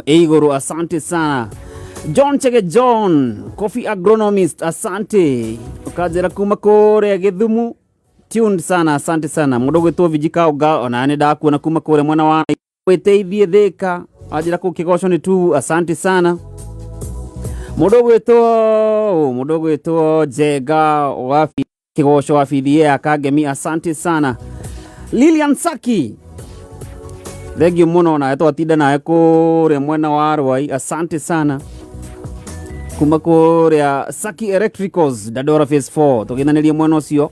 Ĩ igũrũ, asante sana. John Chege John, coffee agronomist, asante. Ũkanjĩra kuma kũrĩa Gĩthumu, tuned sana, asante sana. Mũndũ ũgwĩtwo Vijika Ũga, ona nĩ ndakuona kuma kũrĩa mwena wa wĩteithie Thĩka, wanjĩra kũu Kĩgoco nĩ tu, asante sana. Mũndũ ũgwĩtwo Njenga wa Kĩgoco wa BDA ya Kangemi, asante sana. Lilian Saki, thank you mũno, nawe twatinda nawe kũrĩa mwena wa Rwai, asante sana. Kuma kũrĩa Saki Electricals, Dandora Phase 4, tũgĩthanĩrie mwena ũcio.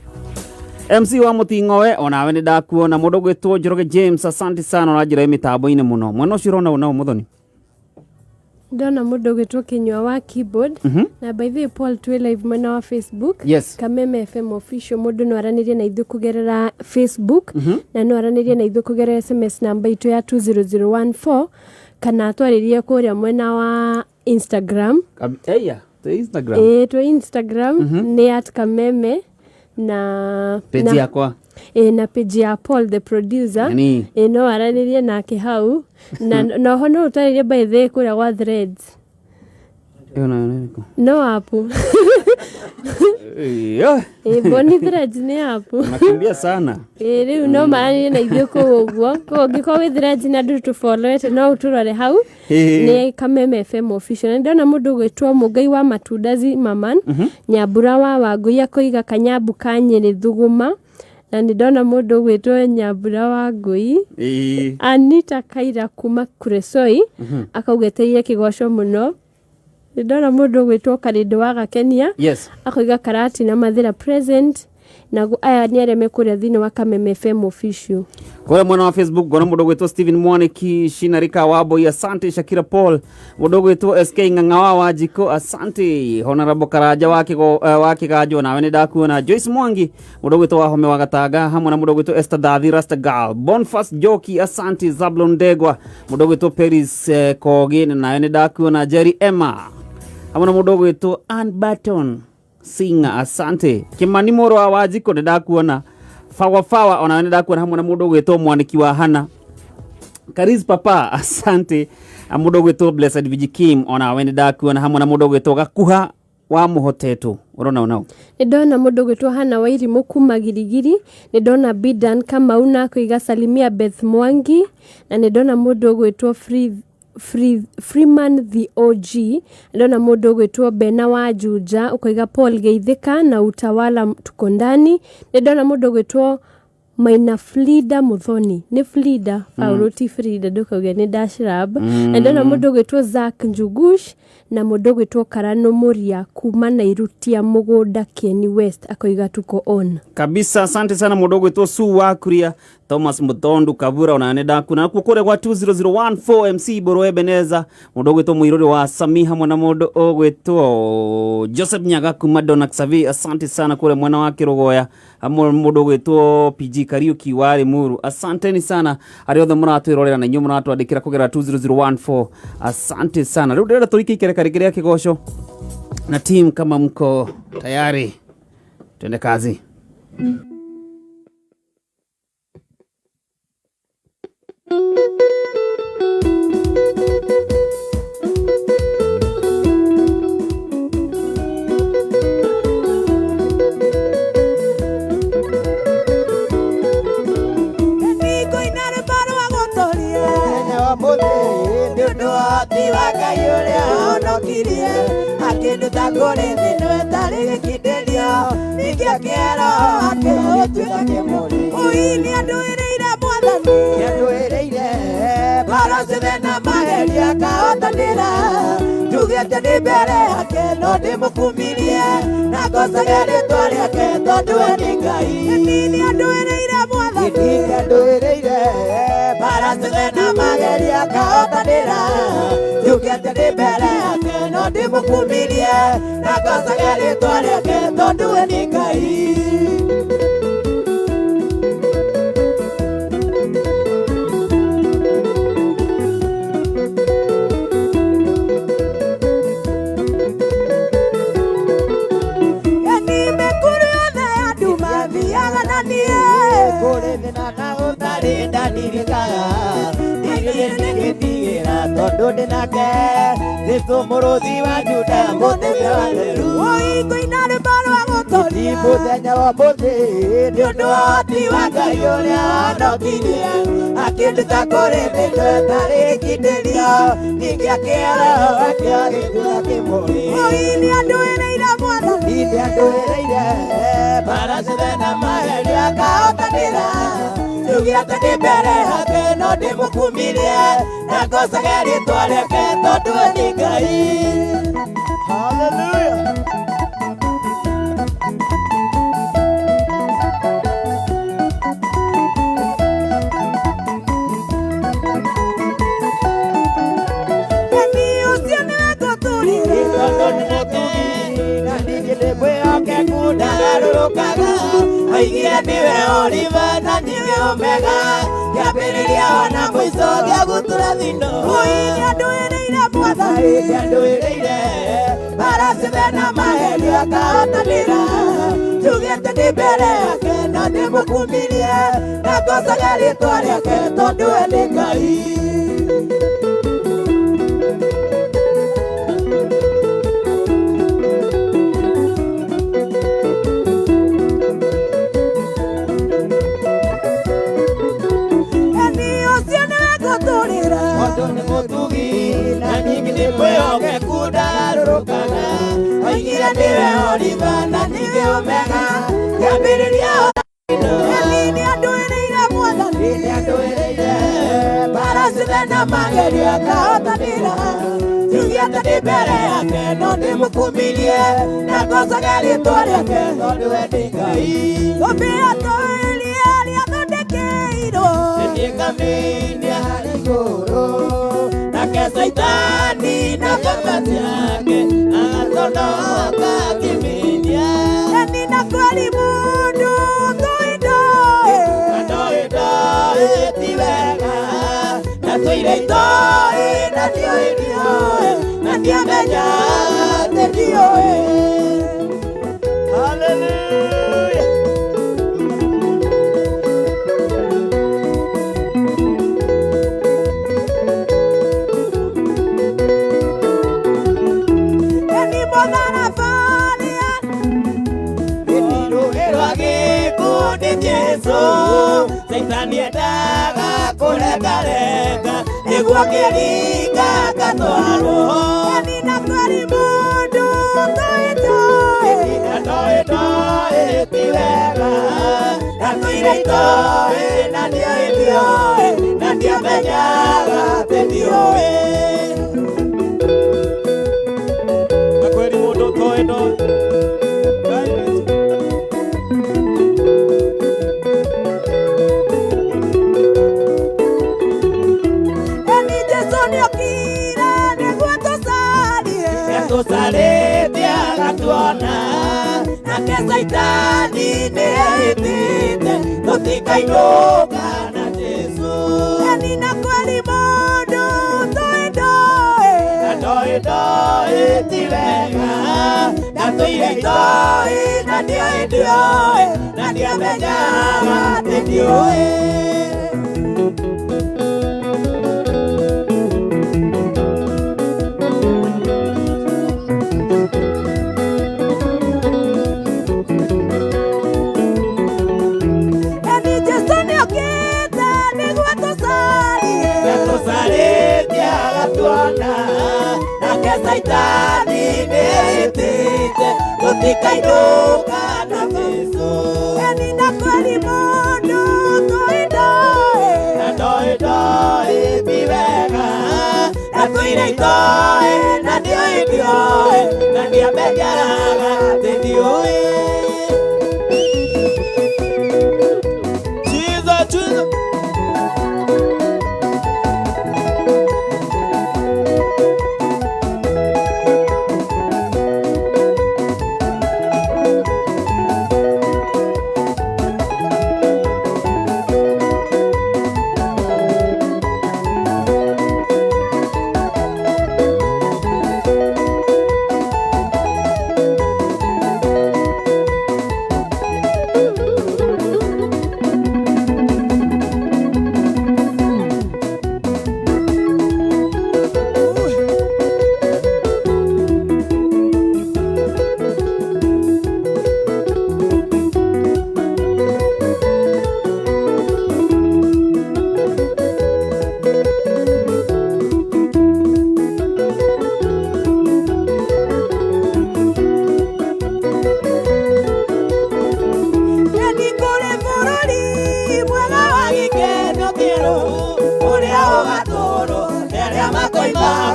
MC wa Mũting'oe, onawe nĩ ndakuona. Mũndũ ũgwĩtwo Njoroge James, asante sana, ũranjĩra wĩ mĩtambo-inĩ mũno mwena ũcio ũrona ũnao mũthoni. Ndona mũndũ ũgwĩtwo Kĩnyua wa keyboard. Na by the way, Paul, twĩ live mwena wa Facebook. Kameme FM Official. Mũndũ no aranĩrie na ithuĩ kũgerera Facebook, na no aranĩrie na ithuĩ kũgerera SMS namba itũ ya 20014, kana twarĩrie kũrĩa mwena wa Instagram. Eya, twĩ Instagram. Ĩĩ, twĩ Instagram nĩ @Kameme na page na, yakwa. Ĩĩ, na page ya Paul the producer. Nani? Ĩĩ, no aranĩrie nake hau, na noho no ũtarĩrie by the way kũrĩa gwa Threads. Ĩyo nayo nĩ ĩrĩkũ? No app. Ĩyo. Ĩĩ, Boni, Threads nĩ app. Nakimbia sana. Ĩĩ, rĩu no maranĩrie na ithuĩ kũu ũguo. Koguo ũngĩkorwo wĩ Threads na ndũtũfollowete, no ũtũrore hau nĩ Kameme FM Official. Na ndona mũndũ ũgwĩtwo Mũngai wa Matunda Zimmerman, Nyambura wa Wangũi, akoiga kanyambu ka Nyĩrĩ thuguma. Na nĩ ndona mũndũ ũgwĩtwo Nyambura wa Ngũi, Anita Kaira kuma Kuresoi, akauga etereire kĩgoco mũno. Nĩ ndona mũndũ ũgwĩtwo Karĩndũ wa Gakenia, akoiga Karati na Mathĩra present. Na aya nĩ arĩa me kũrĩa thĩinĩ wa Kameme FM Official. Kũrĩa mwena wa Facebook ngona mũndũ ũgwĩtwo Stephen Mwaniki, Shinarika Wamboi, asante. Shakira Paul, mũndũ ũgwĩtwo SK Ng'ang'a wa Wanjikũ, asante. Honorable Karanja wa wa Kĩganjo, nawe nĩ ndakuona. Joyce Mwangi, mũndũ ũgwĩtwo Wahome wa Gatanga, hamwe na mũndũ ũgwĩtwo Esther Dathi Rasta Girl, Bonfas Joki, asante. Zablon Ndegwa, mũndũ ũgwĩtwo Peris Kogi, nawe nĩ ndakuona. Jerry Emma, hamwe na mũndũ ũgwĩtwo Ann Barton Singer, asante. Kimani mũrũ wa Wanjikũ, nĩ ndakuona. Fawa Fawa, onawe nĩ ndakuona, hamwe na mũndũ ũgwĩtwo Mwaniki wa Hana Karis Papa, asante. Na mũndũ ũgwĩtwo Blessed Vijikim, onawe nĩ ndakuona, hamwe na mũndũ ũgwĩtwo Gakuha wa Mũhotetwo, ũrona onao. Nĩ ndona mũndũ ũgwĩtwo Hana Wairimũ kuma Girigiri. Nĩ ndona Bidan Kamau na akoiga salimia Beth Mwangi. Na nĩ ndona mũndũ ũgwĩtwo Freeman the OG. Ndona mũndũ ũgwĩtwo Bena wa Juja, ũkoiga Paul geithĩka na Utawala tuko ndani. Nĩ ndona mũndũ ũgwĩtwo Maina Flida Muthoni, nĩ Flida Paulo, ti Frida, ndũkauge nĩ Dashrab. Na ndona mũndũ ũgwĩtwo Zack Njugush na mũndũ ũgwĩtwo Karano Mũria kuma Nairutia mũgũnda Kieni West, akoiga tuko on. Kabisa, asante sana. Mũndũ ũgwĩtwo Su wa Kuria, Thomas Muthondu Kabura, ona nĩ ndakuona. Nakuo kũrĩa gwa 20014 MC Boro Ebeneza, mũndũ ũgwĩtwo Mũirũrĩ wa Sami, hamwe na mũndũ ũgwĩtwo Joseph Nyaga kuma Donak Savi, asante sana. Kũrĩa mwena wa Kĩrũgoya, hamwe na mũndũ ũgwĩtwo PG Kariuki wa Limuru, asanteni sana arĩa othe mũratwĩrorera na inyuĩ mũratwandĩkĩra kũgerera 20014, asante sana. Rĩu ndĩrenda tũrike ikereka rĩngĩ rĩa kĩgoco na team, kama mko tayari, twende kazi. Nĩngũina rwĩmbo rwa gũtũria mũthenya wa mũthĩ nĩ ũndũ wa ũhoti wa Ngai ũrĩa honokirie akĩnduta kũrĩ thĩ ĩtarĩ gĩkindĩrio, ningĩ akĩhe Roho wake gũtuĩka kĩmũrĩ. Ũi nĩandũĩrĩire Mwathani, nĩandũĩrĩire mbara ciothe na mageria akahotanĩra. Njugĩte ndĩ mbere yake no ndĩmũkumirie na ngocage rĩtwa rĩake tondũ we nĩ Ngai. Nĩandũĩrĩire Mwathani, nĩandũĩrĩire mbara ciothe na mageria akahotanĩra. Njugĩte ndĩ mbere yake no ndĩmũkumirie na ngocage rĩtwa rĩake tondũ we nĩ Ngai. Yani mĩkuru yothe ya nduma thiaga na niĩ kũrĩ thĩna na ũtarĩ ndandirikaga ndirĩ ndigĩtigĩra tondũ Tondũ ndĩ nake Jesũ mũrũthi wa Juda mũthenya wa theru. Oi ngũina rwĩmbo rwa gũtũria. Mũthenya wa mũthĩ nĩ ũndũ wa ũhoti wa Ngai ũrĩa honokirie akĩnduta kũrĩ thĩna ĩtarĩ gĩkindĩrio ningĩ akĩoha akĩagĩkua kĩmũrĩ. Oi nĩ andũĩrĩire Mwathani. Nĩ andũĩrĩire mbara ciothe na magerio akahotanĩra njuge atĩ ndĩ mbere yake no ndĩmũkumirie na ngocage rĩtwa rĩake tondũ we nĩ Ngai. Hallelujah. Eni ũcio nĩwe ngũtũrĩra. Oigire nĩwe Oliva na nĩwe Omega kĩambĩrĩria ona mũico gĩa gũtura thino. Oi nĩ andũĩrĩire Mwathani. Nĩandũĩrĩire mbara ciothe na magerio akahotanĩra njugĩte ndĩ mbere yake na ndĩmũkumirie na ngocage rĩtwa rĩake tondũ we nĩ Ngai. Eni ũcio nĩwe ngũtũrĩra. Tondũ nĩ mũtugi na ningĩ nĩ mwĩhokeku ndagarũrũkaga oigire nĩwe Oliva na ningĩ Omega kĩambĩrĩria Eni nĩ andũĩrĩire Mwathani. Nĩandũĩrĩire mbara ciothe na magerio akahotanĩra njuge atĩ ndĩ mbere yake no ndĩmũkumirie na ngocage rĩtwa rĩake tondũ we nĩ Ngai. Thũmbĩ atũĩrie rĩathondekeirwo. Nĩngaminia harĩ igũrũ nake Saitani na ngoma ciake agatonoka akĩminia. Eni na kweli mũndũ tũĩ ndoĩ. Na ndoĩ ndoĩ ti wega na tũire itoĩ na ndiũĩ ndiũĩ na ndiamenyaga atĩ ndiũĩ. Hallelujah. Eni mũtharaba rĩa Rũĩ rwa gĩkuũ Jesũ Saitani endaga kũrengarenga nĩguo kĩringa ngatwarwo. Eni na kweli mũndũ tũĩ ndoĩ. Na ndoĩ ndoĩ ti wega na tũire itoĩ na ndiũĩ ndiũĩ na ndiamenyaga atĩ ndiũĩ. Na kweli mũndũ ũtoĩ ndoĩ. Ngai witũ. Eni Jesũ nĩokire nĩguo tũcarie. Nĩatũcarĩtie agatuona nake Saitani nĩehĩtĩte tũtikainũka na Jesũ. Eni na kweli mũndũ tũĩ ndoĩ. Na ndoĩ ndoĩ ti wega na tũire itoĩ na ndiũĩ ndiũĩ na ndiamenyaga atĩ ndiũĩ. Eni Jesũ nĩokĩte nĩguo tũcarie. Nĩatũcarĩtie agatuona nake Saitani nĩehĩtĩte tũtikainũka na Jesũ. Eni na kweli mũndũ tũĩ ndoĩ. Na ndoĩ ndoĩ ti wega na tũire itoĩ na ndiũĩ ndiũĩ na ndiamenyaga atĩ ndiũĩ. Jesus, Jesus.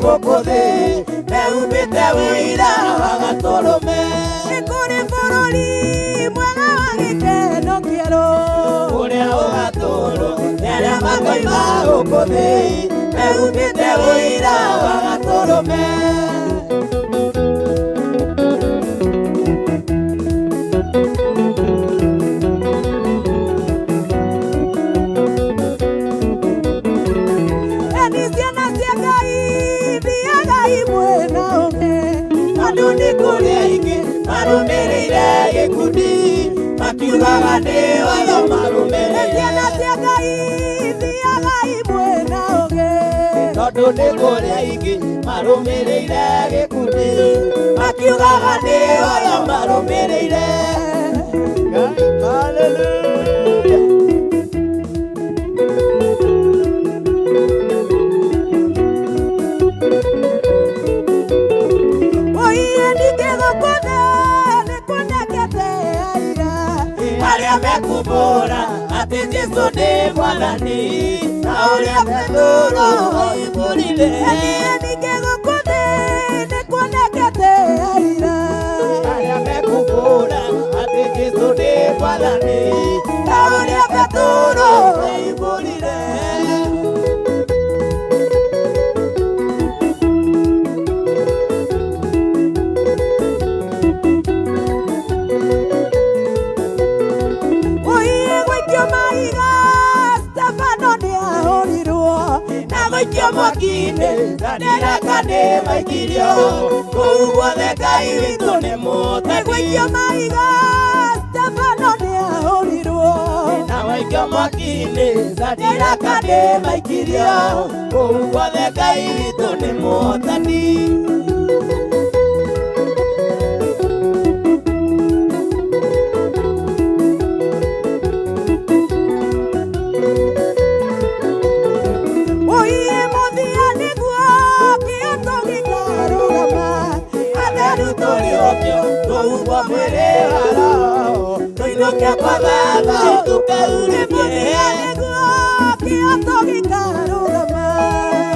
gũkũ thĩ mehumbĩte ũira wa gatũrũme. Nĩ kũrĩ bũrũri mwega wa gĩkeno kĩerũ ũrĩa ũgatũũrwo nĩ arĩa makoima gũkũ thĩ mehumbĩte ũira wa gatũrũme. Eni ciana cia Ngai thiagai mwena ũngĩ. Andũ nĩ kũrĩ aingĩ marũmĩrĩire gĩkundi makiugaga nĩ watho Nĩ ciana marũmĩrĩire. cia Ngai thiagai mwena ũngĩ. Tondũ nĩ kũrĩ aingĩ marũmĩrĩire gĩkundi makiugaga nĩ watho marũmĩrĩire. Hallelujah. Oiye ningĩ gũkũ thĩ nĩ kuonekete aira Arĩa mekumbũra atĩ Jesũ nĩ Mwathani na ũrĩa Petero oimbũrire. Eniĩ ningĩ gũkũ thĩ nĩ kuonekete aira Arĩa mekumbũra atĩ Jesũ nĩ Mwathani na ũrĩa Petero oimbũrire. Oiye gũikio mahiga Stefano nĩ ahũrirwo Na gũikio mwaki-inĩ Sadiraka nĩ maikirio kũu guothe Ngai witũ nĩ Nĩ mũhotani. gũikio mahiga Stefano nĩ ahũrirwo Na gũikio mwaki-inĩ Sadiraka nĩ maikirio kũu guothe Ngai witũ nĩ mũhotani. Oiye mũthia nĩguo kĩoto gĩkarũgama Atheru tũriũkio tũhumbwo mwĩrĩ wa roho tũinũke kwa Baba tũkaurĩrie. Mũthia nĩguo kĩoto gĩkarũgama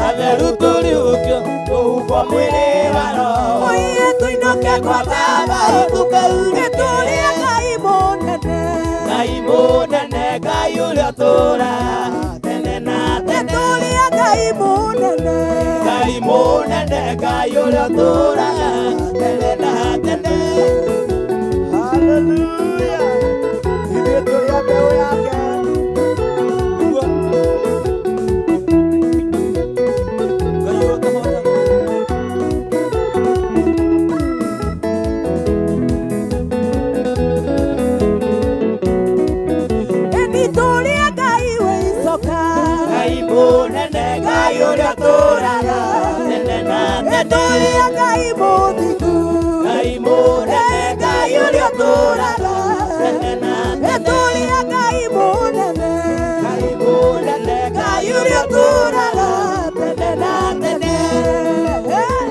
Atheru tũriũkio tũhumbwo mwĩrĩ wa roho Oiye tũinũke kwa Baba tũkaurĩrie. Nĩtũrĩa Ngai mũnene Ngai mũnene Ngai ũrĩa ũtũũraga tene na tene. Nĩtũrĩa Ngai mũnene Ngai mũnene Ngai ũrĩa ũtũũraga tene na tene. Hallelujah. Ithuĩ tũrĩ a mbeũ yake. Nĩguo. Ngai ũrĩa ũtũhotaga. Nĩtũrĩa Ngai wĩ icoka Ngai mũnene Ngai ũrĩa ũtũũraga tene na tene. Nĩtũrĩa Ngai mũthingu Ngai mũnene Ngai ũrĩa ũtũũraga tene na tene. Nĩtũrĩa Ngai mũnene Ngai mũnene Ngai ũrĩa ũtũũraga tene na tene.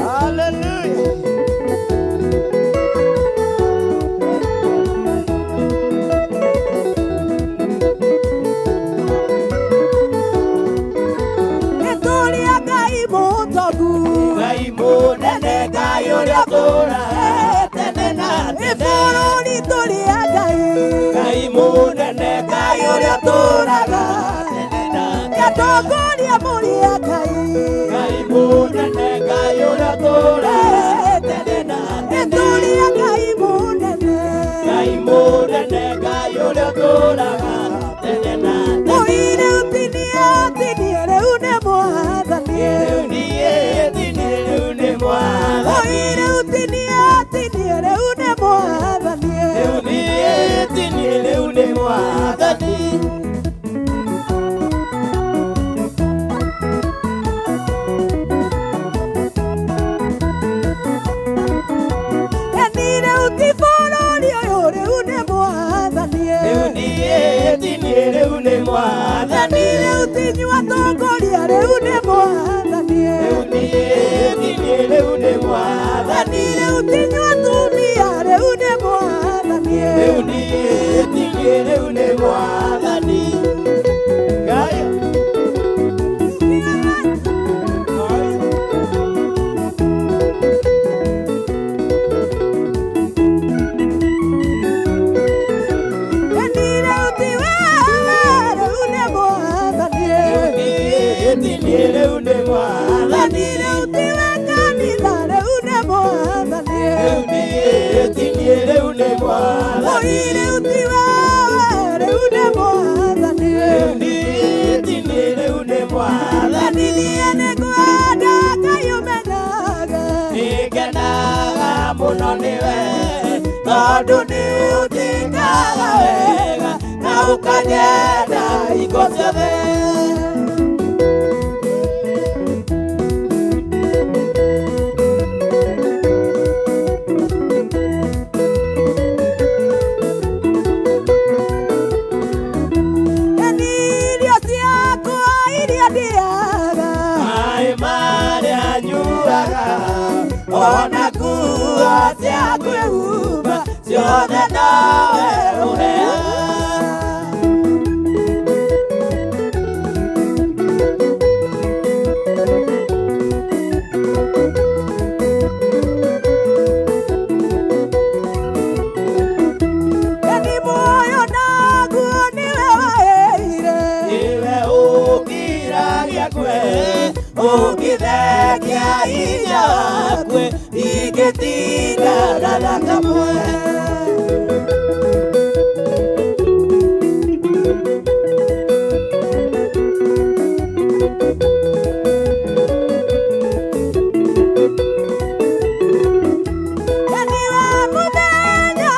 Hallelujah. Nĩtũrĩa Ngai mũtongu Ngai mũnene Ngai ũrĩa ũtũũraga tene na tene. Bũrũri tũrĩa Ngai Ngai mũnene Ngai ũrĩa ũtũũraga tene na tene. Atongoria mũrĩ a Ngai Ngai mũnene Ngai ũrĩa ũtũũraga tene na tene. Nĩtũrĩa Ngai mũnene Ngai mũnene Ngai ũrĩa ũtũũraga tene na tene. Mũire ũtinie tinie rĩu nĩ mwathani Rĩu niĩ tinie rĩu nĩ mwathani. Mũire ũtinie tinie rĩu nĩ mwathani Rĩu niĩ tinie rĩu nĩ mwathani. Eni rĩu ti bũrũri ũyũ rĩu nĩ mwathani Rĩu niĩ tinie rĩu nĩ mwathani. Eni rĩu ti nyua atongoria rĩu nĩ mwathani Rĩu niĩ tinie rĩu nĩ mwathani. Eni rĩu ti nyua atumia rĩu nĩ mwathani Rĩu niĩ tinie rĩu nĩ mwathani. Ngai. Ngai. Tondũ nĩ ũnjĩkaga wega na ũkanyenda hingo ciothe. Irio ciakwa iria ndĩaga, maĩ marĩa nyuaga, ona nguo cia kwĩhumba, ciothe nowe ũheaga. Eni muoyo naguo nĩwe waheire, nĩwe ũkiragia kwe, ũngĩthengia hinya wakwe, ndingĩtinda na thakamwe. Eni wa mũthenya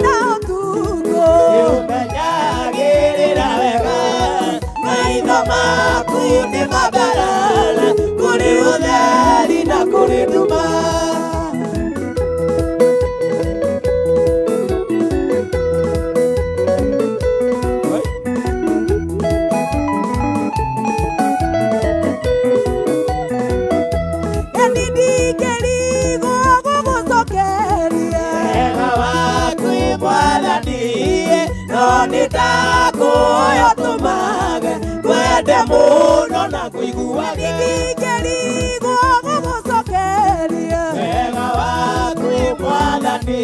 na ũtukũ, nĩũmenyagĩrĩra wega, maitho maku nĩ mabarara kũrĩ ũtheri na kũrĩ nduma. Eni ndingĩrigwo gũgũcokeria wega waku Mwathani, no nĩ ndakũhoya ũtũmage ngwende mũno na kũiguage. Ndingĩrigwo gũgũcokeria wega waku Mwathani,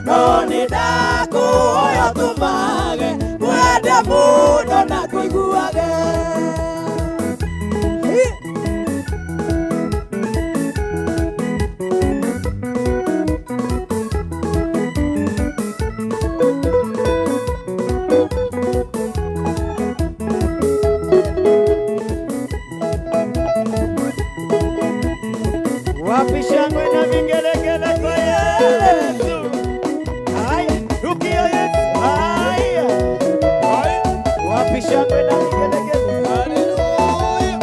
no nĩ ndakũhoya ũtũmage ngwende mũno na kũiguage. Wapi shangwe na vigelegele kwa Yesu? Haya, rukia Yesu. Haya. Haya. Wapi shangwe na vigelegele? Haleluya. Haya.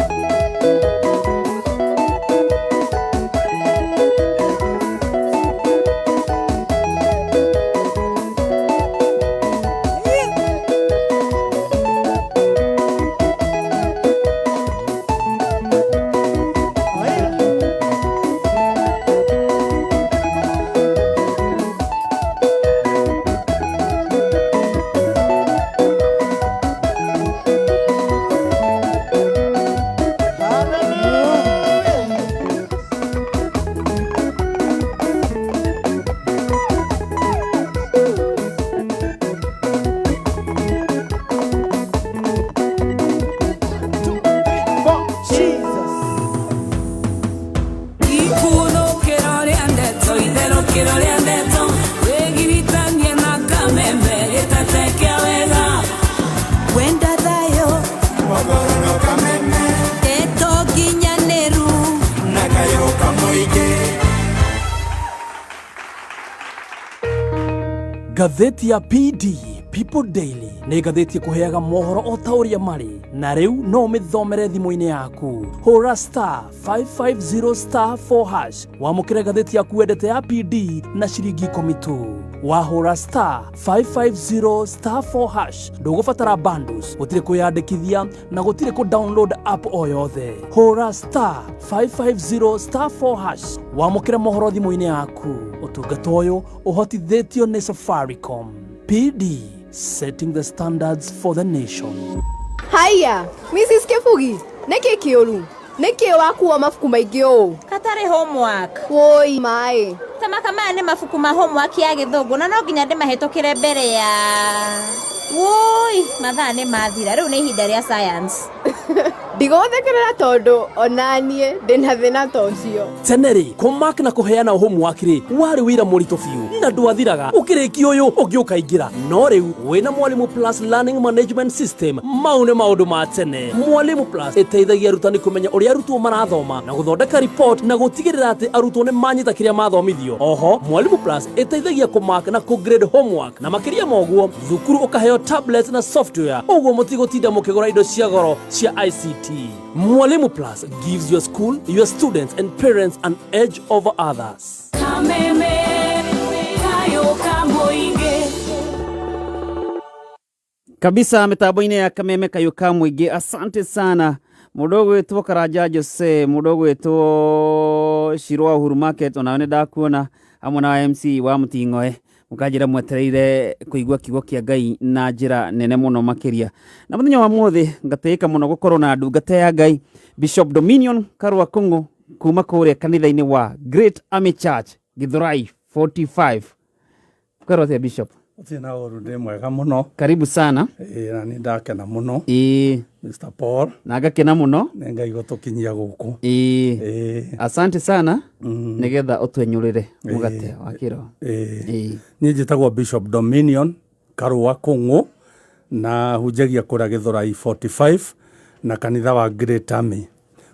Haleluya. Two, three, four. Jesus. Ikuthũkĩro rĩa ndeto itherũkĩro rĩa ndeto wĩgiritanie na kameme gĩtete kĩa wega Wenda thayo ndeto nginyanĩru. Ngathĩti ya PD People Daily nĩ ngathĩti ĩkũheaga mohoro o ta ũrĩa marĩ, na rĩu no ũmĩthomere thimũ-inĩ yaku. Hũra star 550 star 4 hash wamũkĩre ngathĩti yaku wendete ya PD na ciringi 10 tu. Wahũra star 550 star 4 hash, ndũgũbatara bundles, gũtirĩ kwĩyandĩkithia na gũtirĩ kũ download app o yothe. Hũra star 550 star 4 hash wamũkĩre mohoro thimũ-inĩ yaku. Ũtungata ũyũ ũhotithĩtio nĩ Safaricom. PD, setting the standards for the nation. Haiya, Mrs. Kibugi, nĩkĩ kĩũru? Nĩkĩ wakuo mabuku maingĩ ũũ? Katarĩ homework. Woi maĩ. Tamaka maya nĩ mabuku ma homework ya gĩthũngũ na no nginya ndĩmahĩtũkĩre mbere ya. Woi, mathaa nĩ mathira, rĩu nĩ ihinda rĩa science. Ndigũgũthekerera tondũ onaniĩ ndĩna thĩna ta ũcio. Tene rĩ, kũmark na kũheana homework rĩ, warĩ wĩra mũritũ biũ na ndwathiraga. Ũkĩrĩkia ũyũ ũngĩ ũkaingĩra. No rĩu wĩna Mwalimu Plus Learning Management System, mau nĩ maũndũ ma tene. Mwalimu Plus ĩteithagia arutani kũmenya ũrĩa arutwo marathoma na gũthondeka report na gũtigĩrĩra atĩ arutwo nĩ manyita kĩrĩa mathomithio. Oho, Mwalimu Plus ĩteithagia kũmark na kũgrade homework, na makĩria ma ũguo thukuru ũkaheo tablets na software, ũguo mũtigũtinda mũkĩgũra indo cia goro cia ICT. Mwalimu Plus gives your school, your students and parents an edge over others. Kameme kayo ka mũingĩ. Kabisa mitambo-inĩ ya Kameme Kayũ ka Mũingĩ. Asante sana mũndũ ũgwĩtwo Karanja Jose, mũndũ ũgwĩtwo Shiro wa Uhuru Market, onawe nĩ ndakuona hamwe na MC wa Mũting'oe, mũkanjĩra mwetereire kũigua kiugo kĩa Ngai na njĩra nene mũno makĩria. Na mũthenya wa mũthĩ ngatĩĩka mũno gũkorwo na ndungata ya Ngai Bishop Dominion Karua Kung'u kuma kũrĩa kanitha-inĩ wa Great Army Church Githurai 45. Kwĩrwo atĩa Bishop? Ũtirĩ na ũru, ndĩ mwega mũno. Karibu sana. Ĩĩ, na nĩ ndakena mũno. Ĩĩ. Mr. Paul. Na ngakena mũno. Nĩ Ngai gũtũkinyia gũkũ. Ĩĩ. Asante sana. Nĩgetha ũtwenyũrĩre mũgate wa kĩroho. Ĩĩ. Niĩ njĩtagwo Bishop Dominion Karũa Kũng'ũ na hunjagia kũrĩa Gĩthũrai 45 na kanitha wa Great Army.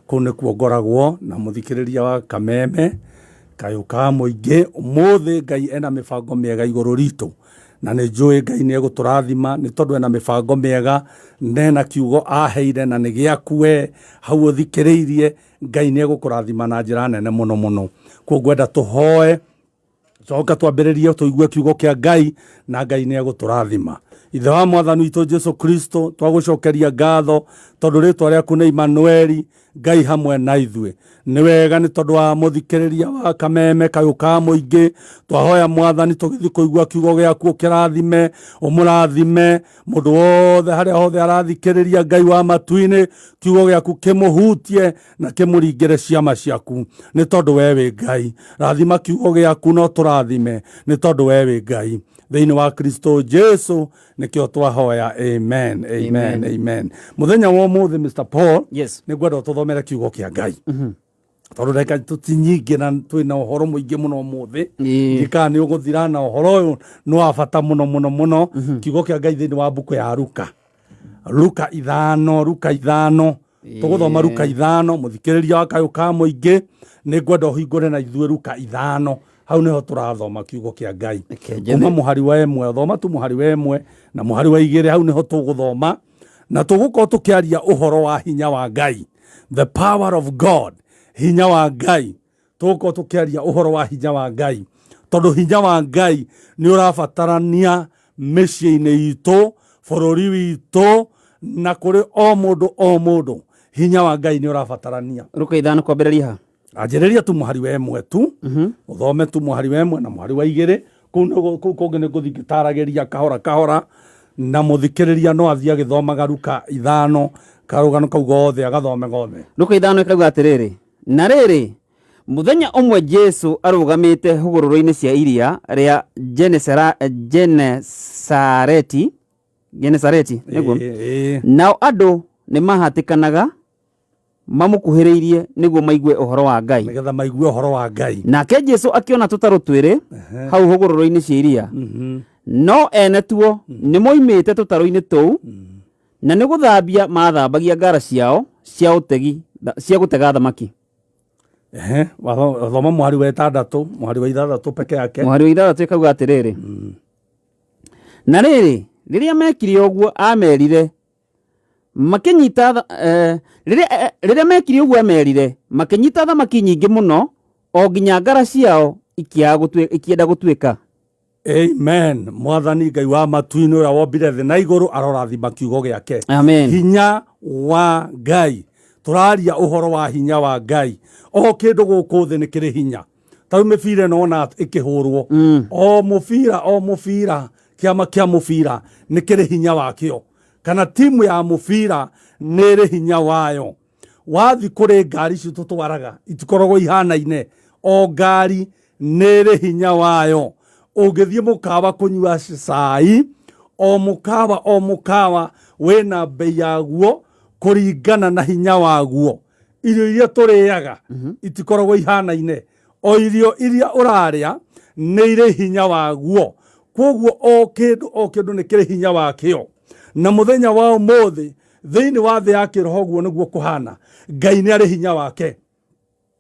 Kũu nĩkuo ngoragwo na mũthikĩrĩria wa Kameme Kayũ ka Mũingĩ. Ũmũthĩ Ngai ena mĩbango mĩega igũrũ ritũ na nĩ njũĩ Ngai nĩ egũtũrathima nĩ tondũ ena mĩbango mĩega na ena kiugo aheire na nĩ gĩaku we hau ũthikĩrĩirie. Ngai nĩ egũkũrathima na njĩra nene mũno mũno. Koguo ngwenda tũhoe, coka twambĩrĩrie tũigue kiugo kĩa Ngai na Ngai nĩ egũtũrathima. Ithe wa Mwathani witũ Jesu Kristo, twagũcokeria ngatho tondũ rĩtwa rĩaku nĩ Immanueli, Ngai hamwe na ithuĩ. Nĩ wega nĩ tondũ wa mũthikĩrĩria wa Kameme Kayũ ka Mũingĩ. Twahoya Mwathani tũgĩthiĩ kũigua kiugo gĩaku, ũkĩrathime, ũmũrathime mũndũ wothe harĩa hothe arathikĩrĩria. Ngai wa matu-inĩ, kiugo gĩaku kĩmũhutie na kĩmũringĩre ciama ciaku nĩ tondũ we wĩ Ngai. Rathima kiugo gĩaku no tũrathime nĩ tondũ we wĩ Ngai. Thĩinĩ wa Kristo Jesu nĩkĩo twahoya, amen, amen, amen. Mũthenya wa ũmũthĩ, Mr. Paul, yes, nĩ ngwenda ũtũthomere kiugo kĩa Ngai tondũ ndagĩka ti nyingĩ na twĩna ũhoro mũingĩ mũno ũmũthĩ. Ndikaa nĩ ũgũthira na ũhoro ũyũ nĩ wa bata mũno mũno mũno. Kiugo kĩa Ngai thĩinĩ wa mbuku ya Luka, Luka 5, Luka 5, tũgũthoma Luka 5. Mũthikĩrĩria wa Kayũ ka Mũingĩ, nĩ ngwenda ũhingũre na ithuĩ Luka 5, hau nĩho tũrathoma kiugo kĩa Ngai kuma mũhari wa 1. Thoma tu mũhari wa 1 na mũhari wa 2, hau nĩho tũgũthoma na tũgũkorwo tũkĩaria ũhoro wa hinya wa Ngai, the power of God, hinya wa Ngai. Tũgũkorwo tũkĩaria ũhoro wa hinya wa Ngai tondũ hinya wa Ngai nĩ ũrabatarania mĩciĩ-inĩ itũ, bũrũri witũ, na kũrĩ o mũndũ o mũndũ. Hinya wa Ngai nĩ ũrabatarania. Luka 5 kwambĩrĩria ha? Anjĩrĩria tu mũhari wa 1 tu, ũthome tu mũhari wa 1 na mũhari wa 2. Kũu kũngĩ nĩ ngũthiĩ ngĩtaragĩria kahora kahora, na mũthikĩrĩria no athiĩ agĩthomaga Luka 5 karũgano kau gothe agathome gothe. Luka 5 ĩkauga atĩrĩrĩ, na rĩrĩ, mũthenya ũmwe Jesu arũgamĩte hũgũrũrũ-inĩ cia iria rĩa Genesareti, Genesareti nĩguo, nao andũ nĩ mahatĩkanaga mamũkuhĩrĩirie nĩguo maigue ũhoro wa Ngai. Nĩgetha maigue ũhoro wa Ngai. Nake Jesu akĩona tũtarũ twĩrĩ hau hũgũrũrũ-inĩ cia iria, no ene tuo nĩ moimĩte tũtarũ-inĩ tũu na nĩ gũthambia mathambagia ngara ciao cia ũtegi, cia gũtega thamaki. Thoma mũhari wa 6, mũhari wa 6 peke yake. Mũhari wa 6 ĩkauga atĩrĩrĩ, na rĩrĩ, rĩrĩa mekire ũguo amerire makĩnyita rĩrĩa mekire ũguo amerire makĩnyita thamaki nyingĩ mũno o nginya ngara ciao ikĩenda gũtuĩka. Amen. Mwathani Ngai wa matu-inĩ ũrĩa wombire thĩ na igũrũ arorathima kiugo gĩake. Amen. Hinya wa Ngai, tũraria ũhoro wa hinya wa Ngai. O kĩndũ gũkũ thĩ nĩ kĩrĩ hinya. Ta rĩu mĩbira ĩno wona ĩkĩhũrwo, o mũbira o mũbira, kĩama kĩa mũbira nĩ kĩrĩ hinya wakĩo, kana timu ya mũbira nĩ ĩrĩ hinya wayo. Wathi kũrĩ ngari icio tũtwaraga itikoragwo ihanaine, o ngari nĩ ĩrĩ hinya wayo. Ũngĩthiĩ mũkawa kũnyua cai, o mũkawa o mũkawa wĩna bei yaguo. Kũringana na hinya waguo. Irio iria tũrĩaga itikoragwo ihanaine. O irio iria ũrarĩa nĩ irĩ hinya waguo. Kwoguo o kĩndũ o kĩndũ nĩ kĩrĩ hinya wakĩo. Na mũthenya wa ũmũthĩ thĩinĩ wa thĩ ya kĩroho ũguo nĩguo kũhana. Ngai nĩ arĩ hinya wake.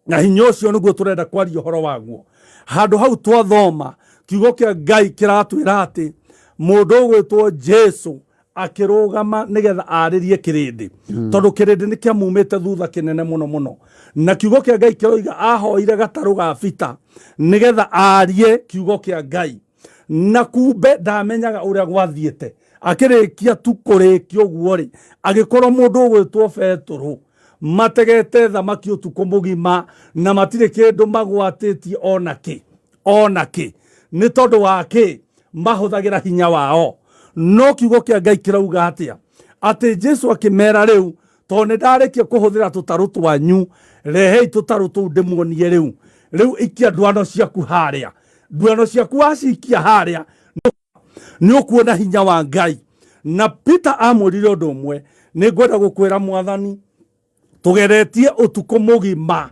Na hinya ũcio nĩguo tũrenda kwaria ũhoro waguo. Handũ hau twathoma kiugo kĩa Ngai kĩratwĩra atĩ mũndũ ũgwĩtwo Jesu akĩrũgama nĩgetha arĩrie kĩrĩndĩ, tondũ kĩrĩndĩ nĩ kĩamumĩte thutha kĩnene mũno mũno. Na kiugo kĩa Ngai kĩroiga ahoire gatarũ ga Bita nĩgetha arie kiugo kĩa Ngai. Na kumbe ndamenyaga ũrĩa gwathiĩte. Akĩrĩkia tu kũrĩkia ũguo rĩ, agĩkorwo mũndũ ũgwĩtwo Betũrũ mategete thamaki ũtukũ mũgima na matirĩ kĩndũ magwatĩtie ona kĩ ona kĩ. Nĩ tondũ wa kĩ? Mahũthagĩra hinya wao. No kiugo kĩa Ngai kĩrauga atĩa? Atĩ Jesu akĩmera rĩu, tondũ nĩ ndarĩkia kũhũthĩra tũtarũ twanyu, rehei tũtarũ tũu ndĩmuonie rĩu. Rĩu ikia ndwano ciaku harĩa. Ndwano ciaku wacikia harĩa, nĩ ũkuona hinya wa Ngai. Na Peter amwĩrire ũndũ ũmwe, nĩ ngwenda gũkwĩra Mwathani, tũgeretie ũtukũ mũgima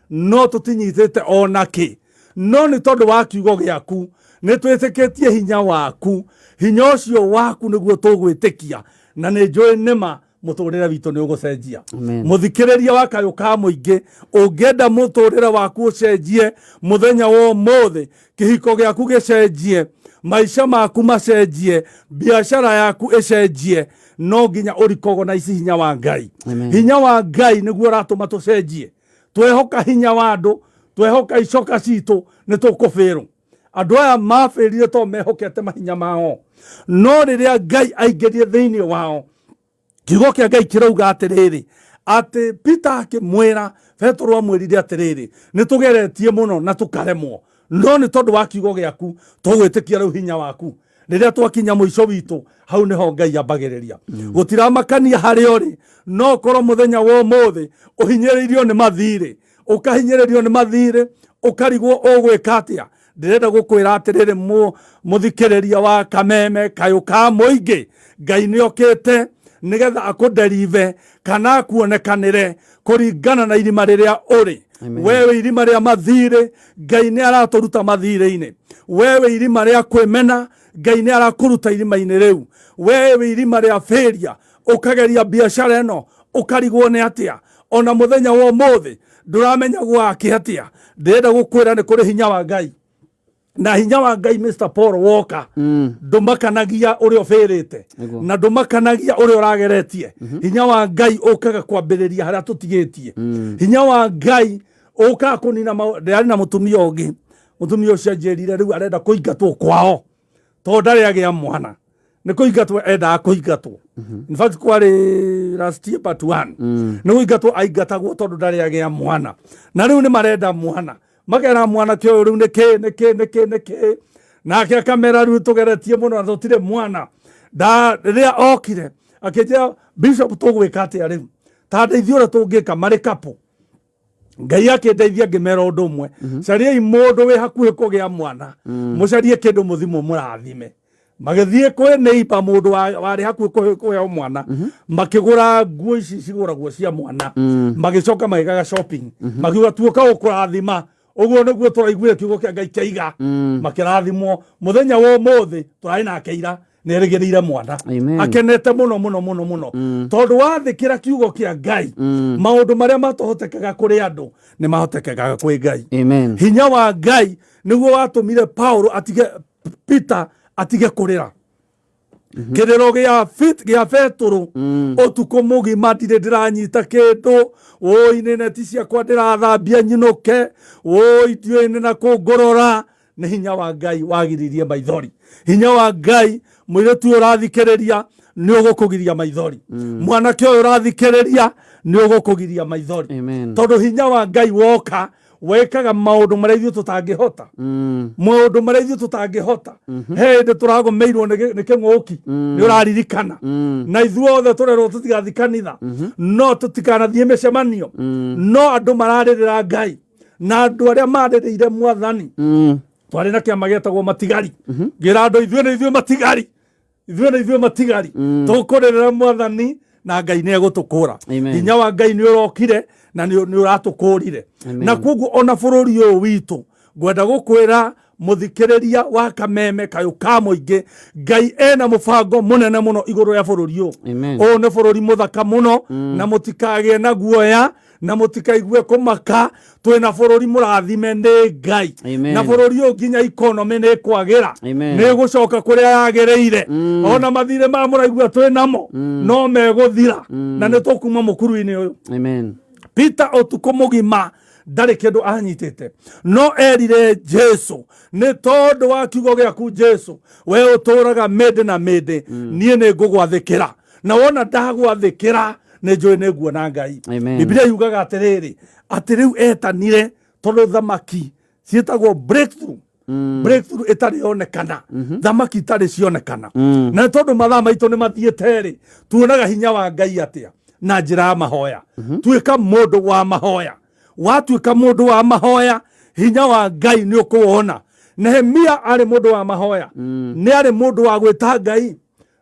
no tũtinyitĩte ona kĩ, no nĩ tondũ wa kiugo gĩaku nĩ twĩtĩkĩtie hinya waku. Hinya ũcio waku nĩguo tũgwĩtĩkia, na nĩ njũĩ nĩma mũtũrĩre witũ nĩ ũgũcenjia. Mũthikĩrĩria wa Kayũ ka Mũingĩ, ũngĩenda mũtũrĩre waku ũcenjie mũthenya wa ũmũthĩ, kĩhiko gĩaku gĩcenjie, maica maku macenjie, biacara yaku ĩcenjie, no nginya ũrikogona ici hinya wa Ngai. Hinya wa Ngai nĩguo ũratũma tũcenjie. Twehoka hinya wa andũ, twehoka icoka citũ, nĩ tũkũbĩrwo. Andũ aya mabĩrire tondũ mehokete mahinya mao. No rĩrĩa Ngai aingĩrie thĩinĩ wao, kiugo kĩa Ngai kĩrauga atĩrĩrĩ, atĩ Peter akĩmwĩra, Petero amwĩrire atĩrĩrĩ, nĩ tũgeretie mũno na tũkaremwo, no nĩ tondũ wa kiugo gĩaku tũgwĩtĩkia rĩu hinya waku. Rĩrĩa twakinya mũico witũ, hau nĩho Ngai ambagĩrĩria. Gũtiramakania harĩa ũrĩ, no ũkorwo mũthenya wa ũmũthĩ ũhinyĩrĩirio nĩ mathirĩ, ũkahinyĩrĩrio nĩ mathirĩ, ũkarigwo ũgwĩka atĩa. Ndĩrenda gũkwĩra atĩrĩrĩ, mũthikĩrĩria wa Kameme Kayũ ka Mũingĩ, Ngai nĩ okĩte nĩgetha akũnderive kana akuonekanĩre kũringana na irima rĩrĩa ũrĩ. We wĩ irima rĩa mathirĩ, Ngai nĩ aratũruta mathirĩ-inĩ. We wĩ irima rĩa kwĩmena, Ngai nĩ arakũruta irima-inĩ rĩu. We wĩ irima rĩa failure, ũkageria biacara ĩno, ũkarigwo nĩ atĩa. Ona mũthenya wa ũmũthĩ ndũramenya gwake atĩa. Ndĩrenda gũkwĩra nĩ kũrĩ hinya wa Ngai. Na hinya wa Ngai Mr. Paul woka, ndũmakanagia ũrĩa ũbĩrĩte, na ndũmakanagia ũrĩa ũrageretie. Hinya wa Ngai ũkaga kwambĩrĩria harĩa tũtigĩtie. Hinya wa Ngai ũkaga kũnina ndĩrarĩ na mũtumia ũngĩ. Mũtumia ũcio anjĩrire rĩu arenda kũingatwo kwao tondũ ndarĩ agĩa mwana. Nĩ kũingatwo endaga kũingatwo. In fact kwarĩ last year but one. Nĩ kũingatwo aingatagwo tondũ ndarĩ agĩa mwana. Na rĩu nĩ marenda mwana. Makera mwanake ũyũ rĩu nĩ kĩ, nĩ kĩ, nĩ kĩ, nĩ kĩ. Nake akamera rĩu tũgeretie mũno na tũtirĩ mwana. Rĩrĩa okire akĩnjĩra Bishop tũgwĩka atĩa rĩu? Ta ndeithia ũrĩa tũngĩka marĩ couple. Ngai akĩndeithia ngĩmera ũndũ ũmwe, cariai mũndũ wĩ hakuhĩ kũgĩa mwana, mũcarie kĩndũ mũthimũ mũrathime. Magĩthiĩ kwĩ neighbor mũndũ warĩ hakuhĩ kũheo mwana, makĩgũra nguo ici cigũragwo cia mwana, magĩcoka magĩkaga shopping, makiuga tuoka gũkũrathima. Ũguo nĩguo tũraiguire kiugo kĩa Ngai kĩaiga, makĩrathimwo. Mũthenya wa ũmũthĩ tũrarĩ nake ira, nĩerĩgĩrĩire mwana. Akenete mũno mũno mũno mũno. Tondũ wathĩkĩra kiugo kĩa Ngai, maũndũ marĩa matũhotekaga kũrĩ andũ nĩ mahotekekaga kwĩ Ngai. Hinya wa Ngai nĩguo watũmire Paulo atige Peter atige kũrĩra. Kĩrĩro gĩa Betũrũ ũtukũ mũgima ndirĩ ndĩranyita kĩndũ, wũi nĩ neti ciakwa ndĩrathambia nyinũke, wũi ndiũĩ nĩ na kũ ngũrora. Nĩ hinya wa Ngai wagiririe maithori. Hinya wa Ngai, mũirĩtu ũyũ ũrathikĩrĩria nĩ ũgũkũgiria maithori. Mwanake ũyũ ũrathikĩrĩria nĩ ũgũkũgiria maithori. Tondũ hinya wa Ngai woka wekaga maũndũ marĩa ithuĩ tũtangĩhota. Maũndũ marĩa ithuĩ tũtangĩhota. He hĩndĩ tũragũmĩirwo nĩ kĩng'ũki, nĩ ũraririkana. Na ithuothe tũrerwo tũtigathiĩ kanitha, no tũtikanathiĩ mĩcemanio. No andũ mararĩrĩra Ngai. Na andũ arĩa marĩrĩire Mwathani, twarĩ na kĩama gĩetagwo Matigari. Ngĩra andũ ithuĩ nĩ ithuĩ Matigari, ithuĩ nĩ ithuĩ Matigari, tũkũrĩrĩra Mwathani Na Ngai nĩ egũtũkũra. Amen. Hinya wa Ngai nĩ ũrokire na nĩ ũratũkũrire. Amen. Na koguo ona bũrũri ũyũ witũ, ngwenda gũkwĩra mũthikĩrĩria wa Kameme Kayũ ka Mũingĩ, Ngai ena mũbango mũnene mũno igũrũ rĩa bũrũri ũyũ. Amen. Ũyũ nĩ bũrũri mũthaka mũno, na mũtikagĩe na guoya na mũtikaigue kũmaka, twĩna bũrũri mũrathime nĩ Ngai. Amen. Na bũrũri ũyũ nginya economy nĩ ĩkwagĩra, Amen. nĩ ĩgũcoka kũrĩa yagĩrĩire. Ona mathirĩ ma mũraigua twĩ namo no megũthira, na nĩ tũkuma mũkuru-inĩ ũyũ. Amen. Peter ũtukũ mũgima ndarĩ kĩndũ anyitĩte, no erire Jesu, nĩ tondũ wa kiugo gĩaku Jesu, we ũtũraga mĩndĩ na mĩndĩ, niĩ nĩ ngũgwathĩkĩra, na wona ndagwathĩkĩra nĩ njũĩ nĩ nguona Ngai. Amen. Biblia yugaga atĩrĩrĩ, atĩ rĩu etanire tondũ thamaki ciĩtagwo breakthrough, breakthrough ĩtarĩ yonekana, thamaki itarĩ cionekana. Na nĩ tondũ mathaa maitũ nĩ mathiĩte rĩ, tuonaga hinya wa Ngai atĩa? Na njĩra ya mahoya. Tuĩka mũndũ wa mahoya. Watuĩka mũndũ wa mahoya, hinya wa Ngai nĩ ũkũwona. Nehemia arĩ mũndũ wa mahoya, nĩ arĩ mũndũ wa gwĩta Ngai.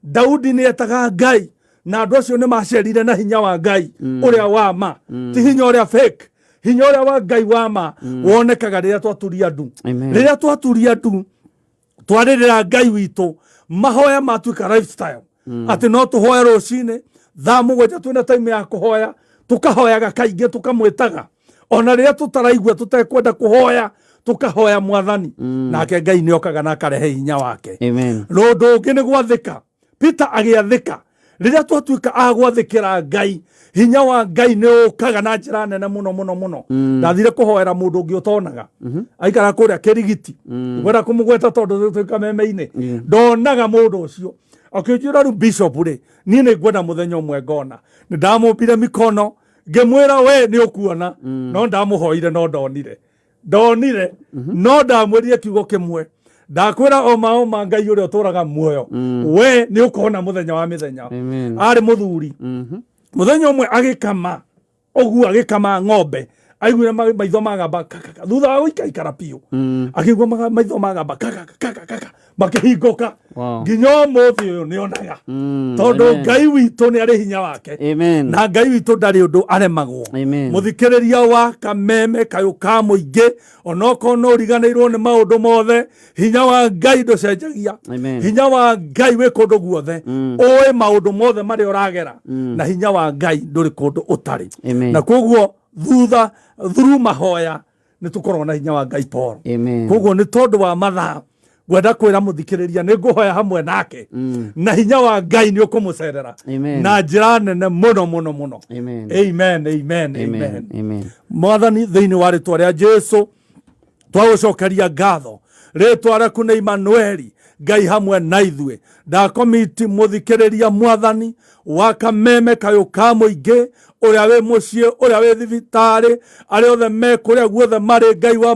Daudi nĩ etaga Ngai, na andũ acio nĩ macerire na hinya wa Ngai ũrĩa wa ma, ti hinya ũrĩa fake. Hinya ũrĩa wa Ngai wa ma wonekaga rĩrĩa twaturia ndu. Amen. Rĩrĩa twaturia ndu twarĩrĩra Ngai witũ, mahoya matuĩka lifestyle, atĩ no tũhoe rũcinĩ thaa 7, twĩna time ya kũhoya, tũkahoyaga kaingĩ, tũkamwĩtaga ona rĩrĩa tũtaraigua tũtekwenda kũhoya, tũkahoya Mwathani, nake Ngai nĩ okaga na akarehe hinya wake. Amen. Na ũndũ ũngĩ nĩ gwathĩka. Peter agĩathĩka. Rĩrĩa twatuĩka a gwathĩkĩra Ngai, hinya wa Ngai nĩ ũkaga na njĩra nene mũno mũno mũno. Ndathire kũhoera mũndũ ũngĩ ũtonaga, aikara kũrĩa Kĩrigiti, ngwenda kũmũgweta tondũ twĩ Kameme-inĩ. Ndonaga mũndũ ũcio akĩnjĩra, rĩu bishop rĩ, niĩ nĩ ngwenda mũthenya ũmwe ngona. Nĩ ndamũmbire mikono, ngĩmwĩra, we nĩ ũkuona. No ndamũhoire, no ndonire, ndonire, no ndamwĩrire kiugo kĩmwe, ndakwĩra oma oma Ngai ũrĩa ũtũraga muoyo, we nĩ ũkona mũthenya wa mĩthenya. Amen. Arĩ mũthuri, mũthenya ũmwe agĩkama ũguo, agĩkama ng'ombe, aiguire maitho magamba kakaka. Thutha wa gũikaikara biũ, akĩigua maitho magamba kakaka kakaka, makĩhingũka. Nginya ũmũthĩ ũyũ nĩ onaga, tondũ Amen. Ngai witũ nĩ arĩ hinya wake. Amen. Na Ngai witũ ndarĩ ũndũ aremagwo. Amen. Mũthikĩrĩria wa Kameme Kayũ ka Mũingĩ, onokorwo no ũriganĩirwo nĩ maũndũ mothe, hinya wa Ngai ndũcenjagia. Amen. Hinya wa Ngai wĩ kũndũ guothe, ũĩ maũndũ mothe marĩa ũragera, na hinya wa Ngai ndũrĩ kũndũ ũtarĩ. Amen. Na koguo thutha through mahoya nĩ tũkoragwo na hinya wa Ngai, Paul. Amen. Koguo nĩ tondũ wa mathaa, ngwenda kwĩra mũthikĩrĩria nĩ ngũhoya hamwe nake, na hinya wa Ngai nĩ ũkũmũcerera Amen. na njĩra nene mũno mũno mũno. Amen. Amen, amen, amen. Amen. Amen. Mwathani, thĩinĩ wa rĩtwa rĩa Jesu twagũcokeria ngatho. Rĩtwa rĩaku nĩ Imanueli, Ngai hamwe na ithuĩ. Ndakomiti mũthikĩrĩria, Mwathani, wa Kameme Kayũ ka Mũingĩ, ũrĩa wĩ mũciĩ, ũrĩa wĩ thibitarĩ, arĩa othe me kũrĩa guothe marĩ, Ngai wa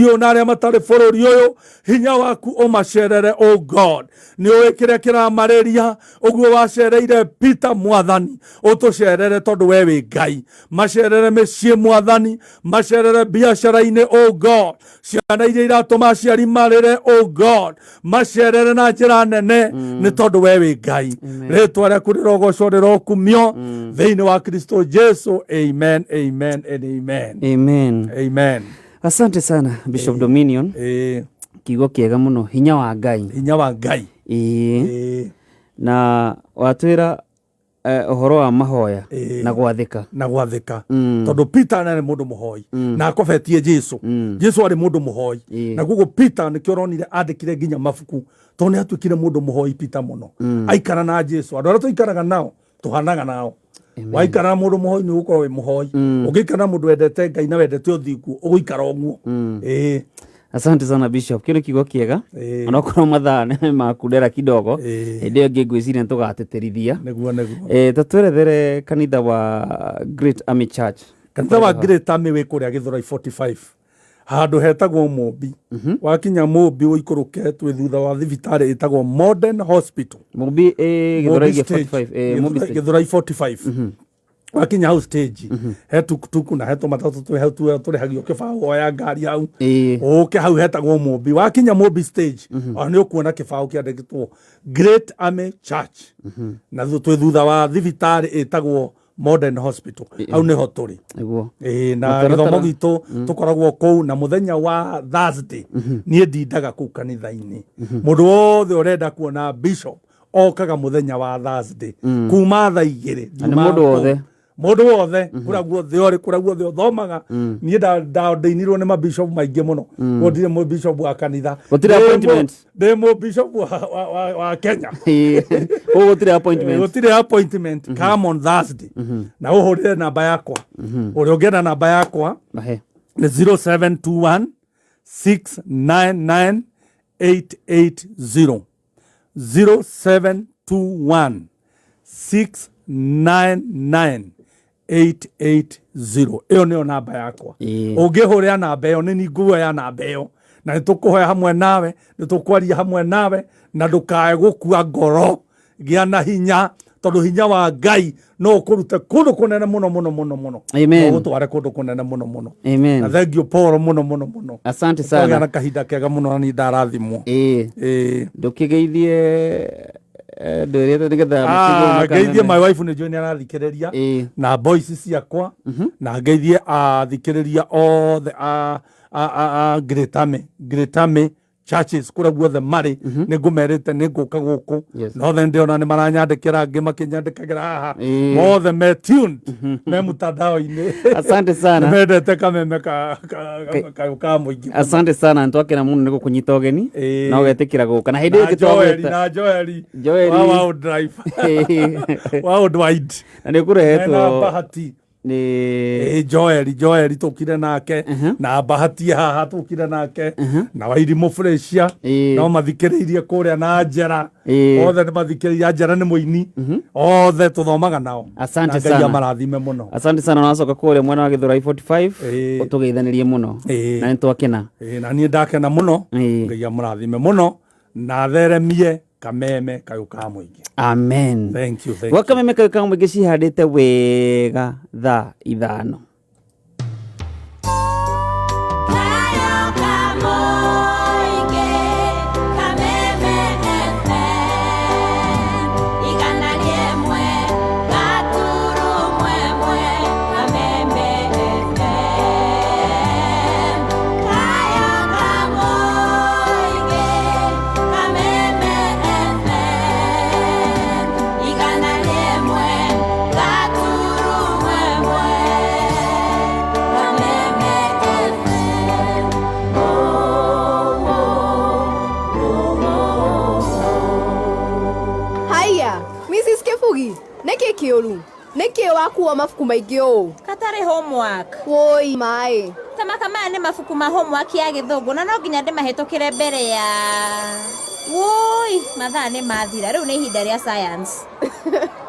ũyũ na arĩa matarĩ bũrũri ũyũ, hinya waku ũmacerere. O God, nĩ ũĩ kĩrĩa kĩramarĩria. Ũguo wacereire Peter, Mwathani, ũtũcerere, tondũ we wĩ Ngai. Macerere mĩciĩ, Mwathani, macerere biacara-inĩ. O God, ciana iria iratũma aciari marĩre, O God, macerere na njĩra nene, nĩ tondũ we wĩ Ngai. Rĩtwa rĩaku rĩrogocwo, rĩrokumio, thĩinĩ wa Kristo Jesu. Amen, amen and amen. Amen. Amen. Asante sana, Bishop Dominion. Kiugo kĩega mũno, hinya wa Ngai. Hinya wa Ngai. Ĩĩ. Na watwĩra ũhoro wa mahoya na gwathĩka. Na gwathĩka, tondũ Peter arĩ mũndũ mũhoi na akobetie Jesu. Jesu arĩ mũndũ mũhoi, na koguo Peter nĩkĩo ũronire andĩkire nginya mabuku, tondũ nĩ atuĩkire mũndũ mũhoi Peter mũno aikara na Jesu. Andũ arĩa tũikaraga nao tũhanaga nao. Waikara na mũndũ mũhoi nĩ ũgũkorwo wĩ mũhoi. Ũngĩikara na mũndũ wendete Ngai na wendete ũthingu, ũgũikara ũguo. Ĩĩ. Asante sana, Bishop, kĩu nĩ kiugo kĩega. Onokorwo mathaa nĩ makundera kidogo, hĩndĩ ĩyo ĩngĩ ngwĩciria nĩ tũgatĩtĩrithia. Nĩguo, nĩguo. Tatwerethere kanitha wa Great Army Church. Kanitha wa Great Army wĩ kũrĩa Gĩthũrai 45, handũ hetagwo Mũmbi. Wakinya Mũmbi ũikũrũke, twĩ thutha wa thibitarĩ ĩtagwo Modern Hospital. Mũmbi, Gĩthũrai Mũmbi stage. 45, Mũmbi stage. Gĩthũrai 45. Wakinya hau stage, he tukutuku na he tũmatatũ twĩ hau tũrĩhagio kĩbaũ, oya ngari hau ũke hau hetagwo Mũmbi. Wakinya Mũmbi stage, ona nĩ ũkuona kĩbaũ kĩandĩkĩtwo Great Army Church, na twĩ thutha wa thibitarĩ ĩtagwo Modern Hospital. Hau nĩho tũrĩ. Nĩguo. Ĩĩ, na Mũtaratara. gĩthomo gitũ tũkoragwo kũu, na mũthenya wa Thursday niĩ ndindaga kũu kanitha-inĩ. Mũndũ wothe ũrenda kuona bishop okaga mũthenya wa Thursday kuma thaa 2. Na nĩ mũndũ wothe? Mũndũ wothe, kũrĩa guothe ũrĩ, kũrĩa guothe ũthomaga. Niĩ ndinirwo nĩ mabishop maingĩ mũno. Koguo ndirĩ mũbishop wa kanitha. Gũtirĩ appointment? Ndĩ mũbishop wa Kenya. Ũguo gũtirĩ appointment? Gũtirĩ appointment. Come on Thursday na ũhũrĩre namba yakwa. Ũrĩa ũngĩenda namba yakwa Mahe. Nĩ 0721 699 880, 0721 699 880. Ĩyo nĩyo namba yakwa. Ũngĩhũrĩra namba ĩyo, nĩ ni nguoya namba ĩyo na nĩ tũkũhoya hamwe nawe, nĩ tũkwaria hamwe nawe, na ndũkae gũkua ngoro. Gĩa na hinya, tondũ hinya wa Ngai no ũkũrute kũndũ kũnene mũno mũno mũno mũno. Amen. No ũgũtware kũndũ kũnene mũno mũno. Amen. Na thank you, Paul, mũno mũno mũno. Asante Twagĩa sana. na kahinda kega mũno na niĩ ndarathimwo. Ĩĩ, ndũkĩgeithie ndwĩrĩte nĩgetha Ah, mũkĩgũe ngeithie makameme. my wife, nĩ njũĩ nĩ arathikĩrĩria, na boys ciakwa, na ngeithie athikĩrĩria othe a Great Army, Great Army churches kũrĩa guothe marĩ. Nĩ ngũmerĩte nĩ ngũka gũkũ, na othe ndĩrona nĩ maranyandĩkĩra, angĩ makĩnyandĩkagĩra haha. Mothe me tuned, me mtandao-inĩ. Asante sana. Nĩ mendete kameme ka mũingĩ. Asante sana, nĩtwakena mũno nĩ gũkũnyita ũgeni na ũgetĩkĩra gũka na hĩndĩ Na ĩyo Joeli, twagwĩta na Joeli Joeli. wa World Worldwide na nĩ ũkũrehetwo Mena Bahati. Nĩ Ĩ, Joeli tũkire nake, na Bahati haha tũkire nake, na Wairimũ Fresia no mathikĩrĩirie kũrĩa, na Njera. Othe nĩ mathikĩrĩirie. Njera nĩ mũini. Othe tũthomaga nao. Asante Na Ngai sana. amarathime mũno. Asante sana. Wacoka kũrĩa mwena wa Gĩthũrai 45, ũtũgeithanĩrie mũno na nĩ twakena. Ĩ, na niĩ ndakena mũno. Ngai amũrathime mũno na theremie kameme kayũ ka mũingĩ. Amen. Thank you, thank Gwa kameme kayũ ka mũingĩ cihandĩte wega thaa 5. Kamũingĩ, Kameme FM, 101.1, Kameme FM. Kayo Kamũingĩ, Kameme FM, 101.1, Kameme FM. Haiya, Mrs Kĩbugi, nĩkĩ kĩũru? Nĩkĩ wakuo mabuku maingĩ ũũ? Katarĩ homework. Woi maĩ. Tamaka maya nĩ mabuku ma homework ya gĩthũngũ, na no nginya ndĩmahĩtũkĩre mbere ya. Woi, mathaa nĩ mathira, rĩu nĩ ihinda rĩa science.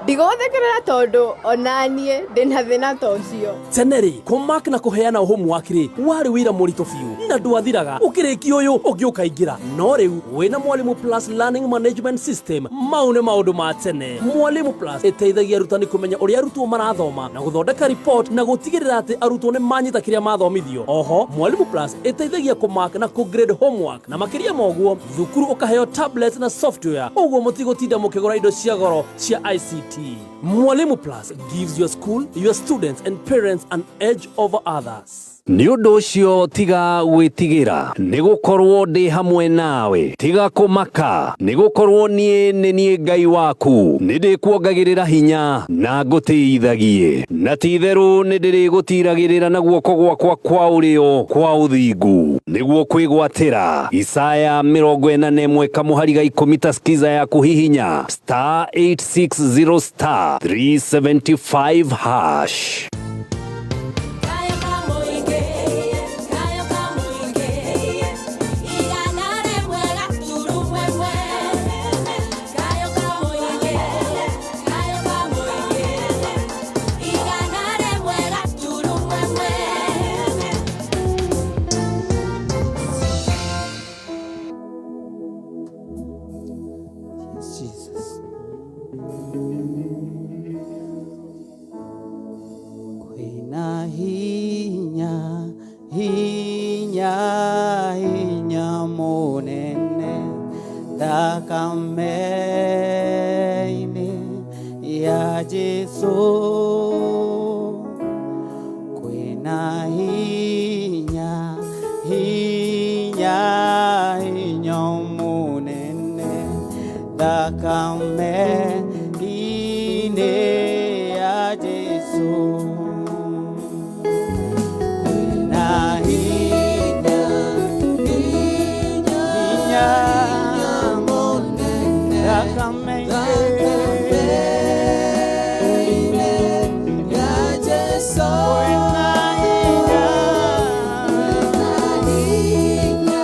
Ndigũgũthekerera tondũ onaniĩ ndĩna thĩna ta ũcio. Tene rĩ, kũmark na kũheana homework rĩ, warĩ wĩra mũritũ biũ na ndwathiraga, ũkĩrĩkia ũyũ ũngĩ ũkaingĩra. No rĩu wĩna Mwalimu Plus Learning Management System, mau nĩ maũndũ ma tene. Mwalimu Plus ĩteithagia arutani kũmenya ũrĩa arutwo marathoma na gũthondeka report na gũtigĩrĩra atĩ arutwo nĩ manyita kĩrĩa mathomithio. Oho Mwalimu Plus ĩteithagia kũmark na kũgrade homework, na makĩria ma ũguo thukuru ũkaheo tablet na software, ũguo mũtigũtinda mũkĩgũra indo cia goro cia ICT. Mwalimu Plus gives your school, your students and parents an edge over others. Nĩ ũndũ ũcio tiga gwĩtigĩra, nĩ gũkorwo ndĩ hamwe nawe. Tiga kũmaka, nĩ gũkorwo niĩ nĩ niĩ Ngai waku. Nĩ ndĩkuongagĩrĩra hinya na ngũtĩithagie, na ti-itherũ nĩ ndĩrĩgũtiragĩrĩra na guoko gwakwa kwa ũrĩo kwa ũthingu nĩguo kwĩgwatĩra. Isaya 41 kamũhari ga 10. Ta skiza ya kũhihinya star 860 star 375 hash. Kayo Kamũingĩ, Kayo Kamũingĩ, 101.1. Kayo Kamũingĩ, Kayo Kamũingĩ, 101.1. Jesus. hinya hinya munene thakame-inĩ ya Jesũ. Kwĩna hinya hinya hinya munene thakame-inĩ ya Jesũ. Kwĩna hinya hinya munene thakame-inĩ ya Jesũ. Kwĩna hinya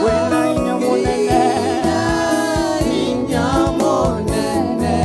kwĩna hinya munene hinya munene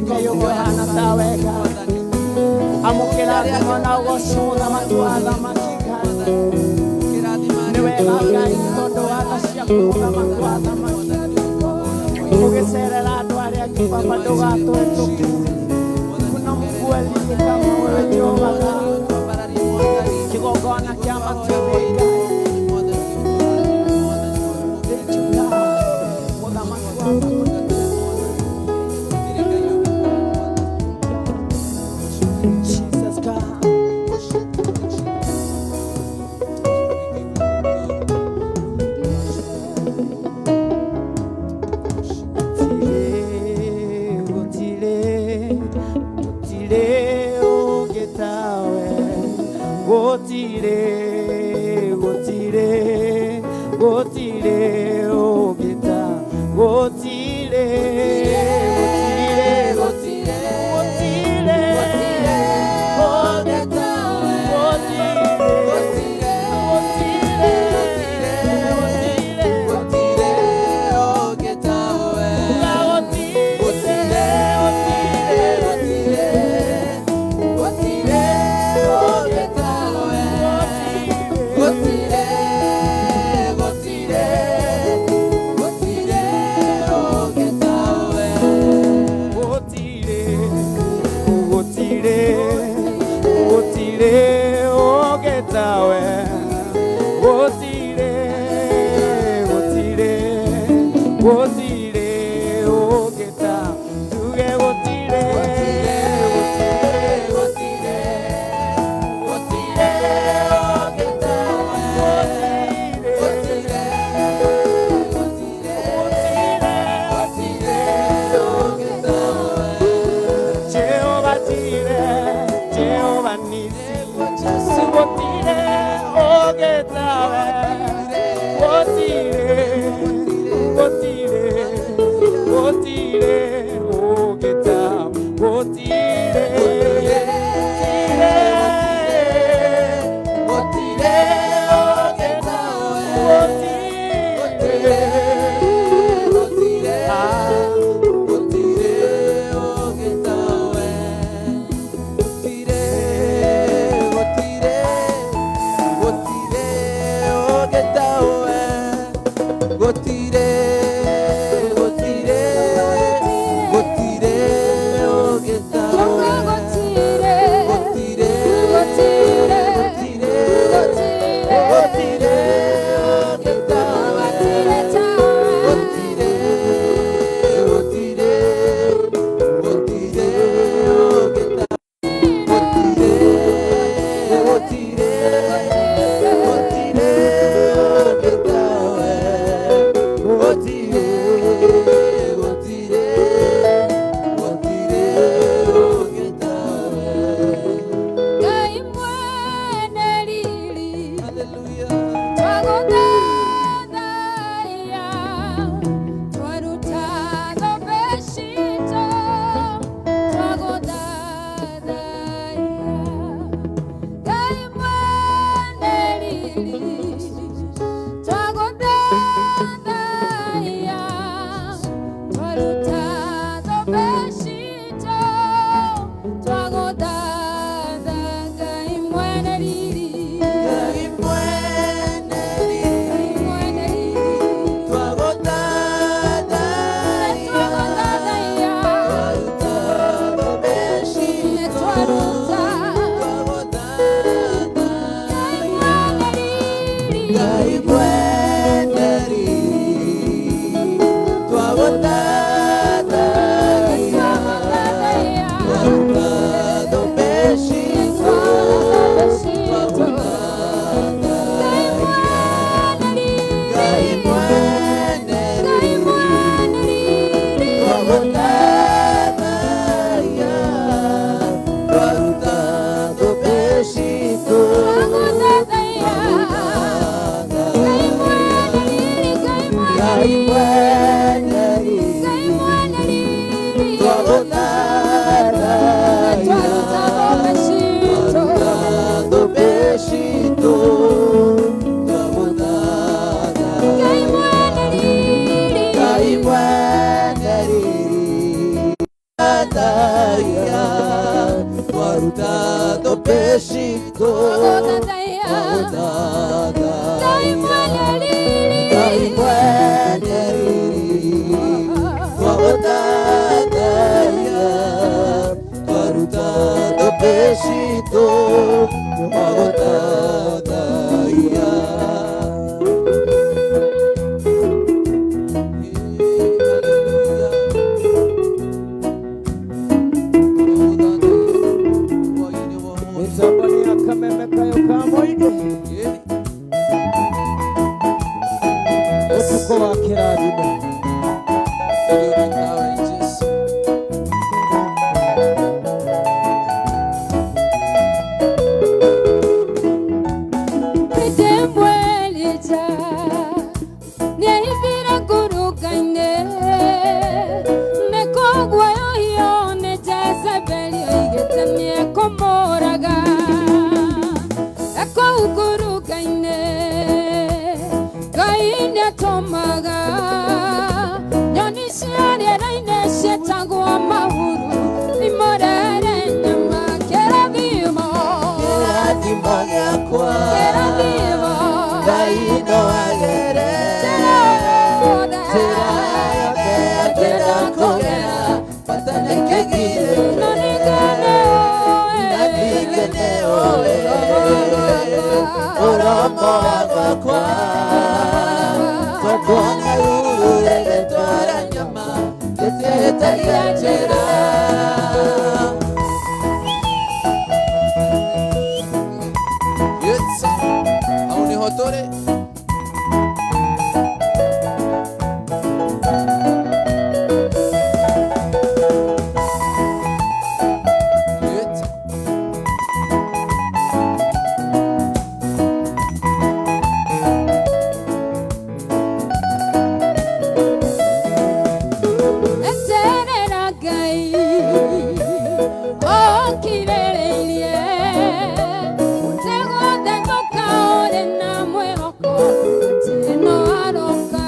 Ngai ũngĩ ũhana tawe Ngai. Amũkĩra ngumo na ũgoci mũthamaki wa athamaki Ngai. Nĩ wega Ngai tondũ wa tha ciaku mũthamaki wa athamaki. Ũgĩcerera andũ arĩa angĩ Baba ndũgatũhetũke. Kuna Mungu aliye kama wewe Jehova Ngai. Kĩgongona kĩa matumbĩ Ngai. Thank you God. Mũthamaki wa athamaki. Jesus God. Gũtirĩ, gũtirĩ ũngĩ tawe. Gũtirĩ, gũtirĩ, gũtirĩ ũngĩ ta. Gũtirĩ, gũtirĩ, gũtirĩ, gũtirĩ ũngĩ tawe. Gũtirĩ, gũtirĩ, gũtirĩ, gũtirĩ ũngĩ tawe. Gũtirĩ, gũtirĩ, gũtirĩ, gũtirĩ ũngĩ tawe. Gũtirĩ, gũtirĩ, gũtirĩ ũngĩ tawe. Gũtirĩ, gũtirĩ, gũtirĩ ũngĩ tawe. Gũtirĩ, gũtirĩ, gũtirĩ ũngĩ ta. Tuge gũtirĩ, gũtirĩ, gũtirĩ, gũtirĩ ũngĩ tawe. Gũtirĩ, gũtirĩ, gũtirĩ ũngĩ tawe. Jehova Jireh, Jehova Nisi, gũtirĩ ũngĩ tawe. Gũtirĩ, gũtirĩ, gũtirĩ ũngĩ tawe. Gũtirĩ, gũtirĩ, gũtirĩ ũngĩ tawe. Gũtirĩ, gũtirĩ, gũtirĩ ũngĩ tawe. Gũtirĩ, gũtirĩ, gũtirĩ ũngĩ tawe. Gũtirĩ, gũtirĩ, gũtirĩ ũngĩ tawe. Gũtirĩ, gũtirĩ, gũtirĩ ũngĩ tawe. Gũtirĩ, gũtirĩ, gũtirĩ ũngĩ tawe. Gũtirĩ, gũtirĩ, gũtirĩ ũngĩ tawe. Gũtirĩ, gũtirĩ, gũtirĩ ũngĩ tawe. Ngai mwene riri. Hallelujah. Twagũthathaiya, twaruta thũmbĩ citũ, twagũthathaiya. Ngai mwene riri, twagũthathaiya, twaruta thũmbĩ citũ, twagũthatha. Ngai mwene riri. Ngai mwene riri. Ngai mwene riri. Twagũthathaiya. Twagũthathaiya. Twaruta thũmbĩ citũ. Twaruta. Twagũthathaiya. Ngai mwene riri. Ngai mwene riri. Twagũthathaiya. Twagũthathaiya. Twaruta thũmbĩ citũ. Ngai mwene riri. Ngai mwene Ngai mwene riri. Twagũthathaiya. Twaruta thũmbĩ citũ. Twagũthathaiya. Ngai mwene riri. Ngai mwene Ngai riri. mwene riri. Ngai mwene riri. Twagũthathaiya. Twaruta thũmbĩ citũ. Thũmbĩ citũ. Twagũthathaiya. Ngai mwene riri. Ngai mwene riri. Kĩrathimo. Nĩũndũ tawe Jesu. Ndemwelija nĩahithire ngurunga-inĩ nĩkũguoyohio nĩ Jezebeli oigĩte nĩekũmũraga ekũu ngurunga-inĩ Ngai nĩatũmaga nyoni cia rĩera-inĩ ciĩtagwo mahuru imũrere nyama. Kĩrathimo, Kĩrathimo gĩakwa, kĩrathimo, Ngai no agere njĩra yothe angĩenda kũgera, bata nĩkĩgirĩke na ningĩ na ningĩ nĩũĩ ũromo wakwa, tondũ ona ruru rĩgĩtwara nyama rĩtiahĩtagia njĩra. Yes. Hau nĩho tũrĩ. Yes. Eterera Ngai okirĩrĩirie ũtegũthethũka ũrĩ na mwĩhoko atĩ no aroka.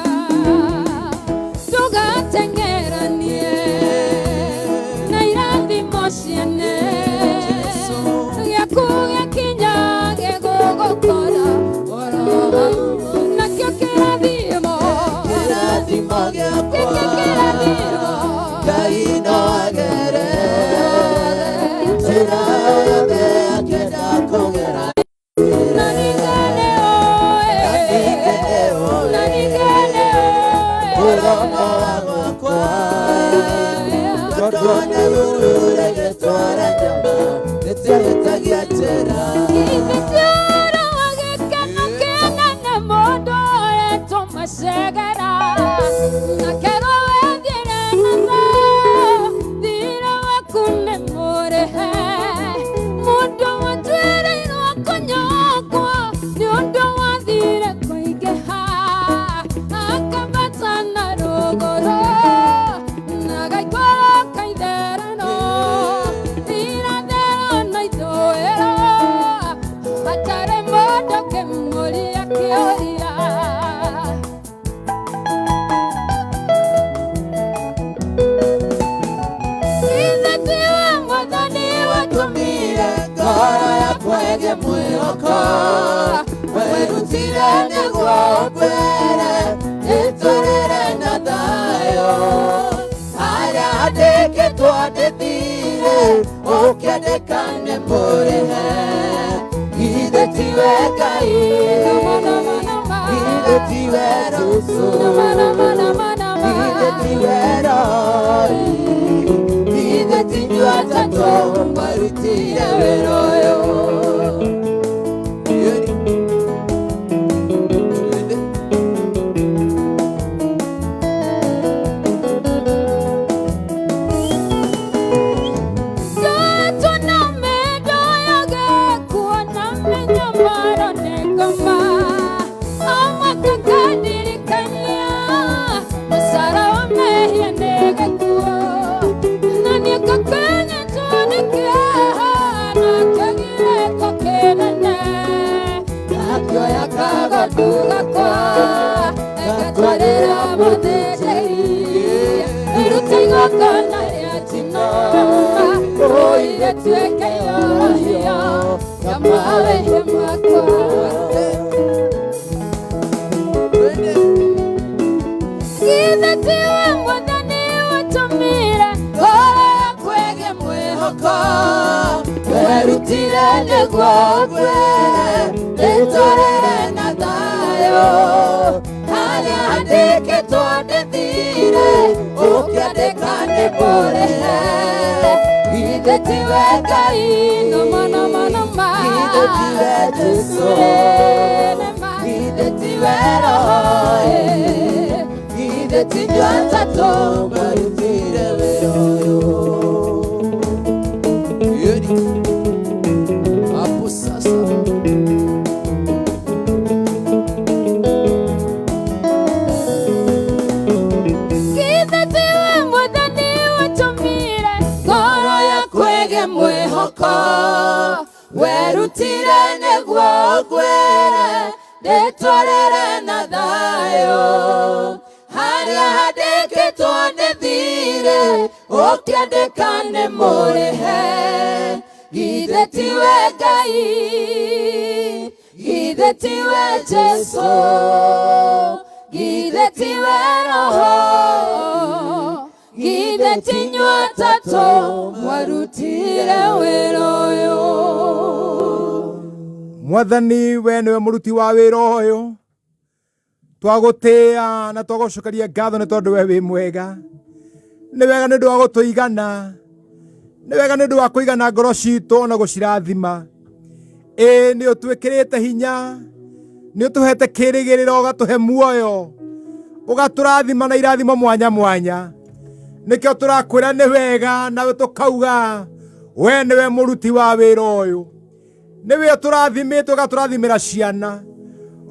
Ndũgateng'eranie na irathimo ciene, gĩaku gĩakinya gĩgũgũkora oro hau. Nakĩo kĩrathimo, Kĩrathimo gĩakwa, gĩkĩ kĩrathimo, Ngai no agere njĩra yothe angĩenda kũgera, na ningĩ nĩũĩ, na ningĩ nĩũĩ na ningĩ nĩũĩ ũromo wakwa, tondũ ona ruru rĩgĩtwara nyama rĩtiahĩtagia njĩra. Githĩ ti ũhoro wa gĩkeno kĩnene mũndũ ũretwo macegera na kerwo wethiĩre na thirĩ waku nĩ mũrĩhe, mũndũ watuĩrĩirwo kũnyongwo nĩ ũndũ wathire kũingĩha akambata na rũgũrũ na gaikũrũka itherero irathĩro na ithũĩro hatarĩ mũndũ kĩmũria kĩũria. Ithe tiwe Mwathani watũmire ngoro yakwa ĩgĩe mwĩhoko, werutire nĩguo ũngwĩre ndĩtũrĩre na thayũ, harĩa handĩkĩtwo ndĩthire ũkĩandĩka nĩ mũrĩhe. Ithe tiwe Ngai, ithe tiwe Jesũ, ithe tiwe Roho, ithe ti inyuĩ atatũ mwarutire wĩra ũyũ. Yeni. Twende. Akĩoya kagondu gakwa agatwarĩra mũthĩnjĩri rute igongona rĩa njino ũirĩtuĩke ihorohio ya mawĩhia makwa. Twende. Githĩ tiwe Mwathani watũmire ngoro yakwa ĩgĩe mwĩhoko, werutire nĩguo ngwĩre ndĩtũrĩre na thayũ, harĩa handĩkĩtwo ndĩthire ũkĩandĩka nĩ mũrĩhe. Ithe tiwe Ngai, noma noma noma, ithe tiwe Jesũ, nema, ithe tiwe Roho, Githĩ ti inyuĩ atatũ mwarutire wĩra ũyũ? Yeri. Hapo sasa. Githĩ tiwe Mwathani watũmire ngoro yaku ĩgĩe mwĩhoko, werutire nĩguo ũngwĩre ndĩtwarĩre na thayũ. Harĩa handĩkĩtwo nĩ thirĩ, ũkĩandĩka nĩ mũrĩhe. Githĩ tiwe Ngai, githĩ tiwe Jesũ, githĩ tiwe Roho, githĩ ti inyuĩ atatũ mwarutire wĩra ũyũ? Mwathani, we nĩwe mũruti wa wĩra ũyũ. Twagũtĩĩa na twagũcokeria ngatho nĩ tondũ we wĩ mwega. Nĩ wega nĩ ũndũ wa gũtũigana, nĩ wega nĩ ũndũ wa kũigana ngoro citũ ona gũcirathima. Ĩĩ, nĩ ũtwĩkĩrĩte hinya, nĩ ũtũhete kĩrĩgĩrĩro, ũgatũhe muoyo, ũgatũrathima na irathimo mwanya mwanya. Nĩkĩo tũrakwĩra nĩ wega, nawe tũkauga we nĩwe mũruti wa wĩra ũyũ. Nĩwe ũtũrathimĩte, ũgatũrathimĩra ciana,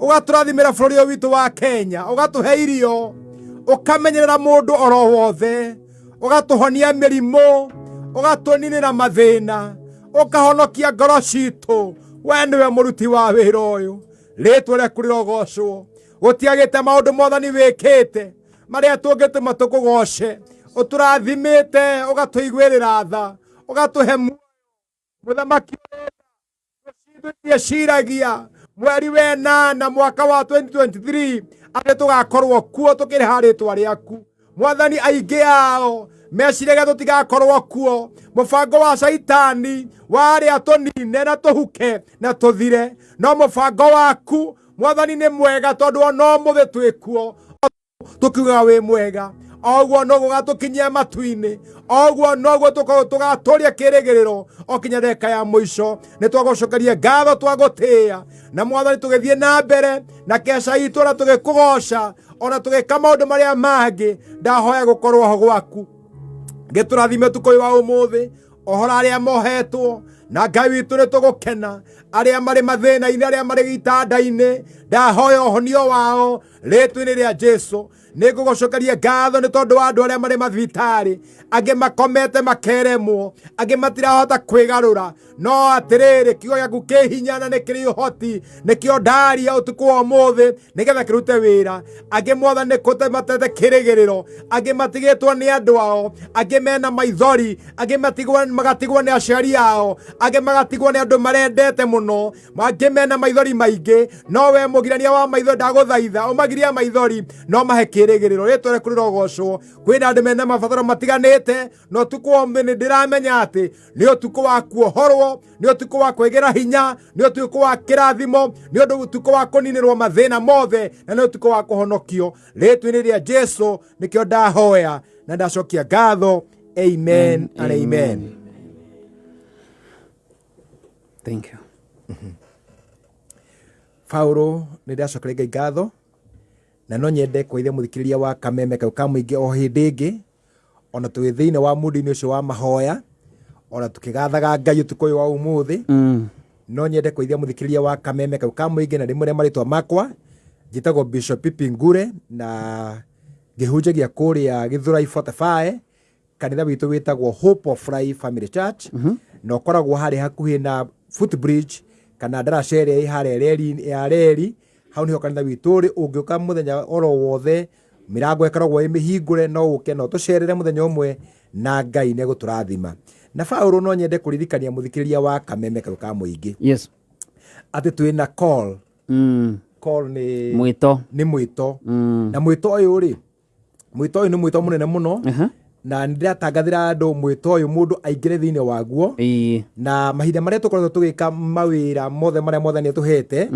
ũgatũrathimĩra bũrũri ũyũ witũ wa Kenya, ũgatũhe irio, ũkamenyerera mũndũ oro wothe, ũgatũhonia mĩrimũ, ũgatũninĩra mathĩna, ũkahonokia ngoro citũ. We nĩwe mũruti wa wĩra ũyũ. Rĩtwa rĩaku rĩrogocwo. Gũtiagĩte maũndũ Mwathani wĩkĩte marĩa tũngĩtũma tũkũgoce. Ũtũrathimĩte, ũgatũiguĩrĩra tha, ũgatũhe muoyo. Mũthamaki ciragia mweri wenana mwaka wa 2023 atĩ tũgakorwo kuo tũkĩrĩha rĩtwa rĩaku. Mwathani, aingĩ ao meciragia tũtigakorwo kuo. Mũbango wa Caitani warĩa tũnine na tũhuke na tũthire, no mũbango waku Mwathani nĩ mwega, tondũ ona ũmũthĩ twĩ kuo tũkiugaga wĩ mwega. Oguo noguo gatũkinyia matu-inĩ, oguo noguo tũgatũria kĩrĩgĩrĩro o kinya ndagĩka ya mũico. Nĩ twagũcokeria ngatho, twagũtĩĩa na Mwathani, tũgĩthiĩ na mbere na keca itũ na tũgĩkũgoca ona tũgĩka maũndũ marĩa mangĩ. Ndahoya gũkorwo ho gwaku, gĩtũrathime ũtukũ ũyũ wa ũmũthĩ, ũhoro arĩa mohetwo na Ngai witũ nĩ tũgũkena, arĩa marĩ mathĩna-inĩ, arĩa marĩ gĩtanda-inĩ, ndahoya ũhonio wao rĩtwa-inĩ rĩa Jesu. Nĩ ngũgũcokeria ngatho nĩ tondũ wa andũ arĩa marĩ mathibitarĩ, angĩ makomete makeremwo, angĩ matirahota kwĩgarũra, no atĩrĩrĩ, kiugo gĩaku kĩ hinya na nĩ kĩrĩ ũhoti. Nĩkĩo ndaria ũtukũ wa ũmũthĩ nĩgetha kĩrute wĩra. Angĩ Mwathani nĩ kũte matete kĩrĩgĩrĩro, angĩ matigĩtwo nĩ andũ ao, angĩ mena maithori, angĩ magatigwo nĩ aciari ao, angĩ magatigwo nĩ andũ marendete mũno, angĩ mena maithori maingĩ. No we mũgirania wa maithori, ndagũthaitha ũmagirie maithori, no mahe kĩrĩgĩrĩro. Rĩtwa rĩaku rĩrogocwo. Kwĩna andũ mena mabataro matiganĩte, no ũtukũ wa ũmũthĩ nĩ ndĩramenya atĩ nĩ ũtukũ wa kuohorwo, nĩ ũtukũ wa kwĩgĩra hinya, nĩ ũtukũ wa kĩrathimo, nĩ ũndũ ũtukũ wa kũninĩrwo mathĩna mothe, na nĩ ũtukũ wa kũhonokio. Rĩtwa-inĩ rĩa Jesu nĩkĩo ndahoya na ndacokia ngatho. Amen and amen. Thank you. Paulo, nĩ ndacokeria Ngai ngatho, na no nyende kũgeithia mũthikĩrĩria wa Kameme kau ka mũingĩ o hĩndĩ ĩngĩ, ona twĩ thĩinĩ wa mũndũ-inĩ ũcio wa mahoya, ona tũkĩgathaga Ngai ũtukũ ũyũ wa ũmũthĩ. No nyende kũgeithia mũthikĩrĩria wa Kameme kau ka mũingĩ na rĩmwe rĩa marĩtwa makwa njĩtagwo Bishop Pipi Ngure, na ngĩhunjagia kũrĩa Gĩthũrai 45. Kanitha witũ wĩtagwo Hope of Life Family Church, na ũkoragwo harĩa hakuhĩ na footbridge kana ndaraca ĩrĩa ĩ harĩa reri ya reri. Hau nĩho kanitha witũ ũrĩ. Ũngĩũka mũthenya oro wothe, mĩrango ĩkoragwo ĩ mĩhingũre, no ũke na ũtũcerere mũthenya ũmwe, na Ngai nĩ egũtũrathima. Na Paũlũ, no nyende kũririkania mũthikĩrĩria wa Kameme kau ka mũingĩ atĩ twĩna call. Call nĩ mwĩto. Nĩ mwĩto. Na mwĩto ũyũ rĩ, mwĩto ũyũ nĩ mwĩto mũnene mũno, na nĩ ndĩratangathĩra andũ mwĩto ũyũ mũndũ aingĩre thĩinĩ waguo. Na mahinda marĩa tũkoretwo tũgĩka mawĩra mothe marĩa Mwathani atũhete,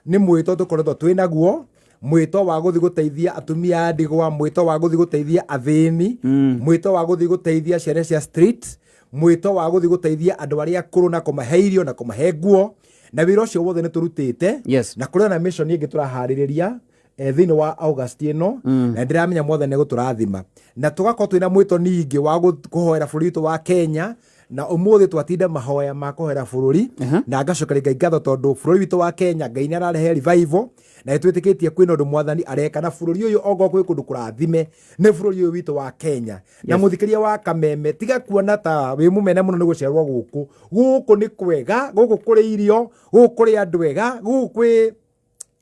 nĩ mwĩto tũkoretwo twĩ naguo, mwĩto wa gũthiĩ gũteithia atumia a ndigwa, mwĩto wa gũthiĩ gũteithia athĩni, mwĩto wa gũthiĩ gũteithia ciana cia street, mwĩto wa gũthiĩ gũteithia andũ arĩa akũrũ na kũmahe irio na kũmahe nguo. Na wĩra ũcio wothe nĩ tũrutĩte. Na kũrĩ na mission ĩngĩ tũraharĩrĩria. Thĩinĩ wa August ĩno, na ndĩramenya Mwathani nĩegũtũrathima na tũgakorwo twĩna mwĩto ningĩ wa kũhoera bũrũri witũ wa Kenya. Na ũmũthĩ twatinda mahoya ma kũhoera bũrũri, na ngacokeria Ngai ngatho tondũ bũrũri witũ wa Kenya Ngai nĩ ararehe revival, na nĩtwĩtĩkĩtie kwĩna ũndũ Mwathani areka na bũrũri ũyũ. Ongorwo kwĩ kũndũ kũrathime, nĩ bũrũri ũyũ witũ wa Kenya. Na mũthikĩria wa Kameme, tiga kuona ta wĩ mũmene mũno nĩ gũciarwo gũkũ. Gũkũ nĩ kwega, gũkũ kũrĩ irio, gũkũ kũrĩ andũ ega, gũkũ kwĩ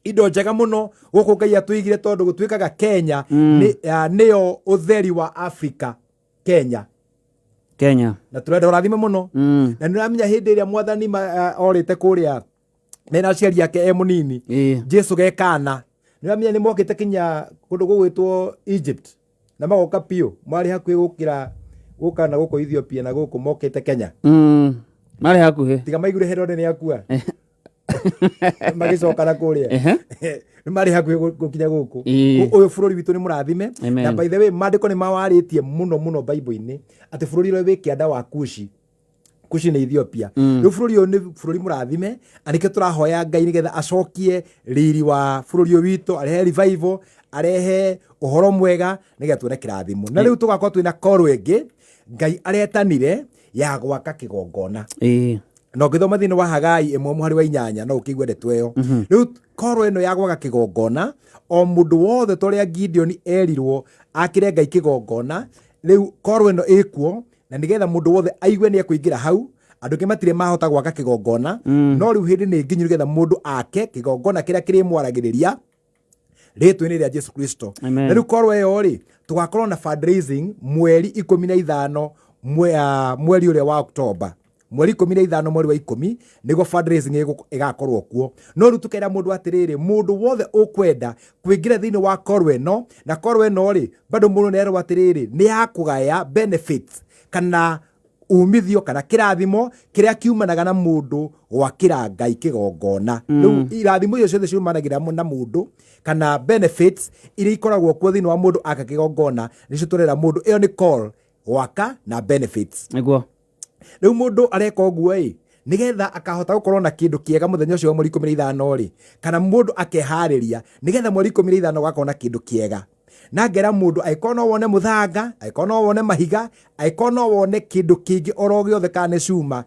indo njega mũno. Gũkũ Ngai atũigire, tondũ gũtuĩkaga Kenya nĩyo ũtheri wa Africa, Kenya. Kenya. Na tũrenda ũrathime mũno. Na nĩ ũramenya hĩndĩ ĩrĩa Mwathani orĩte kũrĩa mena aciari ake e mũnini, Jesu gekana, nĩ ũramenya nĩ mokĩte kinya kũndũ gũgwĩtwo Egypt na magoka biũ, marĩ hakuhĩ gũkĩra gũka na gũkũ Ethiopia na gũkũ mokĩte Kenya. Marĩ hakuhĩ. Tiga maiguire Herode nĩ akua, magĩcoka na kũrĩa. Nĩ marĩ hakuhĩ gũkinya gũkũ. Ũyũ bũrũri witũ nĩ mũrathime. Amen. Na by the way, maandĩko nĩ mawarĩtie mũno mũno Bible-inĩ atĩ bũrũri ũrĩa wĩ kĩanda wa Kushi. Kushi nĩ Ethiopia. Rĩu bũrũri ũyũ nĩ bũrũri mũrathime, na nĩkĩo tũrahoya Ngai nĩgetha acokie riri wa bũrũri ũyũ witũ, arehe revival, arehe ũhoro mwega nĩgetha tuone kĩrathimo. Na rĩu tũgakorwo twĩna koro ĩngĩ Ngai aretanire ya gwaka kĩgongona. Na ũngĩthoma thĩinĩ wa Hagai 1:8 no ũkĩigue ndeto ĩyo. Rĩu koro ĩno ya gwaka kĩgongona, o mũndũ wothe, ta ũrĩa Gideoni erirwo akĩre Ngai kĩgongona, rĩu koro ĩno ĩkuo na nĩgetha mũndũ wothe aigue nĩ ekũingĩra hau. Andũ aingĩ matirĩ mahota gwaka kĩgongona, no rĩu hĩndĩ nĩ nginyu nĩgetha mũndũ ake kĩgongona kĩrĩa kĩrĩmwaragĩrĩria rĩtwa-inĩ rĩa Jesu Kristo. Amen. Na rĩu korwo ĩyo rĩ, tũgakorwo na fundraising mweri 15, mweri ũrĩa wa Oktoba, mweri 15 mweri wa 10 nĩguo fundraising ĩgakorwo kuo. No rĩu tũkera mũndũ atĩrĩrĩ, mũndũ wothe ũkwenda kũingĩra thĩinĩ wa koro ĩno, na koro ĩno rĩ, bado mũndũ nĩerwo atĩrĩrĩ, nĩ ya kũgaya benefits kana umithio kana kĩrathimo kĩrĩa kiumanaga na mũndũ gwakĩra Ngai kĩgongona. Rĩu irathimo icio ciothe ciumanagĩra na mũndũ kana benefits iria ikoragwo kuo thĩinĩ wa mũndũ aka kĩgongona, nĩcio tũrera mũndũ. Ĩyo nĩ call gwaka na benefits. Rĩu mũndũ areka ũguo ĩ nĩgetha akahota gũkorwo na kĩndũ kĩega mũthenya ũcio wa mweri 15 rĩ, kana mũndũ akeharĩria nĩgetha mweri 15 gũgakorwo na kĩndũ kĩega. Na ngera mũndũ, angĩkorwo no wone mũthanga, angĩkorwo no wone mahiga, angĩkorwo no wone kĩndũ kĩngĩ oro gĩothe, kana nĩ cuma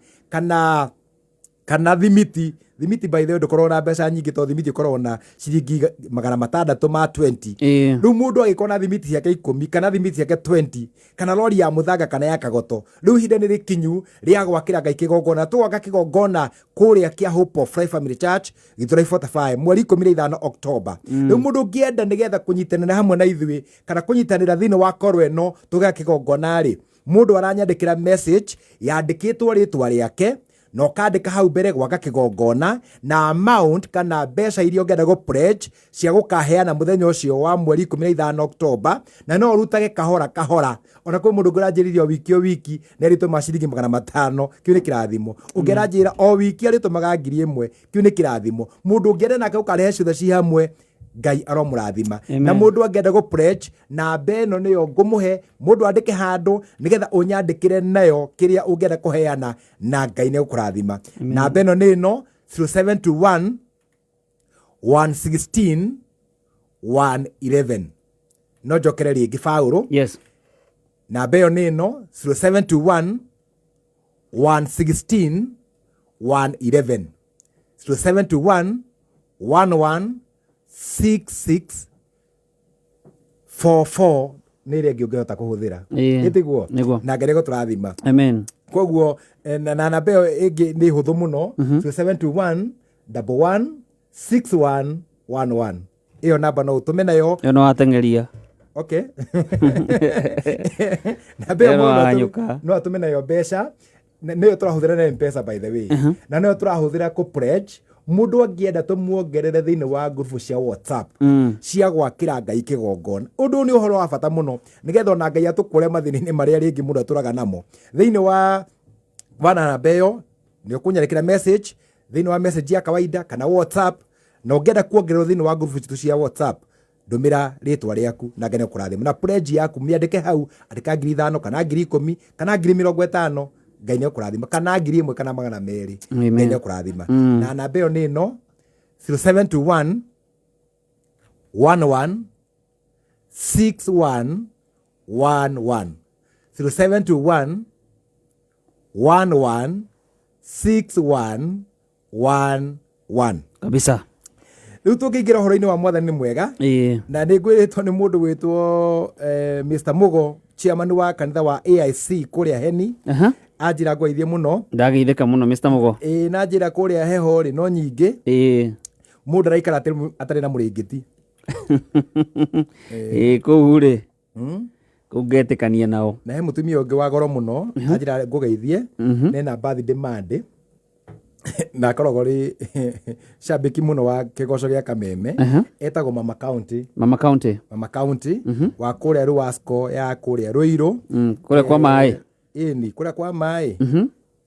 kana thimiti. Thimiti, by the way, ndũkoragwo na mbeca nyingĩ, tondũ thimiti ũkoragwo na ciringi 600 ma 20. Rĩu mũndũ agĩkorwo na thimiti ciake 10 kana thimiti ciake 20 kana rori ya mũthanga kana ya kagoto, rĩu ihinda nĩ rĩkinyu rĩa gwakĩra Ngai kĩgongona. Tũgwaka kĩgongona kũrĩa kĩa Hope of Life Family Church, Gĩthũrai 45, mweri 15 Oktoba. Rĩu mũndũ ũngĩenda nĩgetha kũnyitanĩra hamwe na ithuĩ kana kũnyitanĩra thĩinĩ wa koro ĩno tũgaka kĩgongona rĩ, mũndũ aranyandĩkĩra message yandĩkĩtwo rĩtwa rĩake na ũkandĩka hau mbere gwaka kĩgongona na amount kana mbeca iria ũngĩenda gũ pledge cia gũkaheana mũthenya ũcio wa mweri 15 Oktoba. Na no ũrutage kahora kahora. Ona kwĩ mũndũ ũngĩranjĩrire o wiki o wiki na arĩtũma ciringi 500, kĩu nĩ kĩrathimo. Ũngĩ aranjĩra o wiki arĩtũmaga 1000, kĩu nĩ kĩrathimo. Mũndũ ũngĩenda nake ũkarehe ciothe ci hamwe, Ngai aromũrathima. Amen. Na mũndũ angĩenda gũ pledge, namba ĩno nĩyo ngũmũhe, mũndũ andĩke handũ nĩgetha ũnyandĩkĩre nayo kĩrĩa ũngĩenda kũheana, na Ngai nĩ egũkũrathima. Namba ĩno nĩ ĩno: 0721 116 111. No njokere rĩngĩ, Paũlũ? Yes. Namba ĩyo nĩ ĩno: 0721 116 111, 0721 11 66 44 nĩ ĩrĩa ĩngĩ ũngĩhota kũhũthĩra. Ĩtiguo? Nĩguo. Na Ngai nĩegũtũrathima. Amen. Koguo na namba ĩyo ĩngĩ nĩ hũthũ mũno, 0721 11 61 11. Ĩyo namba no ũtũme nayo. Ĩyo no wateng'eria. Okay, namba ĩyo Ĩyo no mũndũ wahanyũka. no atũme nayo mbeca. Nĩyo tũrahũthĩra na M-Pesa, by the way, na nĩyo tũrahũthĩra kũ pledge. Mũndũ angĩenda tũmuongerere thĩinĩ wa ngurubu cia WhatsApp cia gwakĩra Ngai kĩgongona, ũndũ ũyũ nĩ ũhoro wa bata mũno nĩgetha ona Ngai atũkũre mathĩna-inĩ marĩa rĩngĩ mũndũ atũraga namo. Thĩinĩ wa namba ĩyo nĩ ũkũnyandĩkĩra message thĩinĩ wa message ya kawaida kana WhatsApp, na ũngĩenda kuongererwo thĩinĩ wa ngurubu citũ cia WhatsApp, ndũmĩra rĩtwa rĩaku na Ngai nĩekũrathima. Na pledge yaku mĩandĩke hau, andĩka 5000 kana 10,000 kana 50,000, Ngai nĩekũrathima, kana 1000 kana 200. Amen. Ngai nĩekũrathima. Na namba ĩyo nĩ ĩno: 0721 11 61 11 0721 11 61 11 Kabisa. Rĩu tũngĩingĩra ũhoro-inĩ wa mwathani nĩ mwega. Ĩĩ. Na nĩ ngwĩrĩtwo nĩ mũndũ gwĩtwo Mr. Mugo, chairman wa kanitha wa AIC kũrĩa Heni. Aha. Anjĩra ngwaithie mũno. Ndageithĩka mũno Mr. Mugo. Ĩĩ, na njĩra kũrĩa heho rĩ no nyingĩ. Ĩĩ. Mũndũ araikara atarĩ na mũrĩngĩti. Ĩĩ, kũu rĩ kũu ngetĩkania nao. Na he mũtumia ũngĩ wa goro mũno anjĩra ngũgeithie, nena birthday Monday na akoragwo rĩ cambĩki mũno wa kĩgoco gĩa Kameme. Etagwo Mama County. Mama County. Mama County wa kũrĩa Ruasco ya kũrĩa Ruiru. Kũrĩa kwa maĩ. Ĩni, kũrĩa kwa maĩ.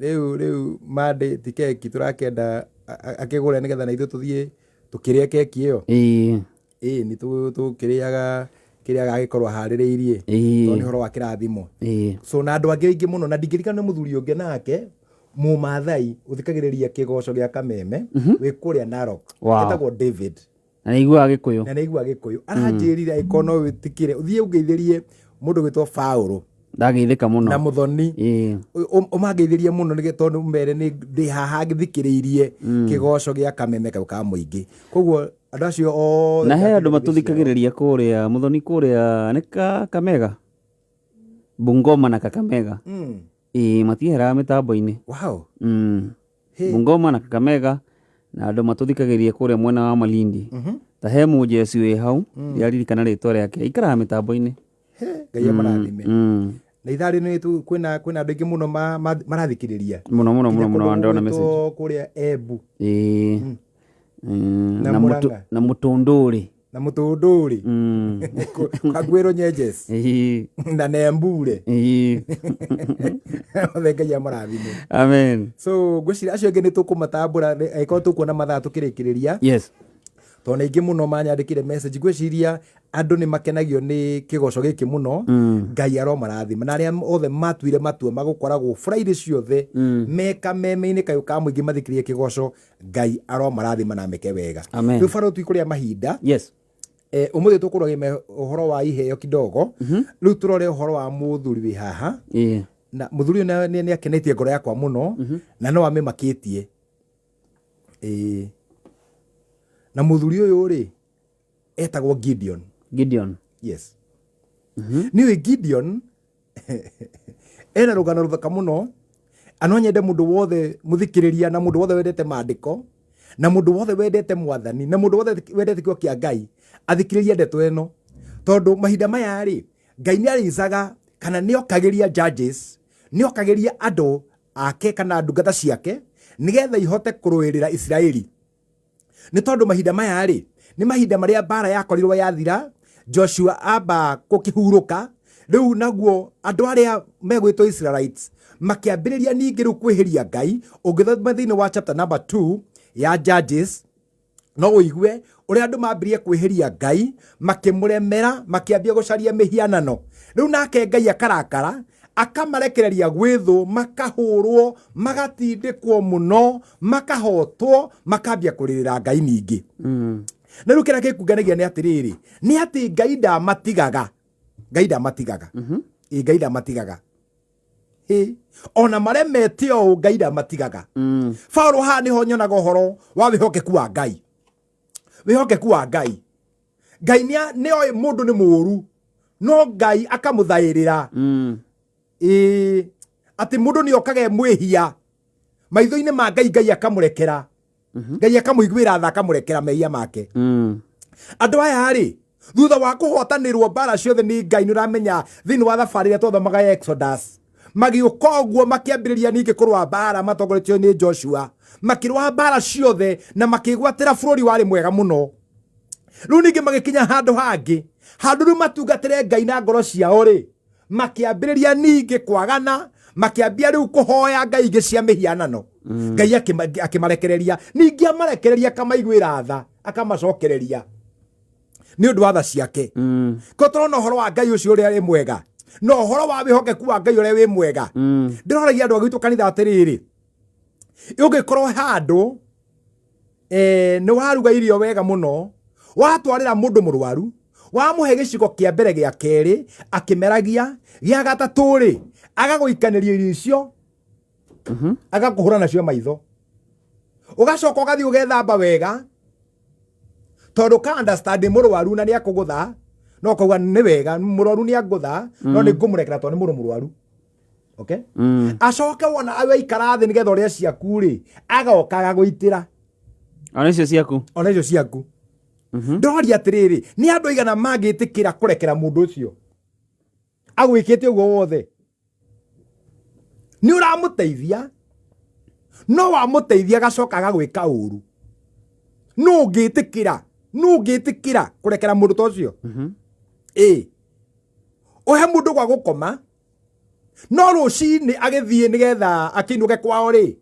Rĩu Monday ti keki tũrakĩenda akĩgũre nĩgetha na ithuĩ tũthiĩ tũkĩrĩe keki ĩyo. Ĩĩ. Ĩni, tũkĩrĩaga kĩrĩa agagĩkorwo aharĩrĩirie. Ĩĩ. Tondũ nĩ ũhoro wa kĩrathimo. Ĩĩ. So na andũ angĩ aingĩ mũno, na ndingĩririkana nĩ mũthuri ũngĩ nake Mũmathai ũthikagĩrĩria kĩgoco gĩa Kameme wĩ kũrĩa Narok. Wow. Etagwo David. Na nĩaiguaga Gĩkũyũ. Na nĩaiguaga Gĩkũyũ. Aranjĩrire angĩkorwo no wĩtĩkĩre ũthiĩ ũngeithĩrie mũndũ gwĩtwo Paũlũ. Ndageithĩka mũno. Na Mũthoni. Ĩĩ. Ũmangeithĩrie mũno nĩgetha tondũ mere nĩ ndĩ haha thikĩrĩirie kĩgoco gĩa Kameme kau ka mũingĩ. Koguo andũ acio othe Na he andũ ndakĩgeithia. matũthikagĩrĩria kũrĩa Mũthoni kũrĩa nĩ Kakamega, Bungoma na Kakamega. Ĩĩ, matieheraga mĩtambo-inĩ. Wow. Bungoma na Kakamega na andũ matũthikagĩrĩria kũrĩa mwena wa Malindi. Ta he mũjeci wĩ hau, ndiaririkana rĩtwa rĩake, aikaraga mĩtambo-inĩ. Ngai amarathime. Na ithaa rĩrĩ kwĩna andũ aingĩ mũno marathikĩrĩria. Mũno mũno Nginya mũno mũno kũndũ andona message. gũgwĩtwo kũrĩa Embu. Ĩĩ. Na Na Murang'a. na mũtũndũrĩ. Na mũtũndũrĩ. Kagwĩrwo Nyenjes. Ĩĩ. Na Nembure. Ĩĩ. Othe Ngai amarathime. Amen. So ngwĩciria acio angĩ nĩ tũkũmatambũra angĩkorwo tũkuona mathaa tũkĩrĩkĩrĩria. Yes. Tondũ nĩ aingĩ mũno manyandĩkire message, ngwĩciria andũ nĩ makenagio nĩ kĩgoco gĩkĩ mũno. Ngai aromarathima. Na arĩa othe matuire matua magũkoragwo Friday ciothe me kameme-inĩ kayũ ka mũingĩ mathikĩrĩrie kĩgoco, Ngai aromarathima na meke wega. Amen. Rĩu bado tũikũrĩa mahinda. Yes. Ũmũthĩ tũkũrora ũhoro wa iheo kidogo. Rĩu tũrore ũhoro wa mũthuri wĩ haha. Ĩĩ. Na mũthuri ũyũ nĩ akenetie ngoro yakwa mũno na no amĩmakĩtie. Ĩĩ. Na mũthuri ũyũ rĩ etagwo Gideon. Gideon. Yes. Nĩũĩ Gideon ena rũgano rũthaka mũno. Ano nyende mũndũ wothe mũthikĩrĩria na mũndũ wothe wendete maandĩko na mũndũ wothe wendete mwathani na mũndũ wothe wendete kiugo kĩa Ngai athikĩrĩrie ndeto ĩno, tondũ mahinda maya rĩ Ngai nĩ arĩicaga kana nĩ okagĩria judges, nĩ okagĩria andũ ake kana ndungata ciake nĩgetha ihote kũrũĩrĩra Isiraeli. Nĩ tondũ mahinda maya rĩ nĩ mahinda marĩa mbara yakorirwo yathira, Joshua amba gũkĩhurũka, rĩu naguo andũ arĩa megwĩtwo Israelites makĩambĩrĩria ningĩ rĩu kwĩhĩria Ngai. Ũngĩthoma thĩinĩ wa chapter number 2 ya Judges no ũigue ũrĩa andũ mambĩrĩrie kwĩhĩria Ngai, makĩmũremera, makĩambia gũcaria mĩhianano. Rĩu nake Ngai akarakara, akamarekereria gwĩthũ, makahũrwo, magatindĩkwo mũno, makahotwo, makambia kũrĩrĩra Ngai ningĩ. Na rĩu kĩrĩa gĩkunganagia nĩ atĩrĩrĩ, nĩ atĩ Ngai ndamatigaga. Ngai ndamatigaga. Ĩ, Ngai ndamatigaga. Ĩ, ona maremete ũũ Ngai ndamatigaga. Paũlũ haha nĩho nyonaga ũhoro wa wĩhokeku wa Ngai. Wĩhokeku wa Ngai. Ngai nĩ oĩ mũndũ nĩ mũũru, no Ngai akamũthaĩrĩra. Ĩ, atĩ mũndũ nĩ okage mwĩhia maitho-inĩ ma Ngai, Ngai akamũrekera. Ngai akamũiguĩra tha, akamũrekera mehia make. Andũ aya rĩ, thutha wa kũhotanĩrwo mbara ciothe nĩ Ngai, nĩ ũramenya thĩinĩ wa thabarĩ ĩrĩa twathomaga ya Exodus, magĩũka ũguo makĩambĩrĩria ningĩ kũrũa mbara matongoretio nĩ Joshua, makĩrũa mbara ciothe na makĩgwatĩra bũrũri warĩ mwega mũno. Rĩu ningĩ magĩkinya handũ hangĩ, handũ rĩu matungatĩre Ngai na ngoro ciao rĩ, makĩambĩrĩria ningĩ kwagana, makĩambia rĩu kũhoya Ngai ingĩ cia mĩhianano. Ngai akĩmarekereria, ningĩ amarekereria akamaiguĩra tha, akamacokereria nĩ ũndũ wa tha ciake. Ko tũrona ũhoro wa Ngai ũcio ũrĩa wĩ mwega, na ũhoro wa wĩhokeku wa Ngai ũrĩa wĩ mwega. Ndĩroragia andũ a gwitũ kanitha atĩrĩrĩ, ũngĩkorwo handũ nĩ waruga irio wega mũno, Watwarĩra mũndũ mũrwaru, wamũhe gĩciko kĩa mbere, gĩa kerĩ akĩmeragia, gĩa gatatũ rĩ agagũikanĩria irio icio, agakũhũra nacio maitho, ũgacoka ũgathiĩ ũgethamba wega, tondũ ka understand mũrwaru na nĩ akũgũtha, no ũkauga nĩ wega mũrwaru nĩ angũtha, no nĩ ngũmũrekera tondũ nĩ mũndũ mũrwaru. Okay, acoke wona waikara thĩ nĩgetha ũrĩa ciaku rĩ, agoka agagũitĩra. Ona icio ciaku. Ona icio ciaku. Ndoria atĩrĩrĩ, nĩ andũ aigana mangĩtĩkĩra kũrekera mũndũ ũcio agwĩkĩte ũguo wothe? Nĩ ũramũteithia, no wamũteithia agacoka agagwĩka ũru. Nũ ũngĩtĩkĩra? Nũ ũngĩtĩkĩra kũrekera mũndũ ta ũcio? Ĩ ũhe mũndũ gwa gũkoma, no rũcinĩ agĩthiĩ nĩgetha akĩinũke kwao rĩ,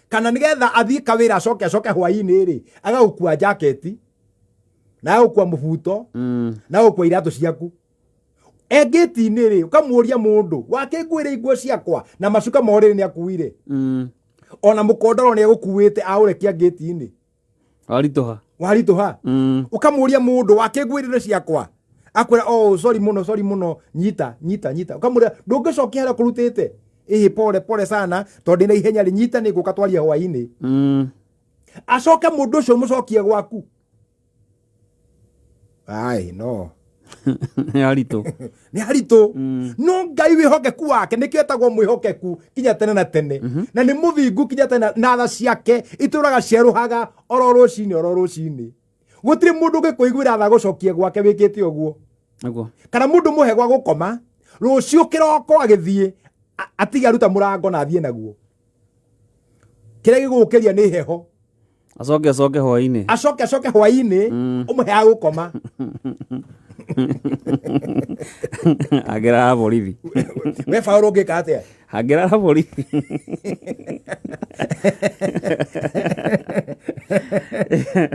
kana nĩgetha athiĩ kawĩra, acoke hwainĩ rĩ, agagũkua jaketi na agagũkua mũbuto na agagũkua iratũ ciaku e ngĩti-inĩ rĩ, ũkamũria mũndũ wakĩnguĩre iguo ciakwa na macuka morĩrĩ nĩ akuire, ona mũkondoro nĩ agũkuĩte aũrekia ngĩti-inĩ. Waritũha. Waritũha. Ũkamũria mũndũ wakĩnguĩrĩre ciakwa, akwĩra, "Oh, sorry mũno, sorry mũno, nyita, nyita, nyita." Ũkamũria, "Ndũngĩcokia harĩa kũrutĩte?" "Ĩhĩ, pole pole sana, tondũ ndĩna ihenya rĩ." "Nyita, nĩ ngũka twarie hwainĩ." Acoke mũndũ ũcio mũcokie gwaku? Ai, no. Nĩ haritũ. Nĩ haritũ, no Ngai wĩhokeku wake, nĩkĩo etagwo mwĩhokeku kinya tene na tene, na nĩ mũthingu kinya tene, na tha ciake itũraga cierũhaga oro rũcinĩ oro rũcinĩ. Gũtirĩ mũndũ ũngĩkũiguĩra tha gũcokie gwake wĩkĩte ũguo. Nĩguo. Kana mũndũ mũhe gwa gũkoma, rũciũ kĩroko agĩthiĩ atige aruta mũrango na athiĩ naguo, kĩrĩa gĩgũgũkĩria nĩ heho. Acoke hwainĩ. Acoke hwainĩ, ũmũheaga gũkoma. Angĩrara borithi. We Paũlũ, ũngĩka atĩa? Angĩrara borithi.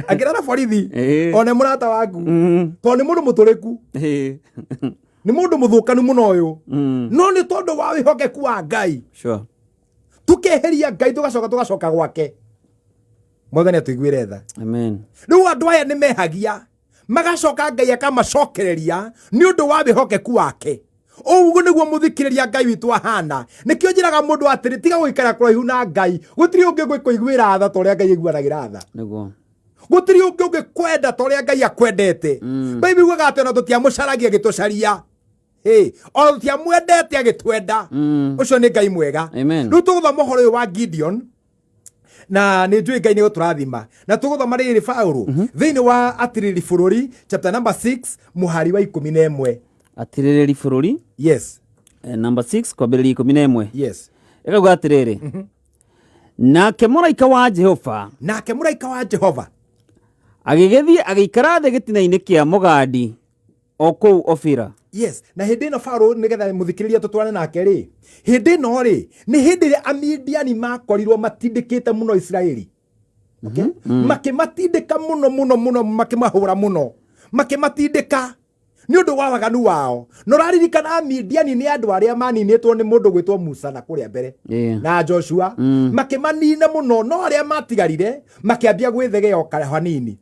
Angĩrara borithi, one mũrata waku, tondũ nĩ mũndũ mũtũrĩku, nĩ mũndũ mũthũkanu mũno ũyũ, no nĩ tondũ wa wĩhokeku wa Ngai. Tukeheria Ngai, tugacoka tugacoka gwake. Mwathani atũiguĩre tha. Amen. Rĩu andũ aya nĩ mehagia, magacoka Ngai akamacokereria nĩ ũndũ wa wĩhokeku wake. Ũguo nĩguo, mũthikĩrĩria, Ngai witũ ahana. Nĩkĩo njĩraga mũndũ atĩrĩ, tiga gũikara kũraihu na Ngai. Gũtirĩ ũngĩ ũngĩkũiguĩra tha ta ũrĩa Ngai aiguanagĩra tha. Gũtirĩ ũngĩ ũngĩkwenda ta ũrĩa Ngai akwendete. Bible yugaga atĩ ona tũtiamũcaragia, agĩtũcaria. Hey, ona tũtiamwendete, agĩtwenda. Ũcio nĩ Ngai mwega. Amen. Rĩu tũgũthoma ũhoro ũyũ wa Gideon, na nĩ njũĩ Ngai nĩ gũtũrathima, na tũgũthoma rĩrĩ Paũlũ thĩinĩ wa Atirĩrĩri Bũrũri chapter number 6 mũhari wa 11. Atirĩrĩri Bũrũri. Yes. Number 6 kwambĩrĩria 11. Yes. Ĩkauga atĩrĩrĩ, nake mũraika wa Jehova, nake mũraika wa Jehova agĩgĩthiĩ agĩikara thĩ gĩtina-inĩ kĩa mũgandi o kũu Ofira. Yes, na hĩndĩ ĩno Farao, nĩgetha mũthikĩrĩria tũtwarane nake rĩ, hĩndĩ ĩno rĩ nĩ hĩndĩ ĩrĩa Amidiani makorirwo matindĩkĩte mũno Isiraeli, okay? Makĩmatindĩka mũno mũno mũno, makĩmahũra mũno, makĩmatindĩka nĩ ũndũ wa waganu wao. Na ũraririkana Amidiani nĩ andũ arĩa maninĩtwo nĩ mũndũ gwĩtwo Musa na kũrĩa mbere na Joshua, makĩmanina mũno, no arĩa matigarire makĩambia gwĩthegea o hanini.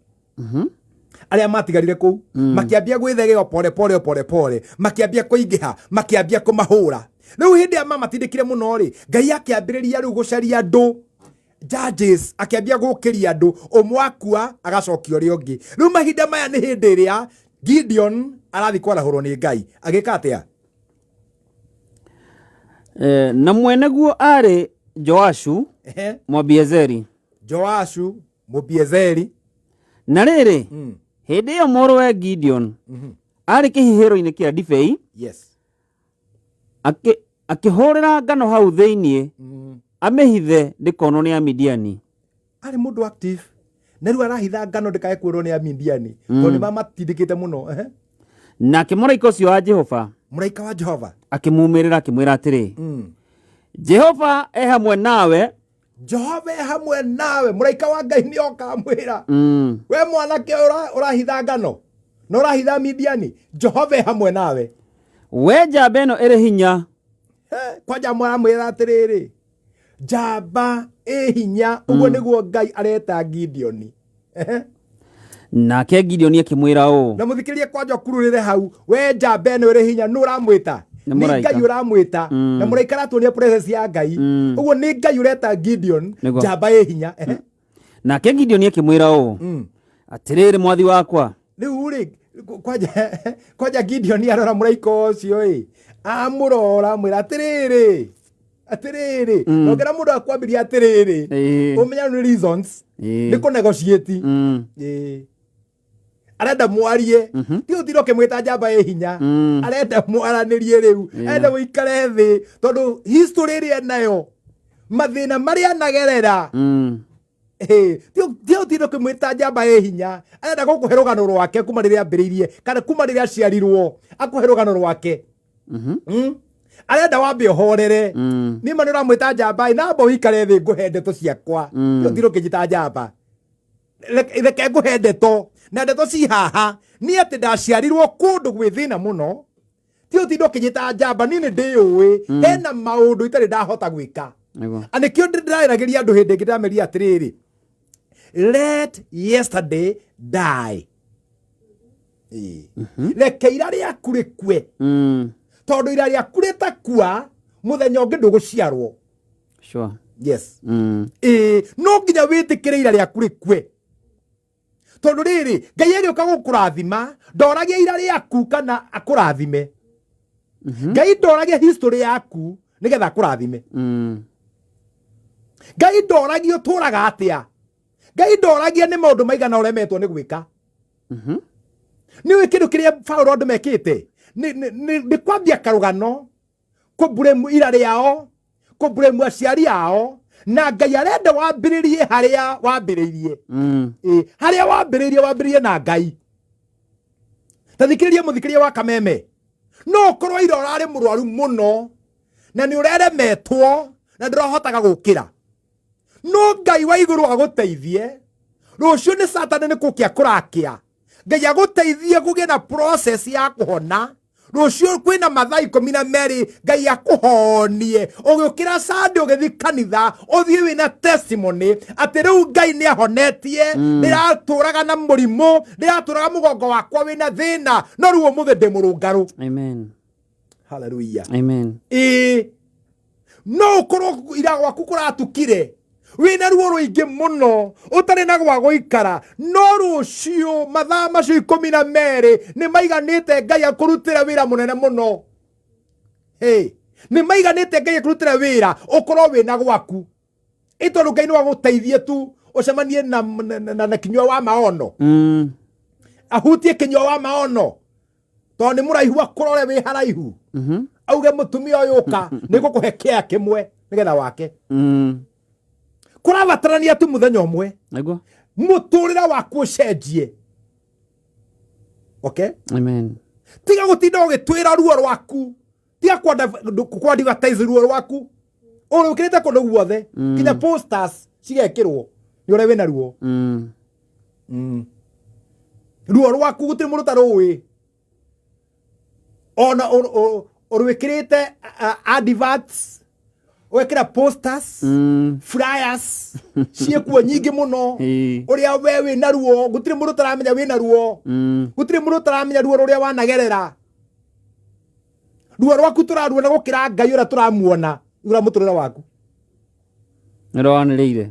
Arĩa matigarire kũu makĩambia gwĩthegea o pole pole o pole pole, makĩambia kũingĩha, makĩambia kũmahũra. Rĩu hĩndĩ ĩrĩa mamatindĩkire mũno rĩ, Ngai akĩambĩrĩria rĩu gũcaria andũ, judges, akĩambia gũkĩria andũ, ũmwe akua agacokia ũrĩa ũngĩ. Rĩu mahinda maya nĩ hĩndĩ ĩrĩa Gideon arathiĩ kwarahũrwo nĩ Ngai. Agĩka atĩa? Na mwene guo arĩ Joashu Mwabiezeri. Joashu Mũbiezeri. Na rĩrĩ, hĩndĩ ĩyo mũrũwe Gideon arĩ kĩhihĩro-inĩ kĩa ndibei, akĩhũrĩra ngano hau thĩinĩ amĩhithe ndĩkonwo nĩ Amidiani. Arĩ mũndũ active, na rĩu arahitha ngano ndĩkae kuonwo nĩ Amidiani, tondũ nĩ mamatindĩkĩte mũno. Nake mũraika ũcio wa Jehova, mũraika wa Jehova, akĩmumĩrĩra akĩmwĩra atĩrĩ, "Jehova e hamwe nawe." Jehova e hamwe nawe. Mũraika wa Ngai nĩ oka amwĩra, "We mwanake ũrahitha ngano na ũrahitha Midiani, Jehova e hamwe nawe." We njamba ĩno ĩrĩ hinya. He, kwanja maramwĩra atĩrĩrĩ, njamba ĩ hinya. Ũguo nĩguo Ngai areta Gideoni. Nake Gideoni akĩmwĩra ũũ, Na mũthikĩrĩrie kwanja ũkururĩre hau, we njamba ĩno ĩrĩ hinya, nũ ũramwĩta? Nĩ Nĩ mũraika. Ngai ũramwĩta. Na mũraika aratuonia presence ya Ngai. Ũguo nĩ Ngai ũreta Gideon, Nĩguo. njamba ĩ hinya. Ehe. Nake Gideoni akĩmwĩra ũũ, Atĩrĩrĩ mwathi wakwa, Rĩu rĩ, kwanja Gideon arora mũraika ũcio ĩ, amũrora amwĩra atĩrĩrĩ, atĩrĩrĩ. Nongera mũndũ akwambĩria atĩrĩrĩ, ũmenya nĩ reasons, nĩ kũ negotiate. Ĩĩ. Arenda mwarie, ti ũtinde ũkĩmwĩta njamba ĩ hinya, arenda mwaranĩrie rĩu, arenda mũikare thĩ, tondũ history ĩrĩa enayo, mathĩna marĩa anagerera, ti ũtinde ũkĩmwĩta njamba ĩ hinya, arenda gũkũhe rũgano rwake kuma rĩrĩa ambĩrĩirie kana kuma rĩrĩa aciarirwo, akũhe rũgano rwake. Arenda wambe ũhorere. Niĩ ma nĩ ũramwĩta njamba ĩ, namba ũikare thĩ ngũhe ndeto ciakwa. Ti ũtinde ũkĩnjĩta njamba. Reke ngũhe ndeto, na ndeto ci haha nĩ atĩ ndaciarirwo kũndũ gwĩ thĩna mũno. Ti ũtinde ũkĩnjĩta njamba, niĩ nĩ ndĩyũĩ, hena maũndũ itarĩ ndahota gwĩka. Na nĩkĩo ndĩraragĩria andũ hĩndĩ ĩngĩ ndĩrameria atĩrĩrĩ, let yesterday die. Reke ira rĩaku rĩkue, tondũ ira rĩaku rĩtakua mũthenya ũngĩ ndũgũciarwo. Yes. Ĩĩ, no nginya wĩtĩkĩre ira rĩaku rĩkue, tondũ rĩrĩ Ngai agĩũka gũkũrathima ndoragia ira rĩaku kana akũrathime. Ngai ndoragia history yaku nĩgetha akũrathime. Ngai ndoragia ũtũraga atĩa. Ngai ndoragia nĩ maũndũ maigana ũremetwo nĩ gwĩka. Nĩ ũĩ kĩndũ kĩrĩa Paũlũ andũ mekĩte nĩ kwambia karũgano, kũmburemu ira rĩao, kũmburemu aciari ao, na Ngai arenda wambĩrĩrie harĩa wambĩrĩirie. Harĩa wambĩrĩirie, wambĩrĩrie na Ngai. Ta thikĩrĩria mũthikĩrĩria wa Kameme, no ũkorwo ira ũrarĩ mũrwaru mũno na nĩ ũreremetwo na ndũrahotaga gũkĩra, no Ngai wa igũrũ agũteithie. Rũciũ nĩ Saturday, nĩ kũkĩa kũrakĩa. Ngai agũteithie kũgĩe na process ya kũhona. Rũciũ kwĩna mathaa 12, Ngai akũhonie. Ũgĩũkĩra Sunday ũgĩthiĩ kanitha, ũthiĩ wĩna testimony atĩ rĩu Ngai nĩ ahonetie. Ndĩratũraga na mũrimũ, ndĩratũraga mũgongo wakwa wĩna thĩna, no rĩu ũmũthĩ ndĩ mũrũngarũ. Amen. Hallelujah. Amen. Ĩĩ, no ũkorwo ira gwaku kũratukire, wĩna ruo rũingĩ mũno, ũtarĩ na gwa gũikara, no rũciũ mathaa macio 12 nĩ maiganĩte Ngai akũrutĩre wĩra mũnene mũno. Hey, nĩ maiganĩte Ngai akũrutĩre wĩra ũkorwo wĩna gwaku. Ĩ tondũ Ngai no agũteithie tu ũcemanie na kinyua wa maono. Ahutie kinyua wa maono, tondũ nĩ mũraihu akũrore wĩ haraihu, auge mũtumia ũyũ ũka nĩ ngũkũhe kĩa kĩmwe nĩgetha wake. Kũrabatarania tu mũthenya ũmwe mũtũrĩre waku ũcenjie. Okay? Amen. Tiga gũtinda ũgĩtwĩra ruo rwaku, tiga kwadvertise ruo rwaku ũrũkĩrĩte kũndũ guothe, nginya posters cigekĩrwo nĩ ũrĩa wĩna ruo. Ruo rwaku gũtirĩ mũndũ ũtarũĩ, ona ũrwĩkĩrĩte adverts, ũgekĩra posters, flyers ciĩkuo nyingĩ mũno ũrĩa we wĩna ruo. Gũtirĩ mũndũ ũtaramenya wĩna ruo. Gũtirĩ mũndũ ũtaramenya ruo rũrĩa wanagerera. Ruo rwaku tũraruona gũkĩra Ngai ũrĩa tũramuona igũrũ rĩa mũtũrĩre waku. Nĩ rwanĩrĩire.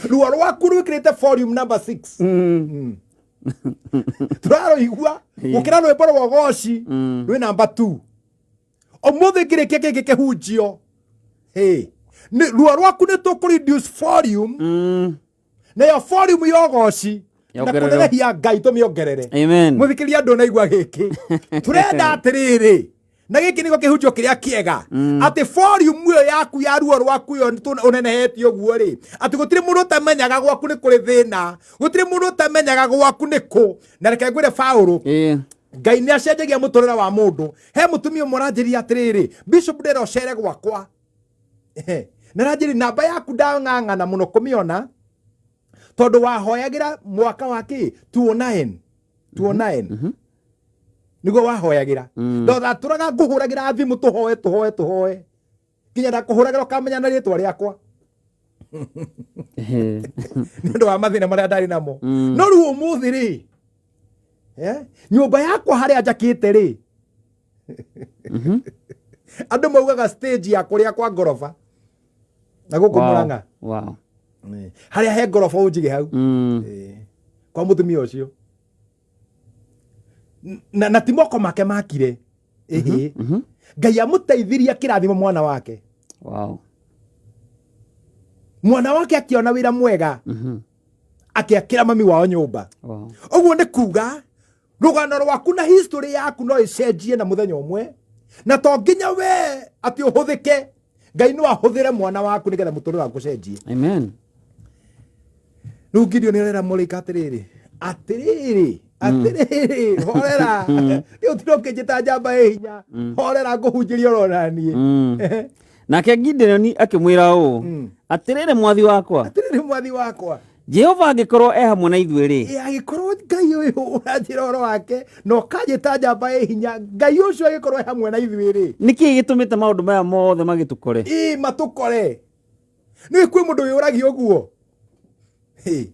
Ruo rwaku rwĩkĩrĩte volume number 6, tũrarũigua gũkĩra rwĩmbo rwa ũgoci rwĩ namba 2. Ũmũthĩ ngĩrĩkia kĩngĩ kĩhunjio. Hey, ruo rwaku nĩ tũkũ reduce volume, nayo volume ya ũgoci na Yongererwo. kũnenehia Ngai tũmĩongerere. Amen. Mũthikĩria ndũnaigua gĩkĩ tũrenda atĩrĩrĩ, na gĩkĩ nĩguo kĩhunjio kĩrĩa kĩega, atĩ volume ĩyo yaku ya ruo rwaku ĩyo ũnenehetie ũguo rĩ, atĩ gũtirĩ mũndũ ũtamenyaga gwaku nĩ kũrĩ thĩna, gũtirĩ mũndũ ũtamenyaga gwaku nĩ kũ. Na reke ngwĩre Paũlũ, Ngai nĩ acenjagia mũtũrĩre wa mũndũ. He mũtumia ũmwe ũranjĩria atĩrĩrĩ, Bishop, ndĩrenda ũcere gwakwa. Na aranjĩria namba yaku ndang'ang'ana mũno kũmĩona, tondũ wahoyagĩra mwaka wa kĩ 209, 209 nĩguo wahoyagĩra. Ndatũraga ngũhũragĩra thimũ, tũhoe tũhoe tũhoe, nginya ndakũhũragĩra ũkamenya na rĩtwa rĩakwa. Nĩ ũndũ wa mathĩna marĩa ndarĩ namo. No rĩu ũmũthĩ rĩ, nyũmba yakwa harĩa njakĩte rĩ, andũ maugaga stage ya kũrĩa kwa ngoroba na gũkũ Mũrang'a. Harĩa he ngoroba ũnjige hau. Kwa mũtumia ũcio. Na ti moko make makire. Ĩhĩ. Ngai amũteithirie akĩrathima mwana wake. Mwana wake akĩona wĩra mwega. Akĩakĩra mami wao nyũmba. Ũguo nĩ kuga rũgano rwaku na history yaku no ĩcenjie na mũthenya ũmwe, na to nginya we atĩ ũhũthĩke. Ngai no ahũthĩre mwana waku nĩgetha mũtũrĩre waku ũcenjie. Amen. Rĩu Gideon arera mũraika atĩrĩrĩ, atĩrĩrĩ, atĩrĩrĩ, horera. Rĩu tiga ũkĩnjĩta njamba ĩ hinya, horera ngũhunjĩria oro naniĩ. Nake Gideoni akĩmwĩra ũũ, atĩrĩrĩ mwathi wakwa, atĩrĩrĩ mwathi wakwa, Jehova angĩkorwo e hamwe na ithuĩ rĩ, ĩ angĩkorwo Ngai ũyũ ũranjĩra ũhoro wake na ũkanjĩta njamba ĩ hinya, Ngai ũcio angĩkorwo e hamwe na ithuĩ rĩ, nĩkĩĩ gĩtũmĩte maũndũ maya mothe magĩtũkore? Ĩ matũkore. Nĩ kwĩ mũndũ wĩyũragia ũguo. Hĩ,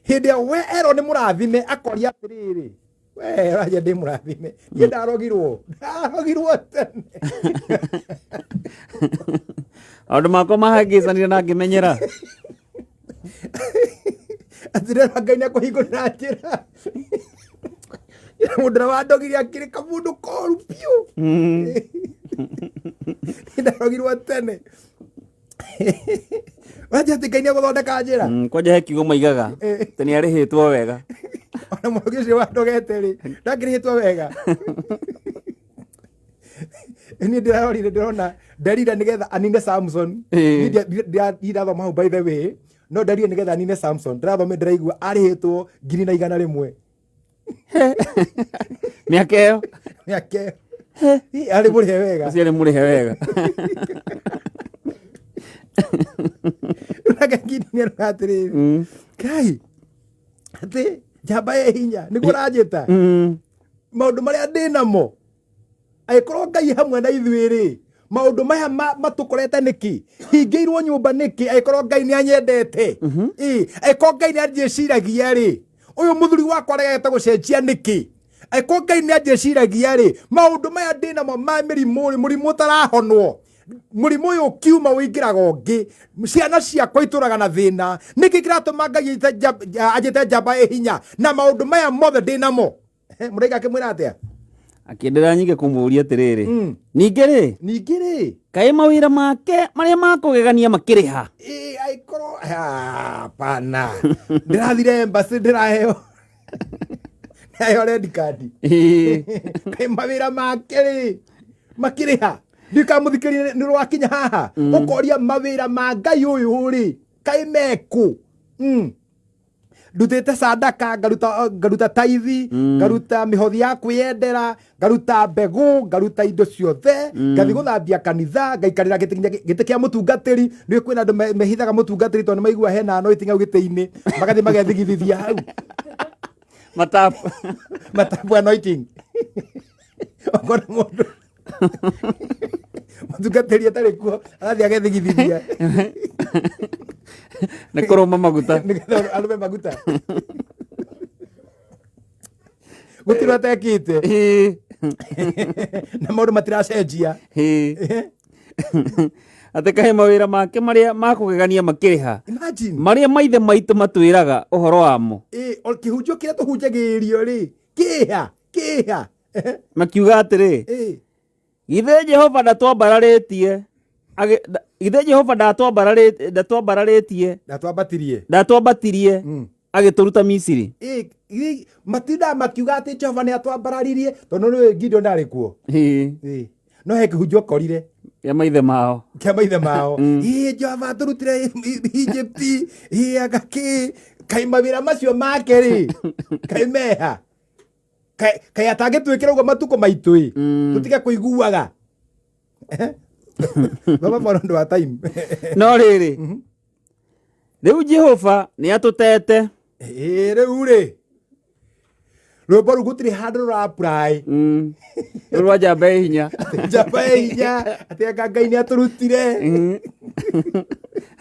hĩndĩ ĩrĩa we erwo nĩ mũrathime akoria atĩrĩrĩ, we ũranjia ndĩ mũrathime, niĩ ndarogirwo, ndarogirwo tene. Maũndũ makwa mahangĩcanire na ngĩmenyera. Atĩrĩra Ngai nĩakũhingũrĩra njĩra. Mũndũ ũrĩa wandogire akĩrĩ kamũndũ koru biũ. Niĩ ndarogirwo tene. Ũranjia atĩ Ngai nĩegũthondeka njĩra. Kwanja he kiugo maigaga atĩ nĩarĩhĩtwo wega. Ona mũrogi ũcio wandogete rĩ, ndangĩrĩhĩtwo wega. Niĩ ndĩrarorire ndĩrona Delila nĩgetha anine Samson. Niĩ ndirathoma hau by the way, no Delila nĩgetha anine Samson. Ndĩrathoma ndĩraigua arĩhĩtwo 1,100. Mĩaka ĩyo? Mĩaka ĩyo. Arĩ mũrĩhe wega. Ũcio arĩ mũrĩhe wega. Nake Gideon arauga atĩrĩrĩ, Ngai, atĩ njamba ĩ hinya nĩguo ũranjĩta. Maũndũ marĩa ndĩ namo, angĩkorwo Ngai hamwe na ithuĩ rĩ, maũndũ maya matũkorete nĩkĩ? Hingĩirwo nyũmba nĩkĩ? Angĩkorwo Ngai nĩ anyendete. Ĩ, angĩkorwo Ngai nĩ anjĩciragia rĩ, ũyũ mũthuri wakwa aregete gũcenjia nĩkĩ? Angĩkorwo Ngai nĩ anjĩciragia rĩ, maũndũ maya ndĩ namo ma mĩrimũ rĩ, mũrimũ ũtarahonwo, mũrimũ ũyũ ũkiuma ũingĩraga ũngĩ, ciana ciakwa itũraga na thĩna, nĩkĩ kĩratũma Ngai anjĩte njamba ĩ hinya na maũndũ maya mothe ndĩ namo? Mũraika akĩmwĩra atĩa? Akĩenderea nyingĩ kũmũũria atĩrĩrĩ, ningĩ rĩ, ningĩ rĩ, kaĩ mawĩra make marĩa ma kũgegania makĩrĩha? Ĩ, angĩkorwo, hapana. Ndĩrathire embassy, ndĩraheo. Ndĩraheo red card. Kaĩ mawĩra make rĩ, makĩrĩha? Ndikamũthikĩrĩrie nĩ rwakinya haha. Ũkoria mawĩra ma Ngai ũyũ rĩ, kaĩ mekũ? Ndutĩte sadaka, ngaruta taithi, ngaruta mĩhothi ya kwĩyendera, ngaruta mbegũ, ngaruta indo ciothe, ngathiĩ gũthambia kanitha, ngaikarĩra gĩtĩ kĩa mũtungatĩri. Nĩ kwĩna andũ mehithaga mũtungatĩri tondũ nĩ maigua hena anointing hau gĩtĩ-inĩ, magathiĩ magethigithithia hau. Matapu. Matapu anointing. Ũkona mũndũ mũtungatĩri atarĩ kuo, arathiĩ agethigithithia. Nĩ kũrũma maguta. Nĩgetha arũme maguta. Gũtirĩ atekĩte. Na maũndũ matiracenjia. Atĩ kaĩ mawĩra make marĩa ma kũgegania makĩrĩha. Imagine. Marĩa maithe maitũ matwĩraga ũhoro wamo. Ĩ, o kĩhunjio kĩrĩa tũhunjagĩrio rĩ, kĩha, kĩha. Makiuga atĩrĩ, githĩ Jehova ndatwambararĩtie, githĩ Jehova ndatwambararĩtie, Ndatwambatirie. Ndatwambatirie, agĩtũruta Misiri. Ĩ, matindaga makiuga atĩ Jehova nĩ atwambararirie, tondũ nĩ Gideon ndarĩ kuo. No he kĩhunjio korire. Kĩa maithe mao. Kĩa maithe mao. Ĩ, Jehova atũrutire Egypt, ĩ, anga kĩ, kaĩ mawĩra macio make rĩ, kaĩ meha. Kaĩ atangĩtwĩkĩra ũguo matukũ maitũ ĩ, tũtige kũiguaga. Baba mwana ũndũ wa time. No rĩrĩ, rĩu Jehova nĩ atũtete. Ĩ, rĩu rĩ, rwĩmbo rũu gũtirĩ handũ rũra-apply. Rũu rwa njamba ĩ hinya. Njamba ĩ hinya, atĩ anga Ngai nĩ atũrutire.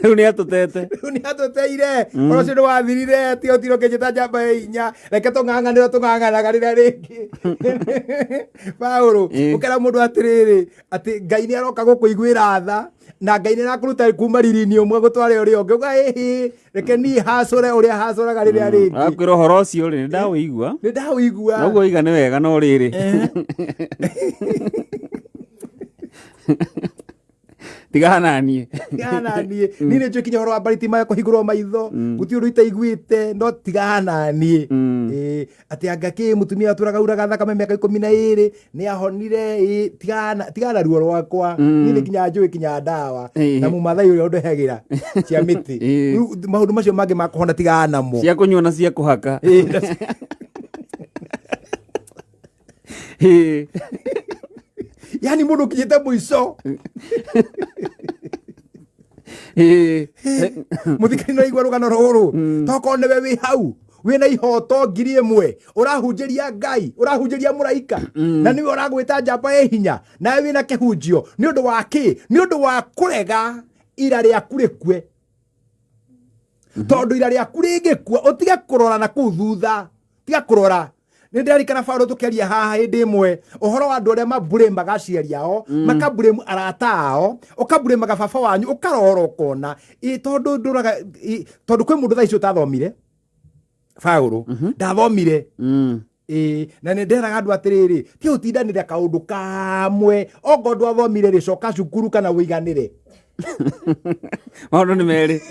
Rĩu nĩ atũtete. Rĩu nĩ atũteire. Ũhoro ũcio nĩ wathirire, tiga ũtire ũkĩnjĩta njamba ya inya, reke tũng'ang'anĩre tũng'ang'anaga rĩrĩa rĩngĩ. Paũlũ, ũkera mũndũ atĩrĩrĩ, atĩ Ngai nĩ aroka gũkũiguĩra tha, na Ngai nĩ arakũruta kuma riri-inĩ ũmwe gũtware ũrĩa ũngĩ. Ũka ĩhĩ, reke niĩ hacũre ũrĩa hacũraga rĩrĩa rĩngĩ. Akwĩra ũhoro ũcio rĩ, nĩ ndawĩigua. Nĩ ndawĩigua. Noguo iga nĩ wega no rĩrĩ. Tigana na niĩ. Tigana na niĩ. Niĩ nĩ njũĩ kinya ũhoro wa Baritimayo kũhingũrwo maitho, gũtirĩ ũndũ itaiguĩte, no tigana na niĩ. Ĩĩ, atĩ anga kĩ mũtumia atũraga uraga thakame mĩaka 12 nĩ ahonire, ĩĩ, tigana na ruo rwakwa. Niĩ nĩ kinya njũĩ kinya ndawa, na mũmathai ũrĩa ũndehagĩra cia mĩtĩ. Rĩu maũndũ macio mangĩ ma kũhona tigana namo. Cia kũnyua na cia kũhaka. Yani mũndũ ũkinyĩte mũico. Mũthikĩrĩria no aigua rũgano rũrũ, tokorwo nĩwe wĩ hau wĩna ihoto 1000, ũrahunjĩria Ngai, ũrahunjĩria mũraika, na nĩwe ũragwĩta njamba ĩ hinya, nawe wĩna kĩhunjio. Nĩ ũndũ wa kĩ? Nĩ ũndũ wa kũrega ira rĩaku rĩkue. Tondũ ira rĩaku rĩngĩkua, ũtige kũrora na kũu thutha, tiga kũrora. Nĩ ndĩrarikana Paũlũ tũkĩaria haha hĩndĩ ĩmwe ũhoro wa andũ arĩa maburĩmaga aciari ao, makaburĩmu arata ao, ũkaburĩmaga baba wanyu, ũkarora ũkona ĩ, tondũ ndũraga, ĩ, tondũ kwĩ mũndũ thaa ici ũtathomire. Paũlũ ndathomire. Ĩ, na nĩ nderaga andũ atĩrĩrĩ, ti ũtindanĩre kaũndũ kamwe, ongorwo ndwathomire rĩ, coka cukuru kana ũiganĩre. Maũndũ nĩ merĩ.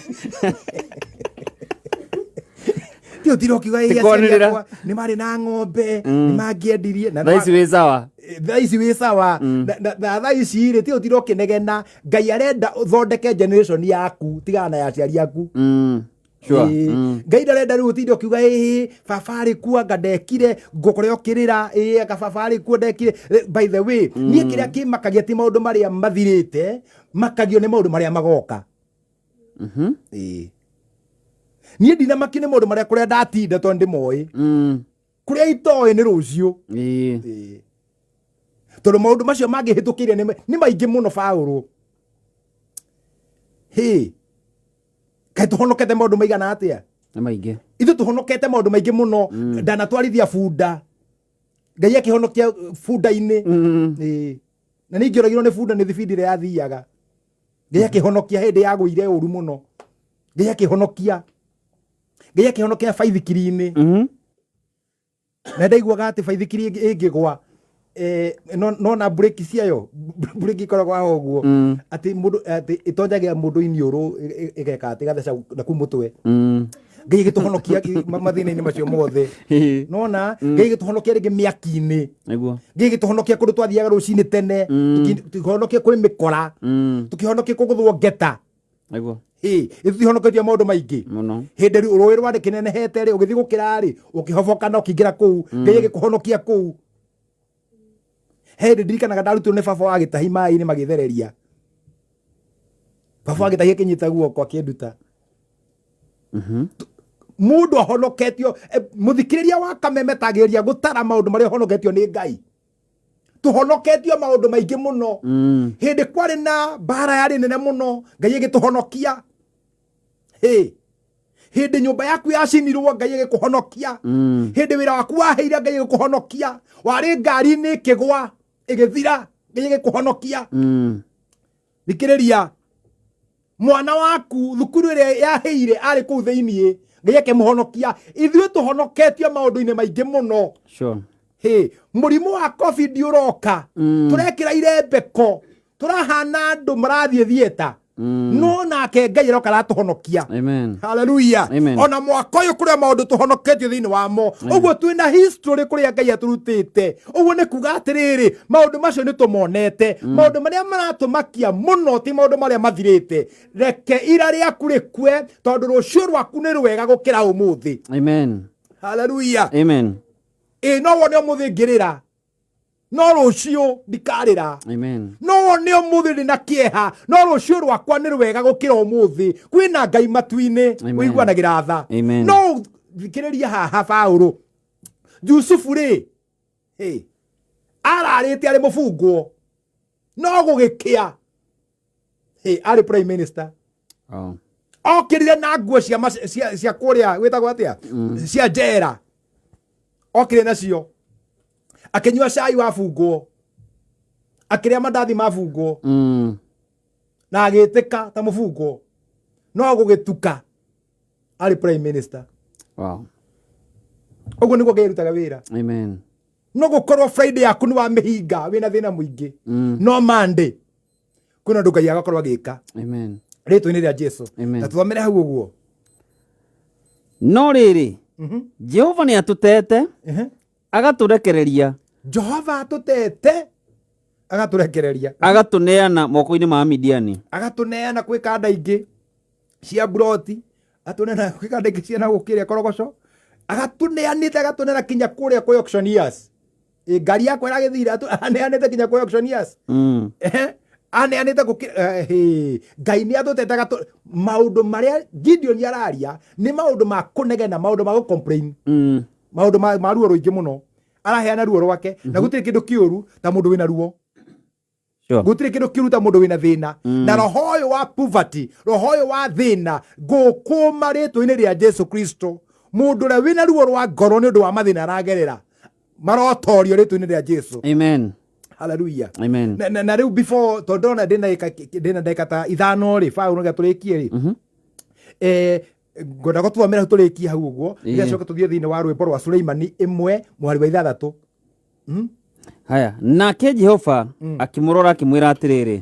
Ti ũtira ũkiuga, ĩ, Ti aciari kwanĩrĩra. akwa nĩ marĩ na ng'ombe, nĩ mangĩendirie, na Thaa ici wĩ sawa. Thaa ici wĩ sawa. Na thaa ici rĩ, ti ũtira ũkĩnegena. Ngai arenda ũthondeke generation yaku, tigana na ya aciari aku. Sure. Ĩĩ. Ngai ndarenda rĩu ũtinde ũkiuga, ĩĩ, baba arĩ kuo anga ndekire, ngũkore ũkĩrĩra, ĩĩ, anga baba arĩ kuo ndekire. By the way, niĩ kĩrĩa kĩmakagia ti maũndũ marĩa mathirĩte, makagio nĩ maũndũ marĩa magoka. Ĩĩ. Niĩ ndinamakio nĩ maũndũ marĩa kũrĩa ndatinda tondũ ndĩmoĩ. Kũrĩa itoĩ nĩ rũciũ. Ĩĩ. Tondũ maũndũ macio mangĩhĩtũkĩire nĩ maingĩ mũno, Paũlũ. Hĩ. Kaĩ tũhonokete maũndũ maigana atĩa? Nĩ maingĩ. Ithuĩ tũhonokete maũndũ maingĩ mũno. Ndanatwarithia bunda. Ngai akĩhonokia bunda-inĩ. Ĩĩ. Na nĩ ingĩoragirwo nĩ bunda nĩ thibindi ĩrĩa yathiaga. Ngai akĩhonokia hĩndĩ yagũire ũru mũno. Ngai akĩhonokia. Ngai akĩhonokia baithikiri-inĩ. Na ndaiguaga atĩ baithikiri ĩngĩgwa, no na breki ciayo, breki ikoragwo haha ũguo, atĩ mũndũ, atĩ ĩtonyagia mũndũ iniũrũ, ĩgeka atĩ ĩgatheca na kũu mũtwe. Ngai agĩtũhonokia mathĩna-inĩ macio mothe. Nona Ngai agĩtũhonokia rĩngĩ mĩaki-inĩ. Ngai agĩtũhonokia kũndũ twathiaga rũcinĩ tene, tũkĩhonokia kwĩ mĩkora, tũkĩhonokia kũgũthwo ngeta. Ĩ, ithuĩ tũtihonoketie maũndũ maingĩ. Mũno. Hĩndĩ rĩ rũĩ rwarĩ kĩnenehete rĩ, ũgĩthiĩ gũkĩra rĩ, ũkĩhoboka na ũkĩingĩra kũu, Ngai agĩkũhonokia kũu. He hĩndĩ ndirikanaga ndarutirwo nĩ baba wa gĩtahi maĩ-inĩ magĩthereria. Baba wa gĩtahi akĩnyita guoko akĩnduta. Mũndũ ahonoketio, mũthikĩrĩria wa Kameme tagĩrĩria gũtara maũndũ marĩa ũhonoketio nĩ Ngai. Tũhonoketio maũndũ maingĩ mũno. Hĩndĩ kwarĩ na mbara yarĩ nene mũno, Ngai agĩtũhonokia. Hĩ. Hĩndĩ nyũmba yaku yacinirwo, Ngai agĩkũhonokia. Hĩndĩ wĩra waku waheire, Ngai agĩkũhonokia. Warĩ ngari-inĩ ĩkĩgwa, ĩgĩthira, Ngai agĩkũhonokia. Thikĩrĩria, mwana waku thukuru ĩrĩa yaheire arĩ kũu thĩiniĩ, Ngai akĩmũhonokia. Ithuĩ tũhonoketio maũndũ-inĩ maingĩ mũno. Hĩ, mũrimũ wa COVID ũroka, tũrekĩra irembeko, tũrahana andũ marathiĩ theatre. No nake Ngai aroka aratũhonokia. Amen. Hallelujah. Amen. Ona mwaka ũyũ kũrĩa maũndũ tũhonoketio thĩinĩ wamo. Ũguo twĩna history kũrĩa Ngai atũrutĩte. Ũguo nĩ kuga atĩrĩrĩ, maũndũ macio nĩ tũmonete. Maũndũ marĩa maratũmakia mũno ti maũndũ marĩa mathirĩte. Reke ira rĩaku rĩkue, tondũ rũciũ rwaku nĩ rwega gũkĩra ũmũthĩ. Amen. Hallelujah. Amen. Ĩ, no wone ũmũthĩ ngĩrĩra, no rũciũ ndikarĩra. Amen. No wone ũmũthĩ ndĩ na kĩeha, no rũciũ rwakwa nĩ rwega gũkĩra ũmũthĩ. Kwĩna Ngai matu-inĩ, Amen. ũiguanagĩra tha. Amen. No thikĩrĩria haha Paũlũ. Jusufu rĩ, hĩ, ararĩte arĩ mũbungwo, no gũgĩkĩa, hĩ, arĩ prime minister. Oh. Okĩrire na nguo cia cia kũrĩa gwĩtagwo atĩa, cia njera, okĩrire nacio, akĩnyua cai wabungwo, akĩrĩa mandathi mabungwo, na agĩtĩka ta mũbungwo, no gũgĩtuka arĩ prime minister. Wow. Ũguo nĩguo Ngai arutaga wĩra. Amen. No gũkorwo Friday yaku nĩ wamĩhinga wĩna thĩna mũingĩ, no Monday kwĩna ũndũ Ngai agakorwo agĩka. Amen. Rĩtwa-inĩ rĩa Jesu. Amen. Na tũthomere hau ũguo. No rĩrĩ, Jehova nĩ atũtete agatũrekereria. Jehova atũtete agatũrekereria, agatũneana moko-inĩ ma Midiani. Agatũneana kwĩ kanda ingĩ cia buroti, atũneana kwĩ kanda ingĩ cia nagũkĩrĩa korogoco, agatũneanĩte, agatũneana kinya kũrĩa kwĩ auctioneers. Ĩ, ngari yakwa ĩragĩthire, aneanĩte kinya kwĩ auctioneers. Ehe, aneanĩte hĩ, Ngai nĩ atũtete maũndũ marĩa Gideon araria nĩ maũndũ ma kũnegena, maũndũ ma gũ-complain, maũndũ ma ruo rũingĩ mũno. Araheana ruo rwake, na gũtirĩ kĩndũ kĩũru ta mũndũ wĩna ruo. Gũtirĩ kĩndũ kĩũru ta mũndũ wĩna thĩna. Na roho ũyũ wa poverty, roho ũyũ wa thĩna, ngũkũma rĩtwa-inĩ rĩa Jesu Kristo. Mũndũ ũrĩa wĩna ruo rwa ngoro nĩ ũndũ wa mathĩna aragerera, marotorio rĩtwa-inĩ rĩa Jesu. Amen. Hallelujah. Amen. Na rĩu before, tondũ ndona ndĩna ndagĩka ta 5 rĩ, baũ no tũrĩkie rĩ, ngwenda gũtũthomera hau tũrĩkie hau ũguo, nĩgetha tũthiĩ thĩinĩ wa rwĩmbo rwa Suleimani 1 mũhari wa 6. Haya, nake Jehova akĩmũrora akĩmwĩra atĩrĩrĩ,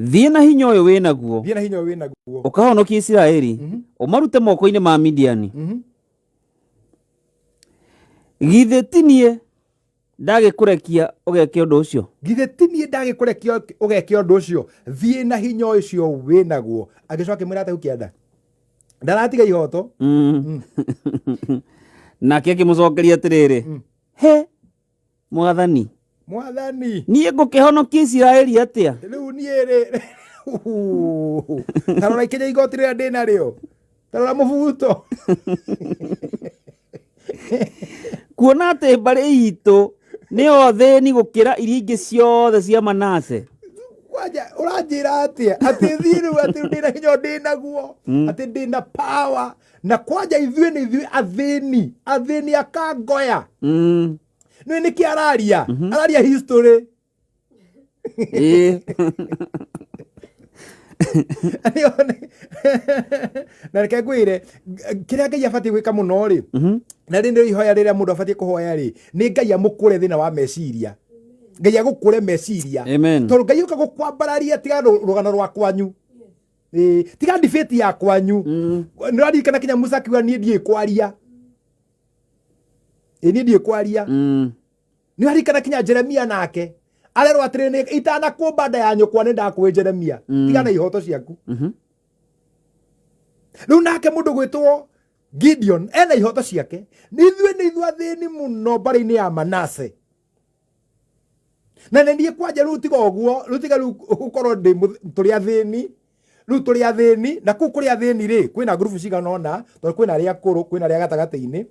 thiĩ na hinya ũyũ wĩ naguo, thiĩ na hinya ũyũ wĩ naguo, ũkahonokie Isiraeli, ũmarute moko-inĩ ma Midiani. Githĩ ti niĩ ndagĩkũrekia ũgeke ũndũ ũcio? Githĩ ti niĩ ndagĩkũrekia ũgeke ũndũ ũcio? Thiĩ na hinya ũcio wĩ naguo. Agĩcoka akĩmwĩra atĩ kĩanda ndaratiga ihoto. Nake akĩmũcokeria atĩrĩrĩ, he Mwathani, Mwathani, niĩ ngũkĩhonokia Isiraeli atĩa? Rĩu niĩ rĩ, ta rora ikinya igoti rĩrĩa ndĩ narĩo, ta rora mũbuto. Kuona atĩ mbarĩ itũ nĩyo thĩni gũkĩra iria ingĩ ciothe cia Manase. Kwanja ũranjĩra atĩa atĩ thiĩ rĩu, atĩ ndĩna hinya ndĩ naguo, atĩ ndĩna power, na kwanja ithuĩ nĩ ithuĩ athĩni, athĩni akangoya. Nĩ nĩkĩ araria? Araria history. Na reke ngwĩre kĩrĩa Ngai abatiĩ gwĩka mũno rĩ, na rĩ nĩ ihoya rĩrĩa mũndũ abatiĩ kũhoya rĩ, nĩ Ngai amũkũre thĩna wa meciria. Ngai agũkũre meciria. Amen. Tondũ Ngai ũka gũkwambararia, tiga rũgano rwa kwanyu. Tiga debate ya kwanyu. Nĩ ũraririkana kinya Musa akiuga niĩ ndiĩ kwaria. Niĩ ndiĩ kwaria. Nĩ ũraririkana kinya Jeremia nake arerwo atĩrĩ, nĩ itanakũmba nda ya nyũkwa nĩ ndakũĩ Jeremia. Tiga na ihoto ciaku. Rĩu nake mũndũ gwĩtwo Gideon ena ihoto ciake. Nĩ ithuĩ nĩ ithuĩ athĩni mũno mbarĩ-inĩ ya Manase. Na nĩ niĩ kwanja rĩu tiga ũguo, rĩu tiga rĩu gũkorwo ndĩ tũrĩ athĩni. Rĩu tũrĩ athĩni, na kũu kũrĩ athĩni rĩ, kwĩna ngurubu cigana ũna, tondũ kwĩna arĩa akũrũ, kwĩna arĩa gatagatĩ-inĩ,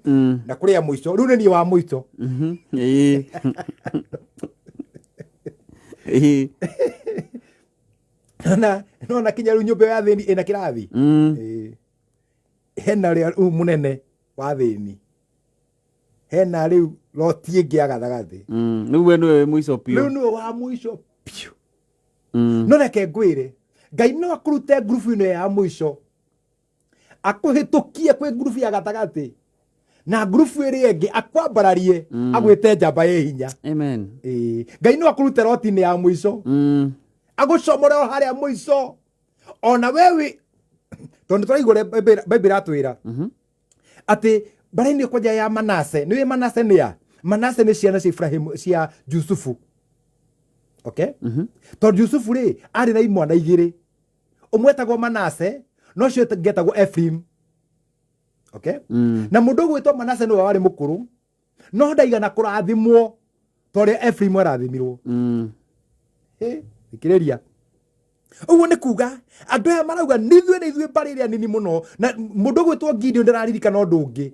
na kũrĩ a mũico. Rĩu nĩ niĩ wa mũico. Na nona kinya rĩu nyũmba ya athĩni ĩna kĩrathi. Hena ũrĩa rĩu mũnene wa athĩni. Hena rĩu loti ĩngĩ ya gatagatĩ. Rĩu we nĩwe wĩ mũico biũ. Rĩu nĩwe wa mũico biũ. No reke ngwĩre, Ngai no akũrute ngurubu ĩno ya mũico, akũhĩtũkie kwĩ ngurubu ya gatagatĩ, na ngurubu ĩrĩa ĩngĩ akwambararie, agwĩte njamba ĩ hinya. Amen. Ngai no akũrute roti-inĩ ya mũico, agũcomore o harĩa mũico. Ona we wĩ, tondũ tũraigua ũrĩa Bible ĩratwĩra atĩ mbarĩ-inĩ kwanja ya Manase. Nĩ ũĩ Manase nĩ a? Manase nĩ ciana cia Ibrahimu, cia Jusufu. Okay? Tondũ Jusufu rĩ, arĩ na imwana igĩrĩ. Ũmwe etagwo Manase, na ũcio ũngĩ etagwo Ephraim. Okay? Na mũndũ ũgwĩtwo Manase nĩwe warĩ mũkũrũ, no ndaigana kũrathimwo ta ũrĩa Ephraim arathimirwo. Thikĩrĩria. Ũguo nĩ kuga andũ aya marauga nĩ ithuĩ, nĩ ithuĩ mbarĩ ĩrĩa nini mũno. Na mũndũ ũgwĩtwo Gideon ndararirikana ũndũ ũngĩ.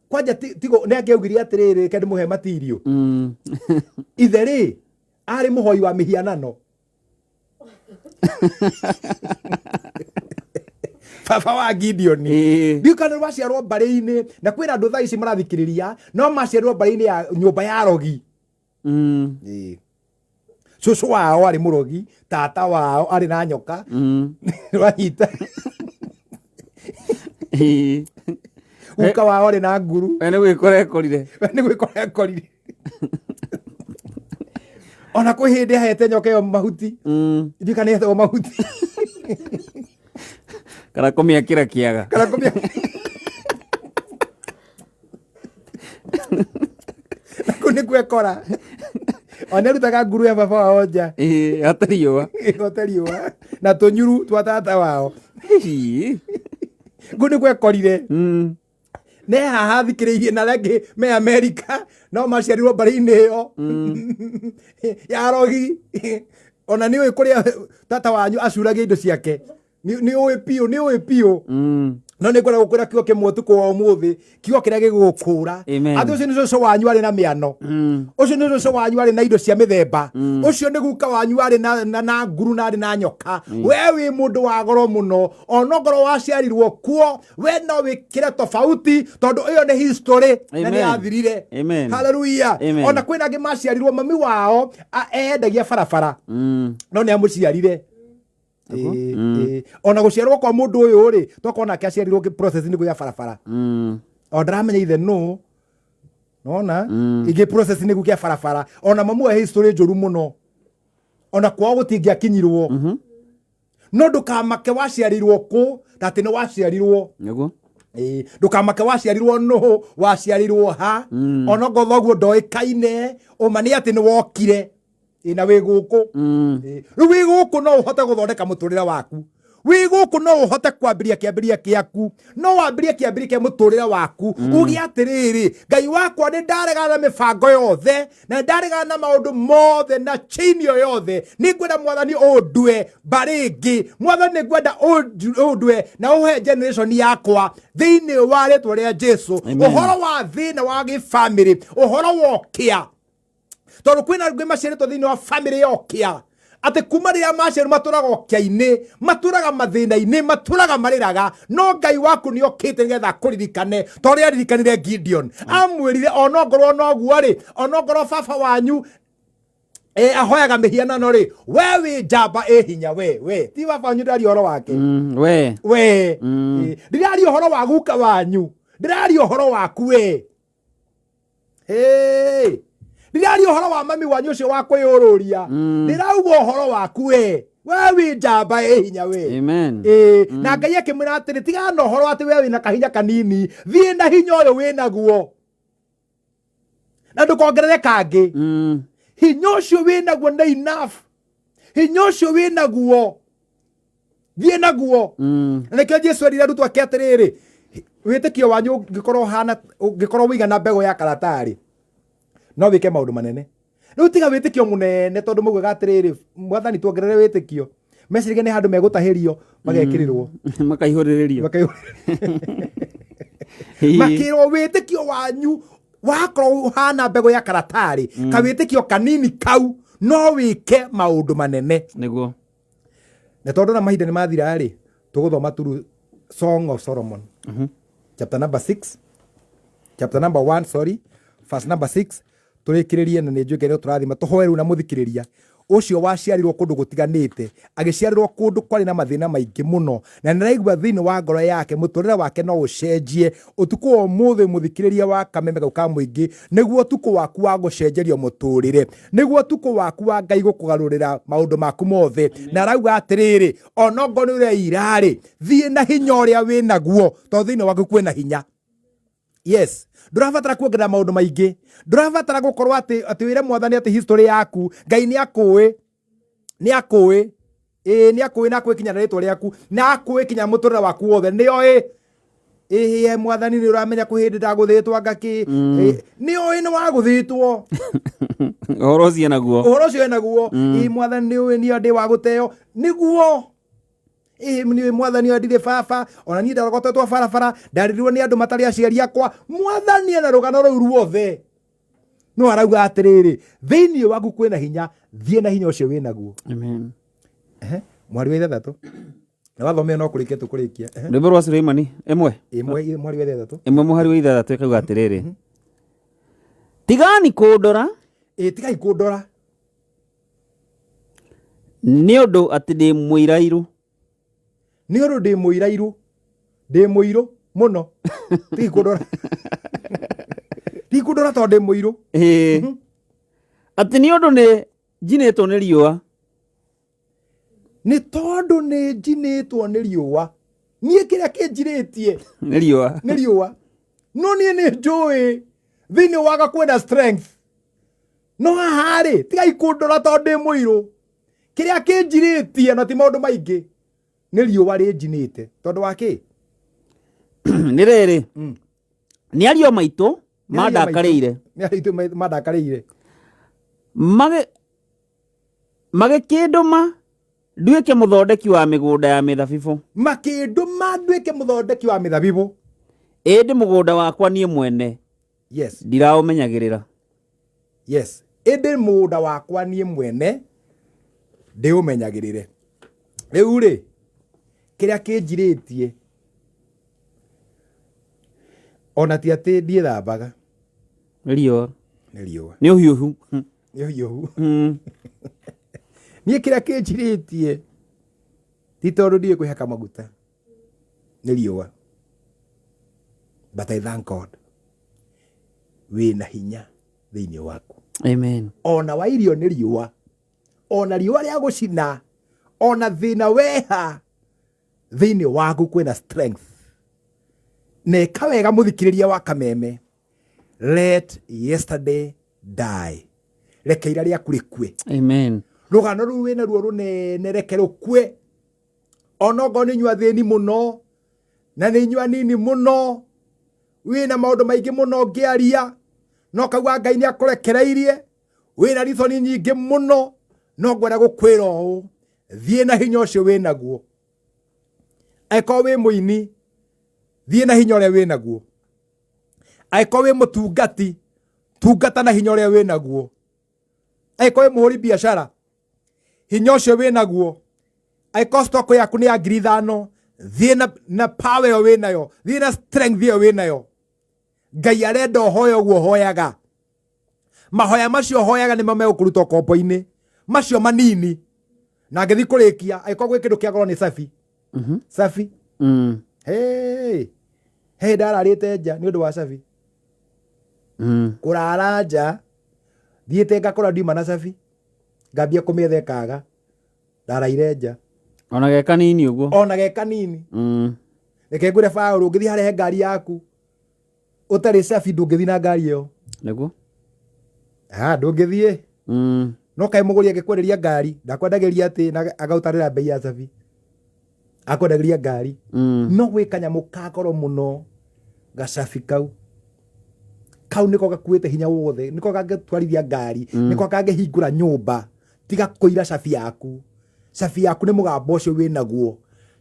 Kwanja tigo nĩ angĩaugire atĩrĩrĩ, reke ndĩmũhe material. Ithe rĩ, arĩ mũhoi wa mĩhianano. Baba wa Gideon. Ndiũ kana waciarwo mbarĩ-inĩ, na kwĩna andũ thaa ici marathikĩrĩria no maciarirwo mbarĩ-inĩ ya nyũmba ya rogi. Ĩĩ. Cũcũ wao arĩ mũrogi, tata wao arĩ na nyoka. Wanyita? Guka wao arĩ na nguru. We nĩ gwĩkora ekorire. We nĩ gwĩkora ekorire. Ona kwĩ hĩndĩ ahete nyoka ĩyo mahuti. Ndiũ kana ĩhetagwo mahuti. Kana kũmĩakĩra kĩaga. Kana kũmĩa na kũu nĩkuo ekora. Ona arutaga nguru ya baba wao nja. Ĩĩ, hote riũa. Hote riũa. Na tũnyuru twa tata wao. Kũu nĩkuo ekorire. Ne haha thikĩrĩirie na arĩa angĩ me Amerika no maciarirwo mbarĩ-inĩ ĩyo ya rogi. Ona nĩ ũĩ kũrĩa tata wanyu acuragia indo ciake. Nĩ ũĩ biũ, nĩ ũĩ biũ. No nĩ ngwenda gũkwĩra kiugo kĩmwe ũtukũ wa ũmũthĩ, kiugo kĩrĩa gĩgũgũkũra. Atĩ ũcio nĩ cũcũ wanyu arĩ na mĩano. Ũcio nĩ cũcũ wanyu arĩ na indo cia mĩthemba. Ũcio nĩ guka wanyu arĩ na nguru na arĩ na nyoka. We wĩ mũndũ wa goro mũno. Onokorwo waciarirwo kuo, we no wĩkĩre tofauti tondũ ĩyo nĩ history na nĩ Amen. yathirire. Amen. Hallelujah. Amen. Ona kwĩna angĩ maciarirwo mami wao endagia barabara. No nĩ amũciarire. Ĩĩ, ĩĩ. Ona gũciarwo kwa mũndũ ũyũ rĩ, tokorwo nake aciarirwo process nĩ ya barabara. O ndaramenya ithe nũ. Nona? Ingĩ process nĩ gũkĩa barabara. Ona mamu wa history njũru mũno. Ona kwao gũtingĩakinyirwo. No ndũkamake waciarirwo kũ, ta atĩ nĩ waciarirwo. Nĩguo. Ĩĩ, ndũkamake waciarirwo nũ, waciarirwo ha. Ona okorwo thoguo ndoĩkaine, ũma nĩ atĩ nĩ wokire. Ĩĩ, na wĩ gũkũ. Ĩĩ, rĩu wĩ gũkũ no ũhote gũthondeka mũtũrĩre waku. Wĩ gũkũ no ũhote kwambĩrĩria kĩambĩrĩria kĩaku. No wambĩrĩrie kĩambĩrĩria kĩa mũtũrĩre waku. Uge atĩrĩrĩ, Ngai wakwa nĩ ndaregana na mĩbango yothe, na nĩ ndaregana na maũndũ mothe na chain ĩyo yothe. Nĩ ngwenda Mwathani ũndue mbarĩ ĩngĩ. Mwathani nĩ ngwenda ũndue na ũhe generation yakwa thĩinĩ wa rĩtwa rĩa Jesu. Amen. Ũhoro wa thĩna wa gĩbamĩrĩ, ũhoro wa ũkĩa. Tondũ kwĩna angĩ maciarĩtwo thĩinĩ wa bamĩrĩ ya ũkĩa, atĩ kuma rĩrĩa maciarirwo matũraga ũkĩa-inĩ, matũraga mathĩna-inĩ, matũraga marĩraga, no Ngai waku nĩ okĩte nĩgetha akũririkane ta ũrĩa aririkanire Gideon. Amwĩrire onongorwo noguo rĩ, onongorwo baba wanyu ahoyaga mĩhianano rĩ, we wĩ njamba ĩ hinya, we. Ti baba wanyu ndĩraria ũhoro wake. We. We. Ndĩraria ũhoro wa guka wanyu, ndĩraria ũhoro waku we. Hey. Ndĩraria ũhoro wa mami wanyu ũcio wa kwĩyũrũria. Ndĩrauga ũhoro waku we. We wĩ njamba ĩ hinya we. Amen. Na Ngai akĩmwĩra atĩrĩ, tigana na ũhoro atĩ we wĩna kahinya kanini, thiĩ na hinya ũyũ wĩ naguo. Na ndũkongerere kangĩ. Hinya ũcio wĩ naguo nĩ enough. Hinya ũcio wĩ naguo, thiĩ naguo. Na nĩkĩo Jesu erire arutwo ake atĩrĩrĩ, wĩtĩkio wanyu ũngĩkorwo ũhana, ũngĩkorwo ũigana mbegũ ya karatarĩ, no wĩke maũndũ manene. Rĩu tiga wĩtĩkio mũnene tondũ maugaga atĩrĩrĩ, Mwathani tuongerere wĩtĩkio. Meciragia nĩ handũ megũtahĩrio, magekĩrĩrwo. Makaihũrĩrĩrio. Makaihũrĩrĩrio. Makĩrwo wĩtĩkio wanyu wakorwo ũhana mbegũ ya karatarĩ, kawĩtĩkio kanini kau no wĩke maũndũ manene. Nĩguo. Na tondũ na mahinda nĩ mathira rĩ, tũgũthoma turu Song of Solomon. Chapter number 6, chapter number 1, sorry, verse number 6, tũrĩkĩrĩrie na nĩ njũĩ Ngai nĩ tũrathima, tũhoe rĩu na mũthikĩrĩria ũcio waciarirwo kũndũ gũtiganĩte, agĩciarĩrwo kũndũ kwarĩ na mathĩna maingĩ mũno, na nĩaraigua thĩinĩ wa ngoro yake mũtũrĩre wake no ũcenjie. Ũtukũ wa ũmũthĩ mũthikĩrĩria wa Kameme kau ka mũingĩ, nĩguo ũtukũ waku wa gũcenjerio mũtũrĩre, nĩguo ũtukũ waku wa Ngai gũkũgarũrĩra maũndũ maku mothe. Na arauga atĩrĩrĩ, onokorwo nĩ ũreira-rĩ, thiĩ na hinya ũrĩa wĩ naguo, tondũ thĩinĩ waku kwĩna hinya. Yes, ndũrabatara kuongerera maũndũ maingĩ, ndũrabatara gũkorwo atĩ wĩre Mwathani atĩ history yaku, Ngai nĩ akũĩ, nĩ akũĩ, ĩĩ nĩ akũĩ, na akũĩ kinya na rĩtwa rĩaku, na akũĩ kinya mũtũrĩre waku wothe, nĩ oĩ. Ĩĩ Mwathani nĩ ũramenya kwĩ hĩndĩ ndagũthĩtwo anga kĩ. Ĩĩ, nĩ oĩ nĩ wagũthĩtwo. Ũhoro ũcio naguo. Ũhoro ũcio naguo. Ĩĩ Mwathani nĩ ũĩ niĩ ndĩ wa gũteo. Nĩguo. Ĩĩ nĩ ũĩ Mwathani ũyũ ndirĩ baba, ona niĩ ndarogotetwo barabara, ndarerirwo nĩ andũ matarĩ aciari akwa. Mwathani ena rũgano rũu ruothe. No arauga atĩrĩrĩ, thĩinĩ waku kwĩna hinya, thiĩ na hinya ũcio wĩ naguo. Amen. Ehe, mwari wa ithathatũ. Na wathomea no kũrĩkia tũkũrĩkia. Ehe. Rwĩmbo rwa Suleimani 1. 1 mweri wa 6. 1 mũhari wa 6 ĩkauga atĩrĩrĩ, tigani kũndora. Ĩ, tigai kũndora. Nĩ ũndũ atĩ ndĩ mũirairũ. Nĩ ũndũ ndĩ mũirairũ, ndĩ mũirũ mũno. Tigai kũndora, tigai kũndora tondũ ndĩ mũirũ. Ĩĩ, atĩ nĩ ũndũ nĩ njinĩtwo nĩ riũa. Nĩ tondũ nĩ njinĩtwo nĩ riũa. Niĩ kĩrĩa kĩnjirĩtie nĩ riũa. Nĩ riũa. No niĩ nĩ njũĩ thĩinĩ waga kwenda strength. No haha rĩ, tigai kũndora tondũ ndĩ mũirũ. Kĩrĩa kĩnjirĩtie na ti maũndũ maingĩ nĩ riũa rĩnjinĩte. Tondũ wa kĩ? Nĩ rĩrĩ, nĩ ariũ a maitũ mandakarĩire. Nĩ ariũ aitũ mandakarĩire. Magĩkĩndũma nduĩke mũthondeki wa mĩgũnda ya mĩthabibũ. Makĩndũma nduĩke mũthondeki wa mĩthabibũ. Ĩndĩ mũgũnda wakwa niĩ mwene ndiraũmenyagĩrĩra. Yes, ĩndĩ mũgũnda wakwa niĩ mwene ndĩũmenyagĩrĩre. Rĩu rĩ, kĩrĩa kĩnjirĩtie ona ti atĩ ndiĩthambaga. Nĩ riũa. Nĩ riũa. Nĩ ũhiũhu. Nĩ ũhiũhu. Niĩ kĩrĩa kĩnjirĩtie ti tondũ ndiũĩ kwĩhaka maguta, nĩ riũa. But I thank God wĩna hinya thĩinĩ waku. Amen. Ona wairio nĩ riũa, ona riũa rĩa gũcina, ona thĩna weha, thĩinĩ waku kwĩna strength. Na ĩka wega mũthikĩrĩria wa Kameme, let yesterday die. Reke ira rĩaku rĩkue. Amen. Rũgano rũu wĩna ruo rũnene, reke rũkue. Ona okorwo nĩ inyuĩ athĩni mũno na nĩ inyuĩ anini mũno, wĩna maũndũ maingĩ mũno ũngĩaria, no kauga Ngai nĩ akũrekereirie, wĩna rithoni nyingĩ mũno, no ngwenda gũkwĩra ũũ, thiĩ na hinya ũcio wĩnaguo. Angĩkorwo wĩ mũini, thiĩ na hinya ũrĩa wĩnaguo. Angĩkorwo wĩ mũtungati, tungata na hinya ũrĩa wĩnaguo. Angĩkorwo wĩ mũhũri biacara, hinya ũcio wĩnaguo. Angĩkorwo stock yaku nĩ ya 5,000, thiĩ na power ĩyo wĩnayo, thiĩ na strength ĩyo wĩnayo. Ngai arenda ũhoe ũguo ũhoyaga. Mahoya macio ũhoyaga nĩmo megũkũruta ũkombo-inĩ macio manini. Na ngĩthiĩ kũrĩkia, angĩkorwo gwĩ kĩndũ kĩa goro nĩ cabi. Cabi. Hey. Hey, ndararĩte nja nĩ ũndũ wa cabi. Kũrara nja, thiĩte ngakora ndiuma na cabi, ngambia kũmĩetha ĩkaga, ndaraire nja. Ona ge kanini ũguo. Ona ge kanini. Reke ngwĩre Paũlũ, ũngĩthiĩ harĩa he ngari yaku ũtarĩ cabi, ndũngĩthiĩ na ngari ĩyo. Nĩguo. Ah, ndũngĩthiĩ. No kaĩ mũgũri angĩkwenderia ngari, ndakwendagĩria atĩ na agaũtarĩra bei ya cabi. Akwendagĩria ngari. No gwĩ kanyamũ ka goro mũno, gacabi kau. Kau nĩko gakuĩte hinya wothe, nĩko kangĩtwarithia ngari, nĩko kangĩhingũra nyũmba. Tiga kũira cabi yaku. Cabi yaku nĩ mũgambo ũcio wĩnaguo.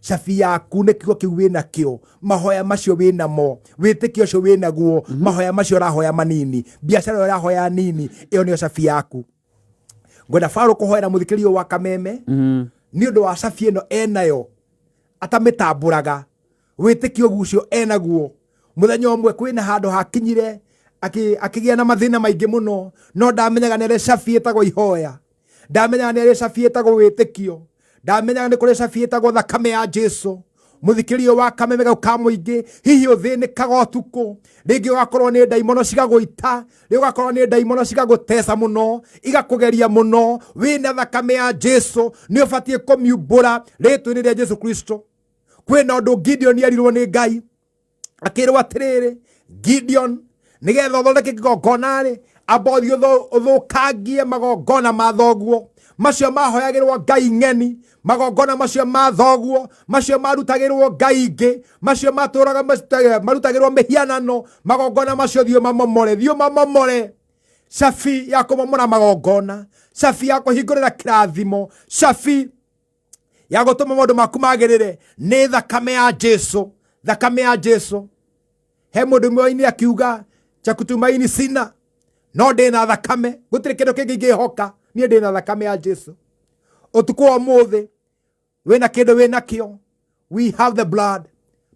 Cabi yaku nĩ kiugo kĩu wĩnakĩo, mahoya macio wĩnamo, wĩtĩkio ũcio wĩnaguo, mahoya macio ũrahoya manini, biacara ĩyo ũrahoya nini, ĩyo nĩyo cabi yaku. Ngwenda Paũlũ kũhoera mũthikĩrĩria ũyũ wa Kameme nĩ ũndũ wa cabi ĩno enayo, atamĩtambũraga, wĩtĩkio ũcio enaguo. Mũthenya ũmwe kwĩna handũ hakinyire akĩgĩa na mathĩna maingĩ mũno, no ndamenyaga nĩ arĩ cabi ĩtagwo ihoya, ndamenyaga nĩ arĩ cabi ĩtagwo wĩtĩkio, ndamenyaga nĩ kũrĩ cabi ĩtagwo thakame ya Jesu. Mũthikĩrĩria wa Kameme gau ka mũingĩ, hihi ũthĩnĩkaga ũtukũ, rĩngĩ ũgakorwo nĩ ndaimono cigagũita, rĩngĩ ũgakorwo nĩ ndaimono cigagũteca mũno, igakũgeria mũno. Wĩna thakame ya Jesu, nĩ ũbatiĩ kũmiumbũra rĩtwa-inĩ rĩa Jesu Kristo. Kwĩna ũndũ Gideon erirwo nĩ Ngai, akĩrwo atĩrĩrĩ, Gideon, nĩgetha ũthondeke kĩgongona rĩ, amba ũthiĩ ũthũkangie magongona ma thoguo macio mahoyagĩrwo ngai ng'eni, magongona macio ma thoguo macio marutagĩrwo ngai ingĩ, macio matũraga marutagĩrwo mĩhianano, magongona macio thiĩ ũmamomore, thiĩ ũmamomore. Cabi ya kũmomora magongona, cabi ya kũhingũrĩra kĩrathimo, cabi ya gũtũma maũndũ maku magĩrĩre nĩ thakame ya Jesu, thakame ya Jesu. He mũndũ ũmwe wainire akiuga, cha kutumaini sina, no ndĩna thakame, gũtirĩ kĩndũ kĩngĩ ingĩhoka, niĩ ndĩna thakame ya Jesu. Ũtukũ wa ũmũthĩ wĩna kĩndũ wĩnakĩo, We have the blood,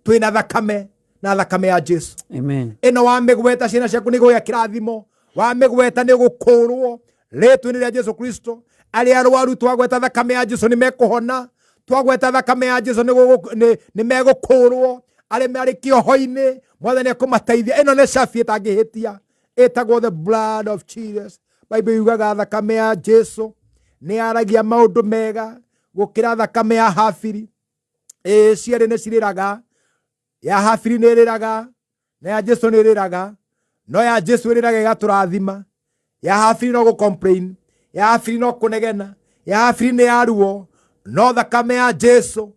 twĩna thakame na thakame ya Jesu. Amen. Ĩno wamĩgweta ciana ciaku nĩ gũgĩa kĩrathimo, wamĩgweta nĩ gũkũrwo rĩtwa-inĩ rĩa Jesu Kristo. Arĩa arwaru twagweta thakame ya Jesu nĩ mekũhona, twagweta thakame ya Jesu nĩ megũkũrwo. Arĩa marĩ kĩoho-inĩ Mwathani ekũmateithia. Ĩno nĩ cabi ĩtangĩhĩtia, ĩtagwo the blood of Jesus. Bible yugaga thakame ya Jesu nĩ yaragia maũndũ mega gũkĩra thakame ya Habili. Ĩĩ, cierĩ nĩ cirĩraga, ya Habili nĩ ĩrĩraga na ya Jesu nĩ ĩrĩraga, no ya Jesu ĩrĩraga ĩgatũrathima. Ya Habili no gũ complain, ya Habili no kũnegena, ya Habili nĩ ya ruo, no thakame ya Jesu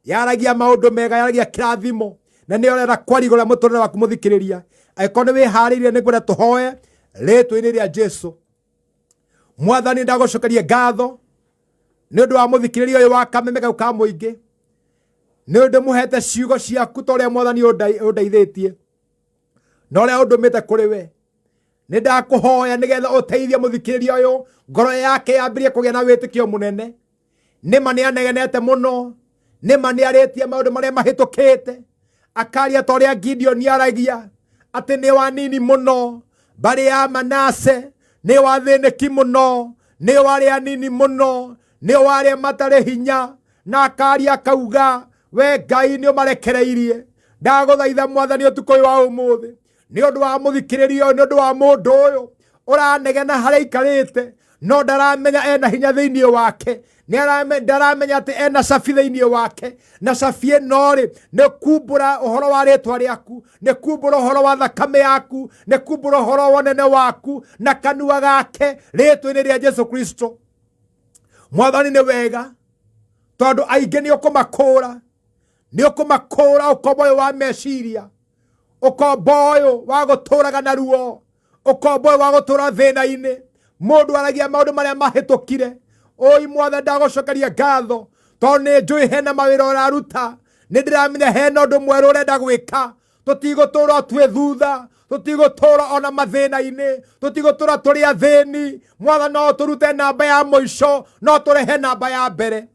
yaragia maũndũ mega, yaragia kĩrathimo, na nĩyo ũrenda kwaria igũrũ rĩa mũtũrĩre waku mũthikĩrĩria. Angĩkorwo nĩ wĩharĩirie, nĩ ngwenda tũhoe rĩtwa-inĩ rĩa Jesu. Mwathani, ndagũcokeria ngatho nĩ ũndũ wa mũthikĩrĩria ũyũ wa kameme kau ka mũingĩ, nĩ ũndũ mũhete ciugo ciaku ta ũrĩa Mwathani ũndeithĩtie na ũrĩa ũndũmĩte kũrĩ we. Nĩ ndakũhoya nĩgetha ũteithie mũthikĩrĩria ũyũ ngoro yake yambĩrĩrie kũgĩa na wĩtĩkio mũnene. Nĩma nĩ anegenete mũno, nĩma nĩ arĩtie maũndũ marĩa mahĩtũkĩte, akaria ta ũrĩa Gideon aragia atĩ nĩ wanini mũno, mbarĩ ya Manase nĩ wathĩnĩki mũno, nĩ warĩ anini mũno, nĩ warĩa matarĩ hinya, na akaria akauga we Ngai nĩ ũmarekereirie. Ndagũthaitha Mwathani ũtukũ ũyũ wa ũmũthĩ nĩ ũndũ wa mũthikĩrĩria ũyũ, nĩ ũndũ wa mũndũ ũyũ ũranegena harĩa aikarĩte, no ndaramenya ena hinya thĩinĩ wake, ndaramenya atĩ ena cabi thĩinĩ wake, na cabi ĩno rĩ nĩ kumbũra ũhoro wa rĩtwa rĩaku, nĩ kumbũra ũhoro wa thakame yaku, nĩ kumbũra ũhoro wa ũnene waku na kanua gake rĩtwa-inĩ rĩa Jesu Kristo. Mwathani nĩ wega tondũ aingĩ nĩ ũkũmakũra, nĩ ũkũmakũra ũkombo ũyũ wa meciria, ũkombo ũyũ wa gũtũraga na ruo, ũkombo ũyũ wa gũtũra thĩna-inĩ. Mũndũ aragia maũndũ marĩa mahĩtũkire. Oi Mwathani, ndagũcokeria ngatho tondũ nĩ njũĩ hena mawĩra ũraruta, nĩ ndĩramenya hena ũndũ mwerũ ũrenda gwĩka. Tũtigũtũra twĩ thutha, tũtigũtũra ona mathĩna-inĩ, tũtigũtũra tũrĩ athĩni. Mwathani, no tũrute namba ya mũico, no tũrehe namba ya mbere,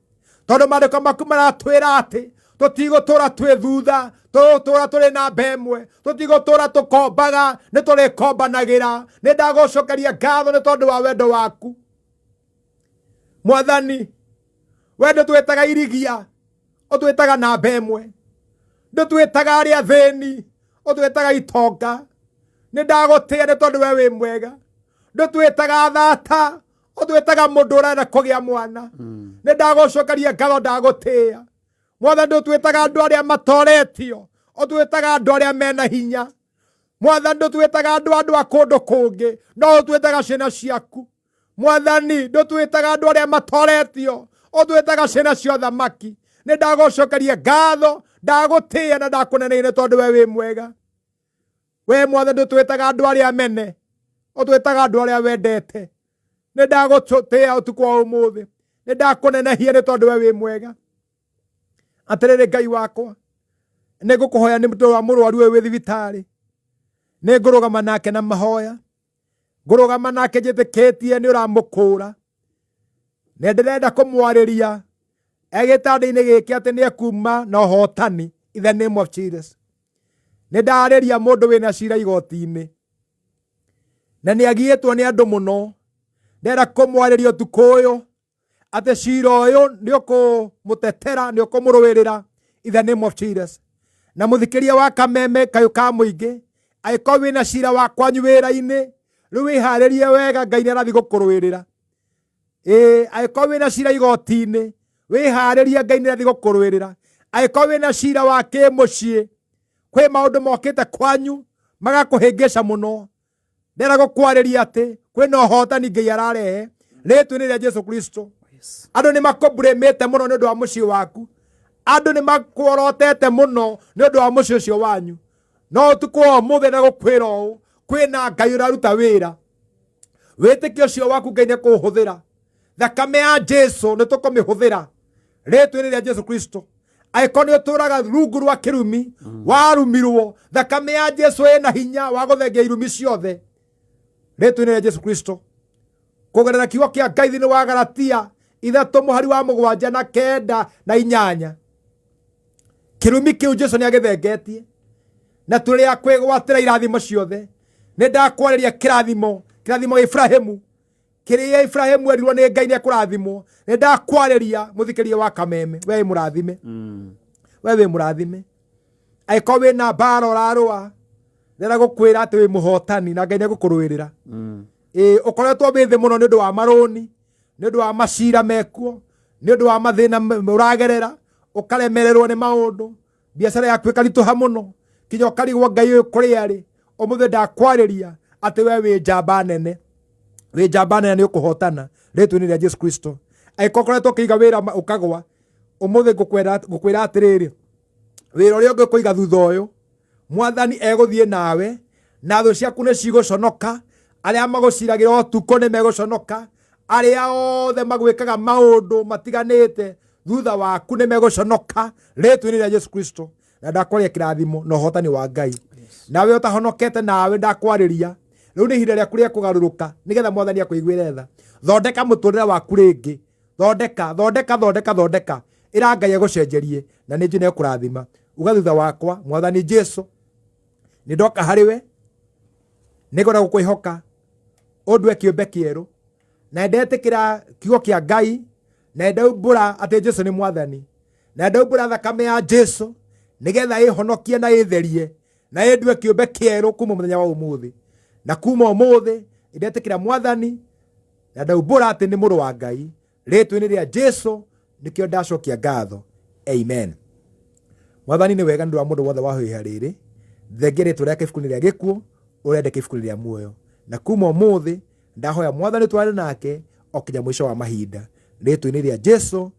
tondũ maandĩko maku maratwĩra atĩ tũtigũtũra twĩ thutha, tũgũtũra tũrĩ namba ĩmwe, tũtigũtũra tũkombaga, nĩ tũrĩkombanagĩra. Nĩ ndagũcokeria ngatho nĩ tondũ wa wendo waku Mwathani. We ndũtwĩtaga irigia, ũtwĩtaga namba ĩmwe, ndũtwĩtaga arĩa athĩni, ũtwĩtaga itonga. Nĩ ndagũtĩĩa nĩ tondũ we wĩ mwega. Ndũtwĩtaga thata, ũtwĩtaga mũndũ ũrenda kũgĩa mwana. Nĩ ndagũcokeria ngatho, ndagũtĩĩa Mwathani. Ndũtwĩtaga andũ arĩa matoretio, ũtwĩtaga andũ arĩa mena hinya. Mwathani, ndũtwĩtaga andũ a kũndũ kũngĩ, no ũtwĩtaga ciana ciaku. Mwathani, ndũtwĩtaga andũ arĩa matoretio, ũtwĩtaga ciana cia ũthamaki. Nĩ ndagũcokeria ngatho, ndagũtĩĩa na ndakũneneire tondũ we wĩ mwega. We Mwathani, ndũtwĩtaga andũ arĩa mene, ũtwĩtaga andũ arĩa wendete. Nĩ ndagũtĩĩa ũtukũ wa ũmũthĩ, nĩ ndakũnenehia nĩ tondũ we wĩ mwega. Atĩrĩrĩ Ngai wakwa, nĩ ngũkũhoya nĩ ũndũ wa mũrwaru ũyũ wĩ thibitarĩ, nĩ ngũrũgama nake na mahoya, ngũrũgama nake njĩtĩkĩtie nĩ ũramũkũra. Nĩ ndĩrenda kũmwarĩria e gĩtanda-inĩ gĩkĩ atĩ nĩ ekuma na ũhotani in the name of Jesus. Nĩ ndarĩria mũndũ wĩna cira igoti-inĩ na nĩ agiĩtwo nĩ andũ mũno. Ndĩrenda kũmwarĩria ũtukũ ũyũ atĩ cira ũyũ nĩ ũkũmũtetera, nĩ ũkũmũrũĩrĩra in the name of Jesus. Na mũthikĩria wa kameme kayũ ka mũingĩ, angĩkorwo wĩna cira wa kwanyu wĩra-inĩ, rĩu wĩharĩrie wega, Ngai nĩ arathiĩ gũkũrũĩrĩra. Ĩĩ, angĩkorwo wĩna cira igoti-inĩ, wĩharĩrie, Ngai nĩ arathiĩ gũkũrũĩrĩra. Angĩkorwo wĩna cira wa kĩmũciĩ, kwĩ maũndũ mokĩte kwanyu magakũhĩngĩca mũno, ndĩrenda gũkwarĩria atĩ kwĩna ũhotani Ngai ararehe rĩtwa-inĩ rĩa Jesu Kristo. Andũ nĩ makũmburĩmĩte mũno nĩ ũndũ wa mũciĩ waku, andũ nĩ makuorotete mũno nĩ ũndũ wa mũciĩ ũcio wanyu, no ũtukũ wa ũmũthĩ na gũkwĩra ũũ, kwĩna Ngai ũraruta wĩra. Wĩtĩkio ũcio waku Ngai nĩ kũũhũthĩra. Thakame ya Jesu nĩ tũkũmĩhũthĩra rĩtwa-inĩ rĩa Jesu Kristo. Angĩkorwo nĩ ũtũraga rungu rwa kĩrumi, warumirwo, thakame ya Jesu ĩna hinya wa gũthengia irumi ciothe rĩtwa-inĩ rĩa Jesu Kristo. Kũgerera kiugo kĩa Ngai thĩinĩ wa Galatia 3 mũhari wa 7 na 9 na 8. Kĩrumi kĩu Jesu nĩ agĩthengetie na tũrĩ a kwĩgwatĩra irathimo ciothe. Nĩ ndakwarĩria kĩrathimo, kĩrathimo gĩa Ibrahimu, kĩrĩa Ibrahimu erirwo nĩ Ngai nĩ ekũrathimwo. Nĩ ndakwarĩria mũthikĩria wa Kameme, we wĩ mũrathime, we wĩ mũrathime. Angĩkorwo wĩna mbara ũrarũa, ndĩrenda gũkwĩra atĩ wĩ mũhotani na Ngai nĩ egũkũrũĩrĩra. Ĩĩ, ũkoretwo wĩ thĩ mũno nĩ ũndũ wa marũni, nĩ ũndũ wa macira mekuo, nĩ ũndũ wa mathĩna ũragerera, ũkaremererwo nĩ maũndũ, biacara yaku ĩkaritũha mũno, kinya ũkarigwo Ngai ũyũ kũrĩa arĩ. Ũmũthĩ ndakwarĩria atĩ we wĩ njamba nene, wĩ njamba nene, nĩ ũkũhotana rĩtwa-inĩ rĩa Jesu Kristo. Angĩkorwo ũkoretwo ũkĩiga wĩra ũkagwa, ũmũthĩ ngũkwĩra atĩrĩrĩ, wĩra ũrĩa ũngĩ ũkũiga thutha ũyũ, Mwathani egũthiĩ nawe, na thũ ciaku nĩ cigũconoka, arĩa magũciragĩra ũtukũ nĩ megũconoka, arĩa othe magwĩkaga maũndũ matiganĩte thutha waku nĩ megũconoka rĩtwa-inĩ rĩa Jesu Kristo. Na ndakwaria kĩrathimo na ũhotani wa Ngai. Nawe ũtahonokete, nawe ndakwarĩria rĩu nĩ ihinda rĩaku rĩa kũgarũrũka, nĩgetha Mwathani akũiguĩre tha. Thondeka mũtũrĩre waku rĩngĩ, thondeka, thondeka, thondeka, thondeka, ĩra Ngai agũcenjerie, na nĩ njũĩ nĩ ekũrathima. Uga thutha wakwa, Mwathani Jesu, nĩ ndoka harĩ we, nĩ ngwenda gũkwĩhoka, ũndue kĩũmbe kĩerũ, na ndetĩkĩra kiugo kĩa Ngai, na ndaumbũra atĩ Jesu nĩ Mwathani, na ndaumbũra thakame ya Jesu nĩgetha ĩhonokie na ĩtherie na ĩndue kĩũmbe kĩerũ kuma mũthenya wa ũmũthĩ. Na kuma ũmũthĩ ndetĩkĩra Mwathani na ndaumbũra atĩ nĩ mũrũ wa Ngai, rĩtwa-inĩ rĩa Jesu nĩkĩo ndacokia ngatho, amen. Mwathani nĩ wega nĩ ũndũ wa mũndũ wothe wahoya rĩrĩ, thengia rĩtwa rĩake ibuku-inĩ rĩa gĩkuũ, ũrĩandĩke ibuku-inĩ rĩa muoyo. Na kuma ũmũthĩ ndahoya Mwathani twarĩ nake o kinya mũico wa mahinda, rĩtwa-inĩ rĩa Jesu,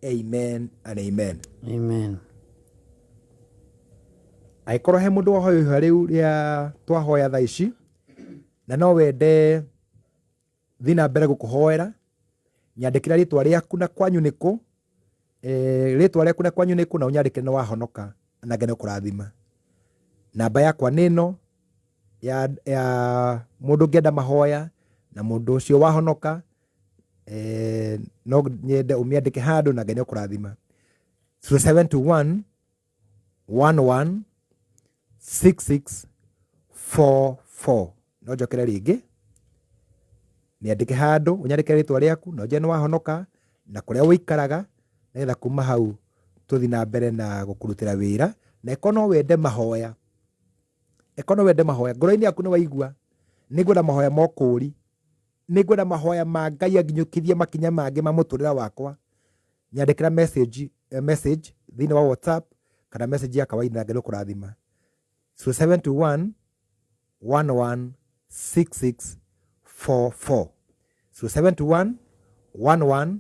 amen and amen. Amen. Angĩkorwo he mũndũ wahoya ihoya rĩu rĩa twahoya thaa ici, na no wende thiĩ na mbere gũkũhoera, nyandĩkĩra rĩtwa rĩaku na kwanyu nĩkũ, rĩtwa rĩaku na kwanyu nĩkũ, na ũnyandĩkĩre nĩ wahonoka, na Ngai nĩ ũkũrathima. Namba yakwa nĩ ĩno ya mũndũ ũngĩenda mahoya, na mũndũ ũcio wahonoka, no nyende ũmĩandĩke handũ na Ngai nĩ ũkũrathima. 0721 11 66 44. No njokere rĩngĩ, mĩandĩke handũ, ũnyandĩke rĩtwa rĩaku na ũnjĩre nĩ wahonoka na kũrĩa ũikaraga, nĩgetha kuma hau tũthiĩ na mbere na gũkũrutĩra wĩra. Na ĩkorwo no wende mahoya, ĩkorwo no wende mahoya, ngoro-inĩ yaku nĩ waigua nĩ ngwenda mahoya ma ũkũũri, nĩ ngwenda mahoya ma Ngai anginyũkithie makinya mangĩ ma mũtũrĩre wakwa, nyandĩkĩra message thĩinĩ wa WhatsApp kana message ya kawaida, na Ngai nĩ ũkũrathima. 0721 11 66 44, 0721 11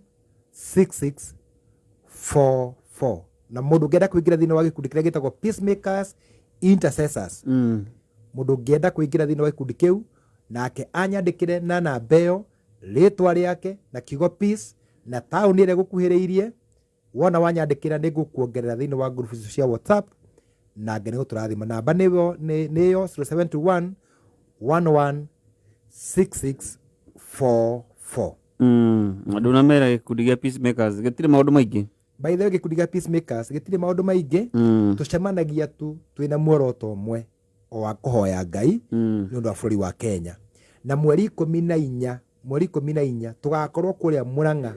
66 44. Na mũndũ ũngĩenda kũingĩra thĩinĩ wa gĩkundi kĩrĩa gĩtagwo Peacemakers Intercessors, mũndũ ũngĩenda kũingĩra thĩinĩ wa gĩkundi kĩu, nake anyandĩkĩre na namba ĩyo rĩtwa rĩake na kiugo peace na taũni ĩrĩa ĩgũkuhĩrĩirie. Wona wanyandĩkĩra nĩ ngũkuongerera thĩinĩ wa group icio cia WhatsApp, na Ngai nĩ gũtũrathima. Namba nĩyo 0721 11 66 44. Ndunamera gĩkundi gĩa Peacemakers gĩtirĩ maũndũ maingĩ. By the way, gĩkundi gĩa Peacemakers gĩtirĩ maũndũ maingĩ. Tũcemanagia tu twĩna muoroto ũmwe o wa kũhoya Ngai nĩ ũndũ wa bũrũri wa Kenya. Na mweri 14, mweri 14 tũgakorwo kũrĩa Murang'a,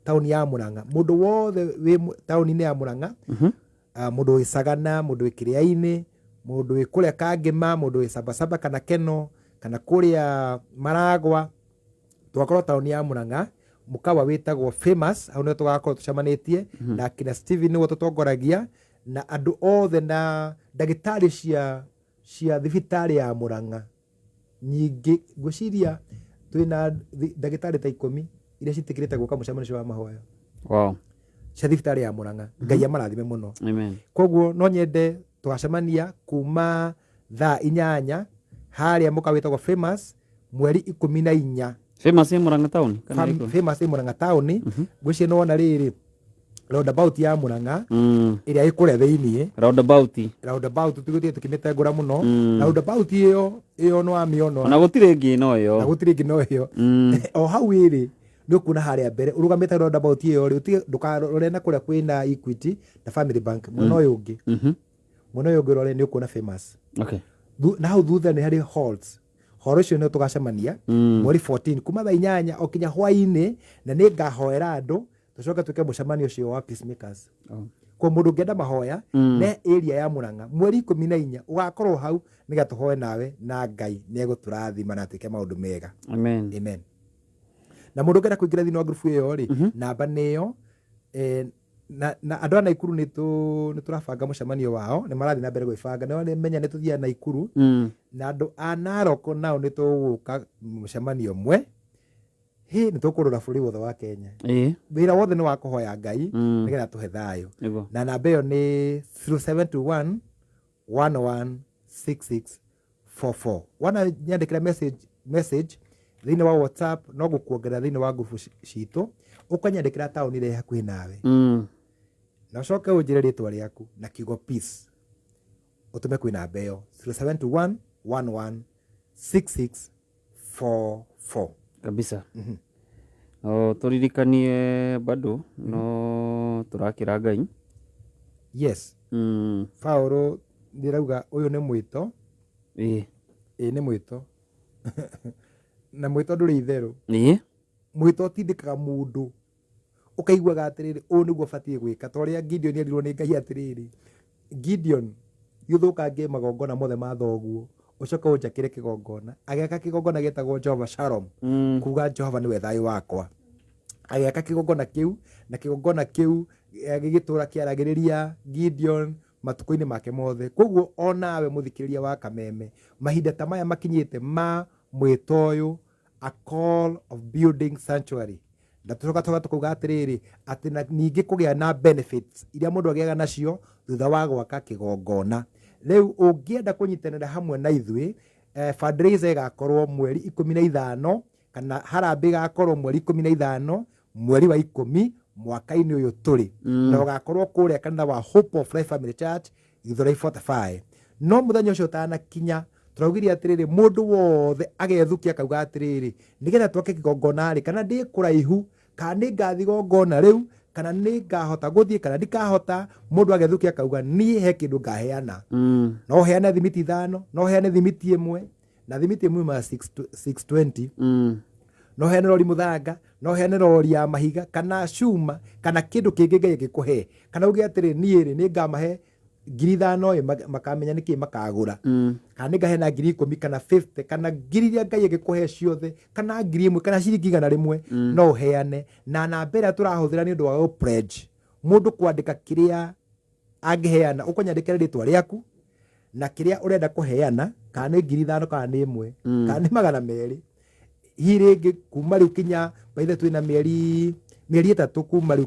taũni ya Murang'a. Mũndũ wothe wĩ taũni-inĩ ya Murang'a, mũndũ wĩ Sagana, mũndũ wĩ Kĩrĩa-inĩ, mũndũ wĩ kũrĩa Kangĩma, mũndũ wĩ Sabasaba kana Keno, kana kũrĩa Maragwa, tũgakorwo taũni ya Murang'a, mũkawa wĩtagwo Famous, hau nĩho tũgakorwo tũcemanĩtie na akina Steven nĩwe tũtongoragia, na andũ othe na ndagĩtarĩ cia thibitarĩ ya Murang'a nyingĩ. Ngwĩciria twĩna ndagĩtarĩ ta 10 iria ciĩtĩkĩrĩte gũka mũcemanio ũcio wa mahoya. Cia thibitarĩ ya Murang'a. Ngai amarathime mũno. Amen. Koguo no nyende tũgacemania kuma thaa 8 harĩa mũkawa wĩtagwo Famous mweri 14. Famous ĩ Murang'a town? Kana ĩkũ? Famous ĩ Murang'a town. Ngwĩciria nĩ wona rĩrĩ roundabout ya Murang'a ĩrĩa ĩ kũrĩa thĩiniĩ. Roundabout. Roundabout, tũgũthiĩ tũkĩmĩtengũra mũno. Roundabout ĩyo nĩ wamĩona. Ona gũtirĩ ĩngĩ no ĩyo. Na gũtirĩ ĩngĩ no ĩyo. O hau ĩrĩ. Nĩ ũkuona harĩa mbere ũrũgamĩte roundabout ĩyo rĩ, ũtige ndũkarore na kũrĩa kwĩna Equity na Family Bank, mwena ũyũ ũngĩ. Mwena ũyũ ũngĩ ũrore nĩ ũkuona Famous. Na hau thutha nĩ harĩ halls. Horo ũcio nĩ tũgacemania mweri 14 kuma thaa 8 o kinya hwainĩ, na nĩ ngahoera andũ, tũcoke twĩke mũcemanio ũcio wa peacemakers. Kwa mũndũ ũngĩenda mahoya, ne area ya Murang'a, mweri 14 ũgakorwo hau nĩgetha tũhoe nawe, na Ngai nĩ egũtũrathima na twĩke maũndũ mega. Amen. Amen. Na mũndũ ũngĩenda kũingĩra thĩinĩ wa ngurubu ĩyo rĩ, namba nĩyo na andũ a Naikuru nĩ tũrabanga mũcemanio wao, nĩ marathiĩ na mbere gwĩbanga, nĩ menya nĩ tũthiaga Naikuru. Na andũ a Narok nao nĩ tũgũka mũcemanio ũmwe. Hĩ, nĩ tũkũrũra bũrũri wothe wa Kenya. Wĩra wothe nĩ wa kũhoya Ngai nĩgetha tũhe thayũ. Na namba ĩyo nĩ 0721 116644. Wana nyandĩkĩra message thĩinĩ wa WhatsApp, no gũkuongerera thĩinĩ wa ngurubu citũ, ũkanyandĩkĩra taũni ĩrĩa ĩ hakuhĩ nawe. Na ũcoke ũnjĩre rĩtwa rĩaku na kiugo peace. Ũtũme kwĩ namba ĩyo 0721 116644. Kabisa. No tũririkanie bado no tũrakĩra Ngai. Yes. Paũlũ ndĩrauga ũyũ nĩ mwĩto. Ĩĩ nĩ mwĩto. Na mwĩto ndũrĩ itherũ. Mwĩto ũtindĩkaga mũndũ ũkaiguaga atĩrĩrĩ, ũũ nĩguo batiĩ gwĩka, ta ũrĩa Gideon erirwo nĩ Ngai atĩrĩrĩ, Gideon, gĩthũkangie magongona mothe ma thoguo, ũcoke ũnjakĩre kĩgongona. Agĩaka kĩgongona gĩtagwo Jehova Shalom, kuga Jehova nĩwe thayũ wakwa. Agĩaka kĩgongona kĩu, na kĩgongona kĩu gĩgĩtũra kĩaragĩrĩria Gideon matukũ-inĩ make mothe. Koguo onawe mũthikĩrĩria wa Kameme, mahinda ta maya makinyĩte ma mwĩto ũyũ, a call of building sanctuary, na tũcoka tũga tũkauga atĩrĩrĩ, atĩ na ningĩ kũgĩa na benefits iria mũndũ agĩaga nacio thutha wa gwaka kĩgongona. Rĩu ũngĩenda kũnyitanĩra hamwe na ithuĩ, fundraiser ĩgakorwo mweri 15, kana harambee ĩgakorwo mweri 15 mweri wa 10 mwaka-inĩ ũyũ tũrĩ. Na ũgakorwo kũrĩa kanitha wa Hope of Life Family Church, Githurai 45. No mũthenya ũcio ũtanakinya, tũraugire atĩrĩrĩ, mũndũ wothe agethukia akauga atĩrĩrĩ, nĩgetha twake kĩgongona rĩ, kana ndĩ kũraihu, kana nĩ ngathiĩ igongona rĩu, kana nĩ ngahota gũthiĩ, kana ndikahota, mũndũ agethukia akauga niĩ he kĩndũ ngaheana. No heane thimiti 5, no heane thimiti 1, na thimiti ĩmwe yumaga 620. No heane rori mũthanga, no heane rori ya mahiga, kana cuma, kana kĩndũ kĩngĩ Ngai angĩkũhe. Kana uge atĩrĩ, niĩ rĩ, nĩ ngamahe ngiri ithano ĩ, makamenya nĩkĩ makagũra. Kana nĩ ngaheana ngiri ikũmi, kana 50, kana ngiri iria Ngai angĩkũhe ciothe, kana ngiri ĩmwe, kana ciringi igana rĩmwe, no ũheane. Na namba ĩrĩa tũrahũthĩra nĩ ũndũ wa pledge, mũndũ kwandĩka kĩrĩa angĩheana, ũkũnyandĩkĩra rĩtwa rĩaku na kĩrĩa ũrenda kũheana, kana nĩ ngiri ithano, kana nĩ ĩmwe, kana nĩ magana merĩ. Hihi rĩngĩ kuma rĩu kinya, by the way, twĩna mĩeri 3 kuma rĩu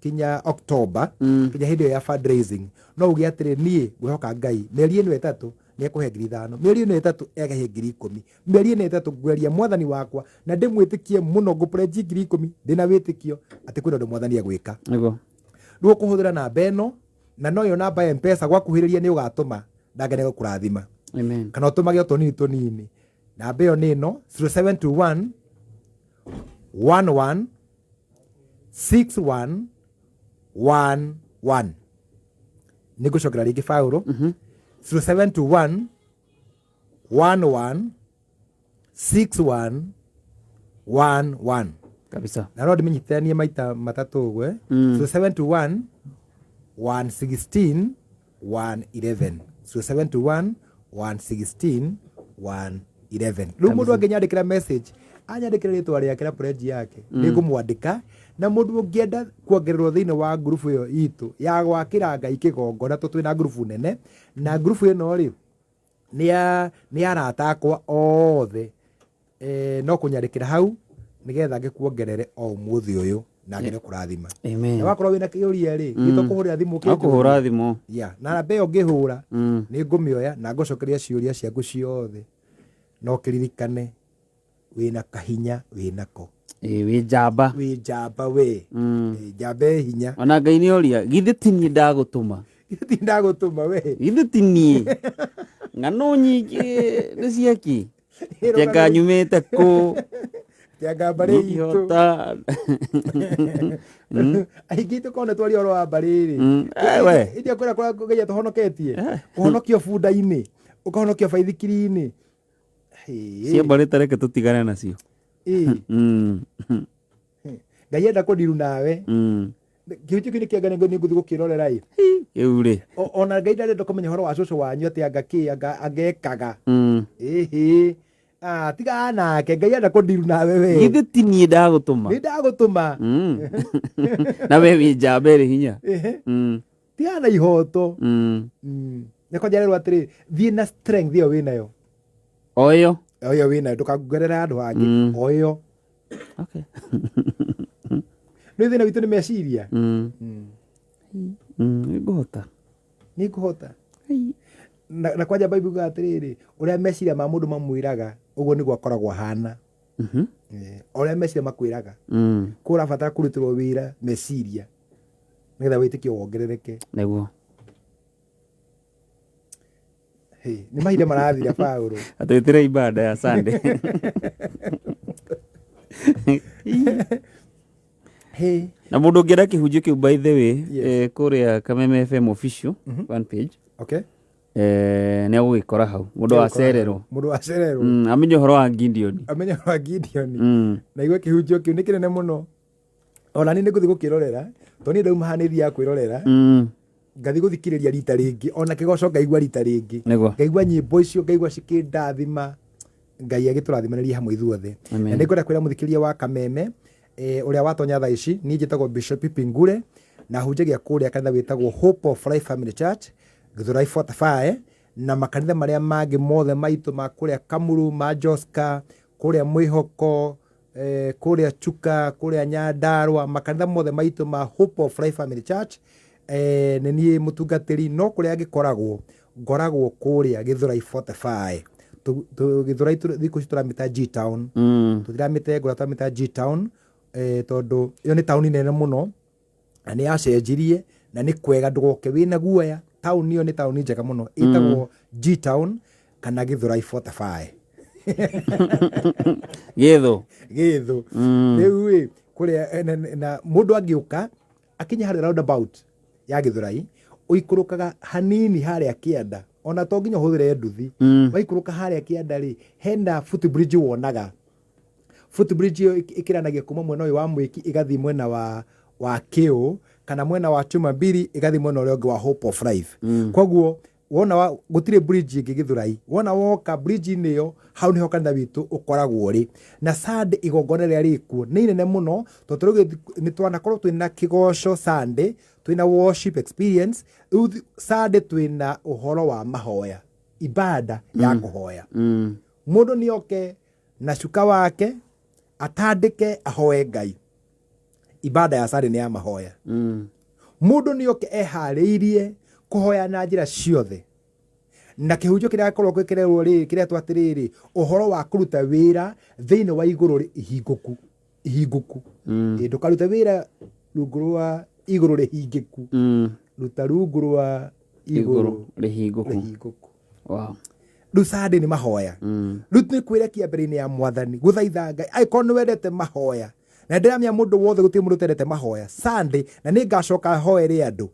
kinya October, kinya hĩndĩ ĩyo ya fundraising. No uge atĩrĩ, niĩ ngwĩhoka Ngai, mĩeri ĩno 3 nĩ ekũhe ngiri ithano, mĩeri ĩno 3 ekahe ngiri ikũmi, mĩeri ĩno 3 ngweria mwathani wakwa na ndĩmwĩtĩkie mũno, ngũpledge ngiri ikũmi ndĩna wĩtĩkio atĩ kwĩna ũndũ mwathani egwĩka. Rĩu ũkũhũthĩra namba ĩno, na noyo namba ya M-Pesa, gwakuhĩrĩria nĩ ũgatũma na Ngai nĩegũkũrathima. Amen. Kana ũtũmage o tũnini tũnini. Namba ĩyo nĩ ĩno, 0721 11 61 11. Nĩ ngũcokera rĩngĩ Paũlũ. 0721 11 61 11. Kabisa. Na no ndĩmĩnyitithanie maita matatũ ũguo, eh? 0721 116 111. 0721 116 111. Rĩu mũndũ angĩnyandĩkĩra message, anyandĩkĩre rĩtwa rĩake na pledge yake, nĩngũmwandĩka. Na mũndũ ũngĩenda kuongererwo thĩinĩ wa ngurubu ĩyo itũ ya gwakĩra Ngai kĩgongona, tondũ twĩna ngurubu nene, na ngurubu ĩno rĩ, nĩ arata akwa othe. No kũnyandĩkĩra hau nĩgetha ngĩkuongerere o ũmũthĩ ũyũ na ngene kũrathima. Amen. Na wakorwo wĩna kĩũria rĩ, gĩtũ kũhũrĩra thimũ No kĩnjũrie. kũhũra thimũ. Yeah, na namba ĩyo ngĩhũra, nĩ ngũmĩoya na ngũcokeria ciũria ciaku ciothe. No kĩririkane wĩna kahinya wĩnako. Ĩĩ, wĩ njamba. Wĩ njamba we. Ĩĩ, njamba ĩ hinya. Ona Ngai nĩ oria, githĩ ti niĩ ndagũtũma? Githĩ ti ndagũtũma we? Githĩ ti niĩ? Ng'ano nyingĩ nĩ ciaki? Njenga nyumĩte kũ? Anga mbarĩ itũ. Ihota. Aingĩ itũ korwo nĩ twaria ũhoro wa mbarĩ rĩ. Eh, we. Iria kũrĩa kũrĩa Ngai atũhonoketie. Kũhonokio bunda-inĩ, ũkahonokio baithikiri-inĩ. Hĩ. Cia mbarĩ ta reke tũtigane nacio. Ĩ. Ngai enda kũndiru nawe. Kĩhunjio kĩu nĩ kĩanga nĩ ngũthiĩ gũkĩrorera ĩ. Kĩu rĩ. Ona Ngai ndarenda kũmenya ũhoro wa cũcũ wanyu atĩ anga kĩ anga angekaga. Ĩhĩ. Ah, tigana nake Ngai enda kũndiru nawe we. Githĩ ti niĩ ndagũtũma. Nĩ ndagũtũma. Na we wĩ njamba ĩrĩ hinya. Ehe. Tigana na ihoto. Nĩ kwanjarĩrwo atĩrĩ, thiĩ na strength ĩyo wĩnayo. O ĩyo. O ĩyo wĩnayo ndũkangongerere handũ hangĩ. O ĩyo. Okay. Nĩ thĩna witũ nĩ meciria. Nĩ ngũhota. Nĩ ngũhota. Na kwanja Bible yugaga atĩrĩrĩ, ũrĩa meciria ma mũndũ mamwĩraga, ũguo nĩguo akoragwo ahana. O ũrĩa meciria makwĩraga. Kũu ũrabatara kũrutĩrwo wĩra meciria nĩgetha wĩtĩkio wongerereke. Nĩguo. Hĩ, nĩ mahinda marathira Paũlũ. Atwĩtĩre ibada ya Sunday. Hĩ. Na mũndũ ũngĩenda kĩhunjio kĩu by the way, kũrĩa Kameme FM official fan page. Okay. Nĩ agũgĩkora hau mũndũ wacererwo. Mũndũ wacererwo. Amenye ũhoro wa Gideon. Amenye ũhoro wa Gideon. Na igue kĩhunjio kĩu nĩ kĩnene mũno. Ona niĩ nĩ ngũthiĩ gũkĩrorera, tondũ niĩ ndauma haha nĩ thiaga kwĩrorera. Ngathiĩ gũthikĩrĩria rita rĩngĩ, ona kĩgoco ngaigua rita rĩngĩ. Nĩguo. Ngaigua nyĩmbo icio, ngaigua cikĩndathima. Ngai agĩtũrathimanĩrie hamwe ithuothe. Amen. Na nĩngwenda kwĩra mũthikĩrĩria wa Kameme, ũrĩa watonya thaa ici, niĩ njĩtagwo Bishop Pipi Ngure, na hunjagia kũrĩa kanitha wĩtagwo Hope of Life Family Church, Githurai 45, na makanitha marĩa mangĩ mothe maitũ ma kũrĩa Kamuru, ma Joska, kũrĩa Mwĩhoko, kũrĩa Chuka, kũrĩa Nyandarua, makanitha mothe maitũ ma Hope of Life Family Church, nĩ niĩ mũtungatĩri, no kũrĩa ngĩkoragwo, ngoragwo kũrĩa Githurai 45. Githurai thikũ ici tũramĩta G Town. Tũtiramĩta Ngũra, tũramĩta G Town, tondũ ĩyo nĩ taũni nene mũno, na nĩ yacenjirie, na nĩ kwega ndũgoke wĩna guoya. Taũni ĩyo nĩ taũni njega mũno, ĩtagwo G Town kana Githurai 45. Gĩthũ. Gĩthũ. Rĩu ĩ, kũrĩa, na mũndũ angĩũka, akinye harĩa roundabout ya Githurai, ũikũrũkaga hanini harĩa kĩanda, ona to nginya ũhũthĩre nduthi. Waikũrũka harĩa kĩanda rĩ, hena footbridge wonaga. Footbridge ĩyo ĩkĩranagia kuma mwena ũyũ wa Mwĩki ĩgathiĩ mwena wa Kĩũ, kana mwena wa Chuma Mbili ĩgathiĩ mwena ũrĩa ũngĩ wa Hope of Life. Koguo wona gũtirĩ bridge ĩngĩ Githurai, wona woka bridge-inĩ ĩyo, hau nĩho kanitha witũ ũkoragwo ũrĩ. Na Sunday igongona rĩrĩa rĩkuo nĩ inene mũno, tondũ rĩu nĩ twanakorwo twĩna kĩgoco Sunday, twĩna worship experience, rĩu Sunday twĩna ũhoro wa mahoya, ibada ya kũhoya. Mũndũ nĩ oke na cuka wake, atandĩke ahoe Ngai. Ibada ya Sunday nĩ ya mahoya. Mũndũ nĩ oke eharĩirie kũhoya na njĩra ciothe. Na kĩhunjio kĩrĩa gĩkoragwo gĩkĩrerwo rĩ, kĩretwo atĩrĩrĩ, ũhoro wa kũruta wĩra thĩinĩ wa igũrũ rĩ ihingũku, ihingũku. Ĩ, ndũkarute wĩra rungu rwa igũrũ rĩhingĩku. Ruta rungu rwa igũrũ Igũrũ rĩhingũku. rĩhingũku. Wow. Rĩu Sunday nĩ mahoya. Rĩu nĩ kwĩrekia mbere-inĩ ya Mwathani, gũthaitha Ngai. Angĩkorwo nĩ wendete mahoya, na ndĩramenya mũndũ wothe gũtirĩ mũndũ ũtendete mahoya. Sunday, na nĩ ngacoka hoere andũ.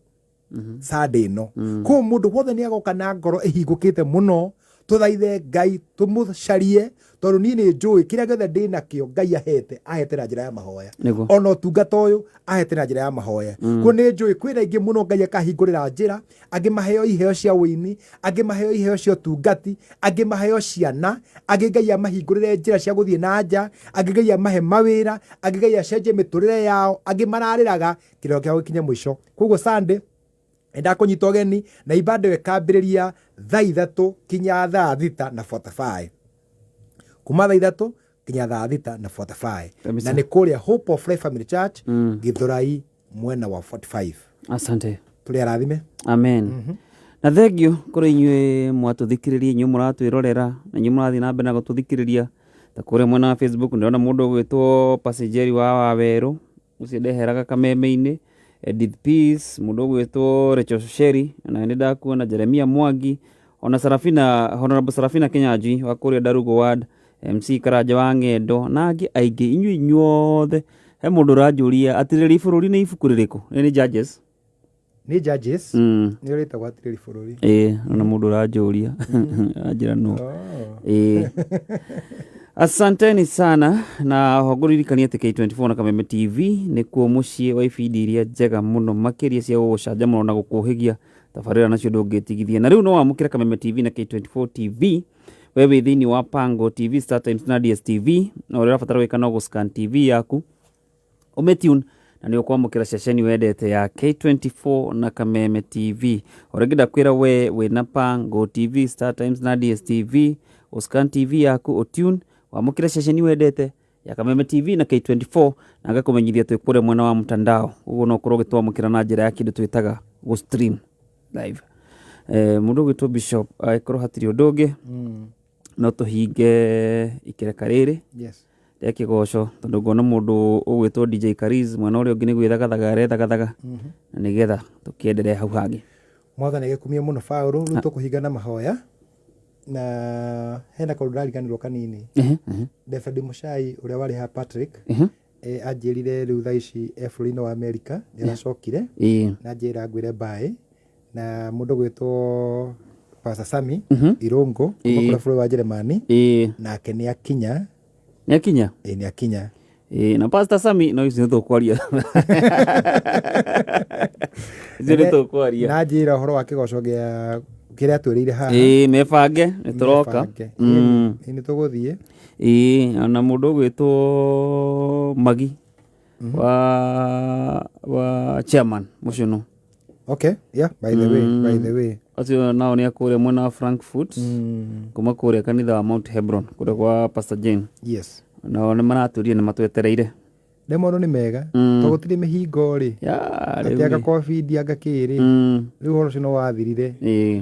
Sunday ĩno. Koguo mũndũ wothe nĩ agoka na ngoro ĩhingũkĩte mũno, tũthaithe Ngai, tũmũcarie, tondũ niĩ nĩ njũĩ kĩrĩa gĩothe ndĩnakĩo Ngai ahete, ahete na njĩra ya mahoya. Nĩguo. Ona ũtungata ũyũ ahete na njĩra ya mahoya. Koguo nĩ njũĩ kwĩna aingĩ mũno Ngai akahingũrĩra njĩra, angĩ maheo iheo cia ũini, angĩ maheo iheo cia ũtungati, angĩ maheo ciana, angĩ Ngai amahingũrĩre njĩra cia gũthiĩ na nja, angĩ Ngai amahe mawĩra, angĩ Ngai acenjie mĩtũrĩre yao, angĩ mararĩraga kĩrĩro kĩao gĩkinye mũico. Koguo Sunday ndakũnyita ũgeni na ibada ĩyo ĩkambĩrĩria thaa ithatũ kinya thaa thita na 45. Kuma thaa ithatũ kinya thaa thita na 45. Kabisa. Na nĩ kũrĩa Hope of Life Family Church, Githurai mwena wa 45. Asante. Tũrĩ arathime. Amen. Na thengio kũrĩ inyuĩ mwatũthikĩrĩria, inyuĩ mũratwĩrorera, na inyuĩ mũrathiĩ na mbere na gũtũthikĩrĩria. Ta kũrĩa mwena wa Facebook ndĩrona mũndũ ũgwĩtwo Pasengeri wa Wawerũ, ũcio ndeheraga kameme-inĩ. Edith Peace, mũndũ ũgwĩtwo Rachel Sheri, na nĩ ndakuona Jeremia Mwangi, ona Sarafina, Honorable Sarafina Kinyanjui wa kũrĩa Ndarugu Ward, MC Karanja wa Ng'endo na angĩ aingĩ, inyuĩ inyuothe. He mũndũ ũranjũria atĩrĩrĩ, bũrũri nĩ ibuku rĩrĩkũ? Nĩ Judges. Nĩ Judges. Nĩ rĩtagwo atĩrĩrĩ bũrũri. Ĩĩ, ona mũndũ ũranjũria anjĩra no. Ĩĩ, asanteni sana. Na oho ngũririkania atĩ K24 na Kameme TV nĩkuo mũciĩ wa ibindi iria njega mũno makĩria cia gũgũcanjamũra na gũkũhĩgia tabarĩra nacio ndũngĩtigithia. Na rĩu no wamũkĩre Kameme TV na K24 TV we wĩ thĩinĩ wa Pango TV, Star Times na DSTV, na ũrĩa ũrabatara gwĩka no gũscan TV yaku, ũmĩtune, na nĩ ũkwamũkĩra ceceni wendete ya K24 na Kameme TV. O rĩngĩ ndakwĩra, we wĩna Pango TV, Star Times na DSTV, ũscan TV yaku, ũtune, wamũkĩre ceceni wendete ya Kameme TV na K24, na ngakũmenyithia twĩ kũrĩa mwena wa mtandao, ũguo no ũkorwo ũgĩtwamũkĩra na njĩra ya kĩndũ twĩtaga gũ stream live. Mũndũ ũgwĩtwo Bishop, angĩkorwo hatirĩ ũndũ ũngĩ, no tũhinge ikereka rĩrĩ rĩa kĩgoco, tondũ ngona mũndũ ũgwĩtwo DJ Kariz mwena ũrĩa ũngĩ nĩ gwĩthagathaga arethagathaga, na nĩgetha tũkĩenderee hau hangĩ. Mwathani agĩkumia mũno Paũlũ. Rĩu tũkũhinga na mahoya, na hena kaũndũ ndariganĩrwo kanini. Ehe, ehe. David Muchai ũrĩa warĩ ha Patrick, anjĩrire rĩu thaa ici e bũrũri-inĩ wa Amerika, nĩ aracokire. Na njĩra ngwĩre mbaĩ na mũndũ gwĩtwo Pastor Sami Irũngũ kuma kũrĩa bũrũri wa Jeremani, nake nĩ akinya. Nĩ akinya. Ĩ, nĩ akinya. Ĩĩ, na Pastor Sami no icio nĩ tũkwaria, icio nĩ tũkwaria. Na njĩra ũhoro wa kĩgoco gĩa kĩrĩa twĩrĩire haha. Ĩĩ, mebange nĩ tũroka. Mebange. Ĩĩ, nĩ tũgũthiĩ. Ĩĩ, ona mũndũ ũgwĩtwo Magi wa chairman Mũcũnũ. Okay, yeah, by the way, by the way. Acio nao nĩ akũrĩa mwena wa Frankfurt, kuma kũrĩa kanitha wa Mount Hebron, kũrĩa kwa Pastor Jane. Nao nĩ maratũria, nĩ matwetereire. Nĩ maũndũ nĩ mega. To gũtirĩ mĩhingo rĩ. Rĩu Atĩ anga covid, anga kĩ rĩ. Rĩu ũhoro ũcio nĩ wathirire.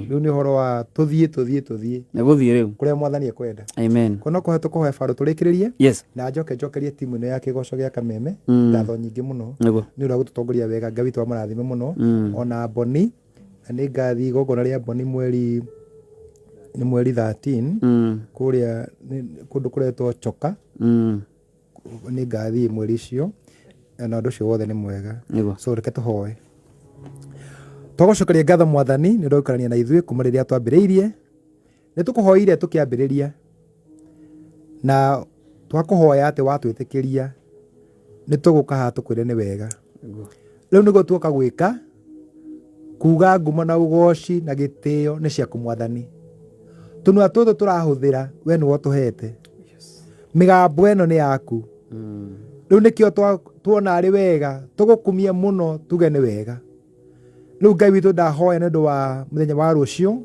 Rĩu nĩ ũhoro wa tũthiĩ, tũthiĩ, tũthiĩ. Nĩ gũthiĩ rĩu. Kũrĩa mwathani ekwenda. Amen. Ko no kũhe tũkũhoya bado tũrĩkĩrĩrie. Na njoke njokerie timu ĩno ya kĩgoco gĩa Kameme ngatho nyingĩ mũno nĩ ũndũ wa gũtũtongoria wega. Ngai witũ amũrathime mũno. Ona Boni, na nĩ ngathiĩ igongona rĩa Boni mweri nĩ mweri 13 kũrĩa kũndũ kũretwo Choka. Nĩ ngathiĩ mweri ũcio, na ũndũ ũcio wothe nĩ mwega. So reke tũhoe. Twagũcokeria ngatho mwathani nĩ ũndũ wa gũikarania na ithuĩ kuma rĩrĩa twambĩrĩirie. Nĩ tũkũhoire tũkĩambĩrĩria, na twakũhoya atĩ watwĩtĩkĩria nĩ tũgũka haha tũkwĩre nĩ wega. Rĩu nĩguo tuoka gwĩka, kuga ngumo na ũgoci na gĩtĩo nĩ ciaku mwathani. Tũnua tũtũ tũrahũthĩra we nĩwe ũtũhete, mĩgambo ĩno nĩ yaku. Rĩu nĩkĩo tuona arĩ wega tũgũkumie mũno, tuge nĩ wega. Rĩu Ngai witũ, ndahoya nĩ ũndũ wa mũthenya wa rũciũ,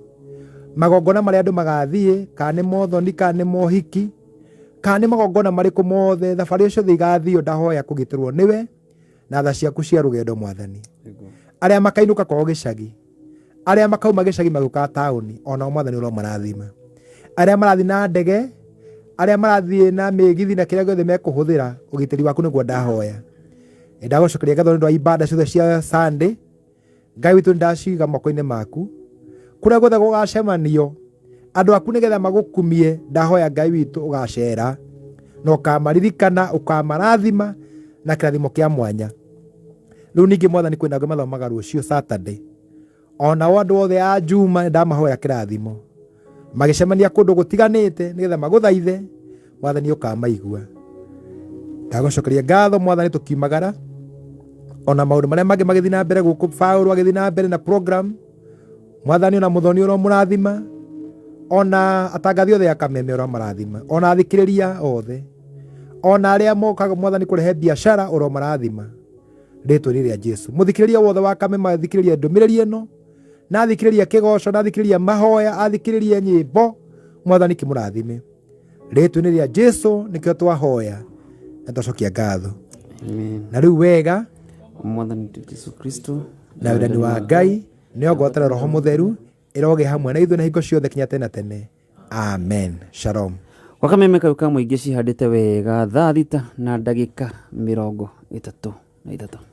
magongona marĩa andũ magathiĩ, kana nĩ mothoni, kana nĩ mohiki, kana nĩ magongona marĩkũ mothe, thabarĩ ciothe igathiio, ndahoya kũgitĩrwo nĩwe na tha ciaku cia rũgendo mwathani. Arĩa makainũka kwao gĩcagi, arĩa makauma gĩcagi magĩũka taũni, onao mwathani ũromarathima. Arĩa marathiĩ na ndege, arĩa marathiĩ na mĩgithi, na kĩrĩa gĩothe mekũhũthĩra, ũgitĩri waku nĩguo ndahoya. Nĩ ndagũcokeria ngatho nĩ ũndũ wa ibada ciothe cia Sunday. Ngai witũ, nĩ ndaciga moko-inĩ maku. Kũrĩa guothe gũgacemanio andũ aku nĩgetha magũkumie, ndahoya Ngai witũ ũgacera na ũkamaririkana, ũkamarathima na kĩrathimo kĩa mwanya. Rĩu ningĩ mwathani, kwĩna angĩ mathomaga rũciũ Saturday, onao andũ othe a Juma nĩ ndamahoya kĩrathimo magĩcemania kũndũ gũtiganĩte nĩgetha magũthaithe mwathani, ũkamaigua. Ndagũcokeria ngatho mwathani. Tũkiumagara, ona maũndũ marĩa mangĩ magĩthiĩ na mbere gũkũ, Paũlũ agĩthiĩ na mbere na program mwathani, ona mũthoni ũromũrathima, ona atangathi othe a Kameme ũromarathima, ona athikĩrĩria othe, ona arĩa mokaga mwathani kũrehe biacara ũromarathima rĩtwa-inĩ rĩa Jesu. Mũthikĩrĩria wothe wa Kameme athikĩrĩria ndũmĩrĩri ĩno, na athikĩrĩria kĩgoco, na athikĩrĩria mahoya, athikĩrĩrie nyĩmbo, mwathani kĩmũrathime rĩtwa-inĩ rĩa Jesu. Nĩkĩo twahoya na twacokia ngatho. Amen. Na rĩu wega mwathani witũ Jesu Kristo na wendani wa Ngai nĩyo ngwatĩra Roho Mũtheru ĩrogĩ hamwe na ithuĩ na hingo ciothe kinya tene na tene. Amen. Shalom. Gwa Kameme kau ka mũingĩ cihandĩte wega, thaa 6:33.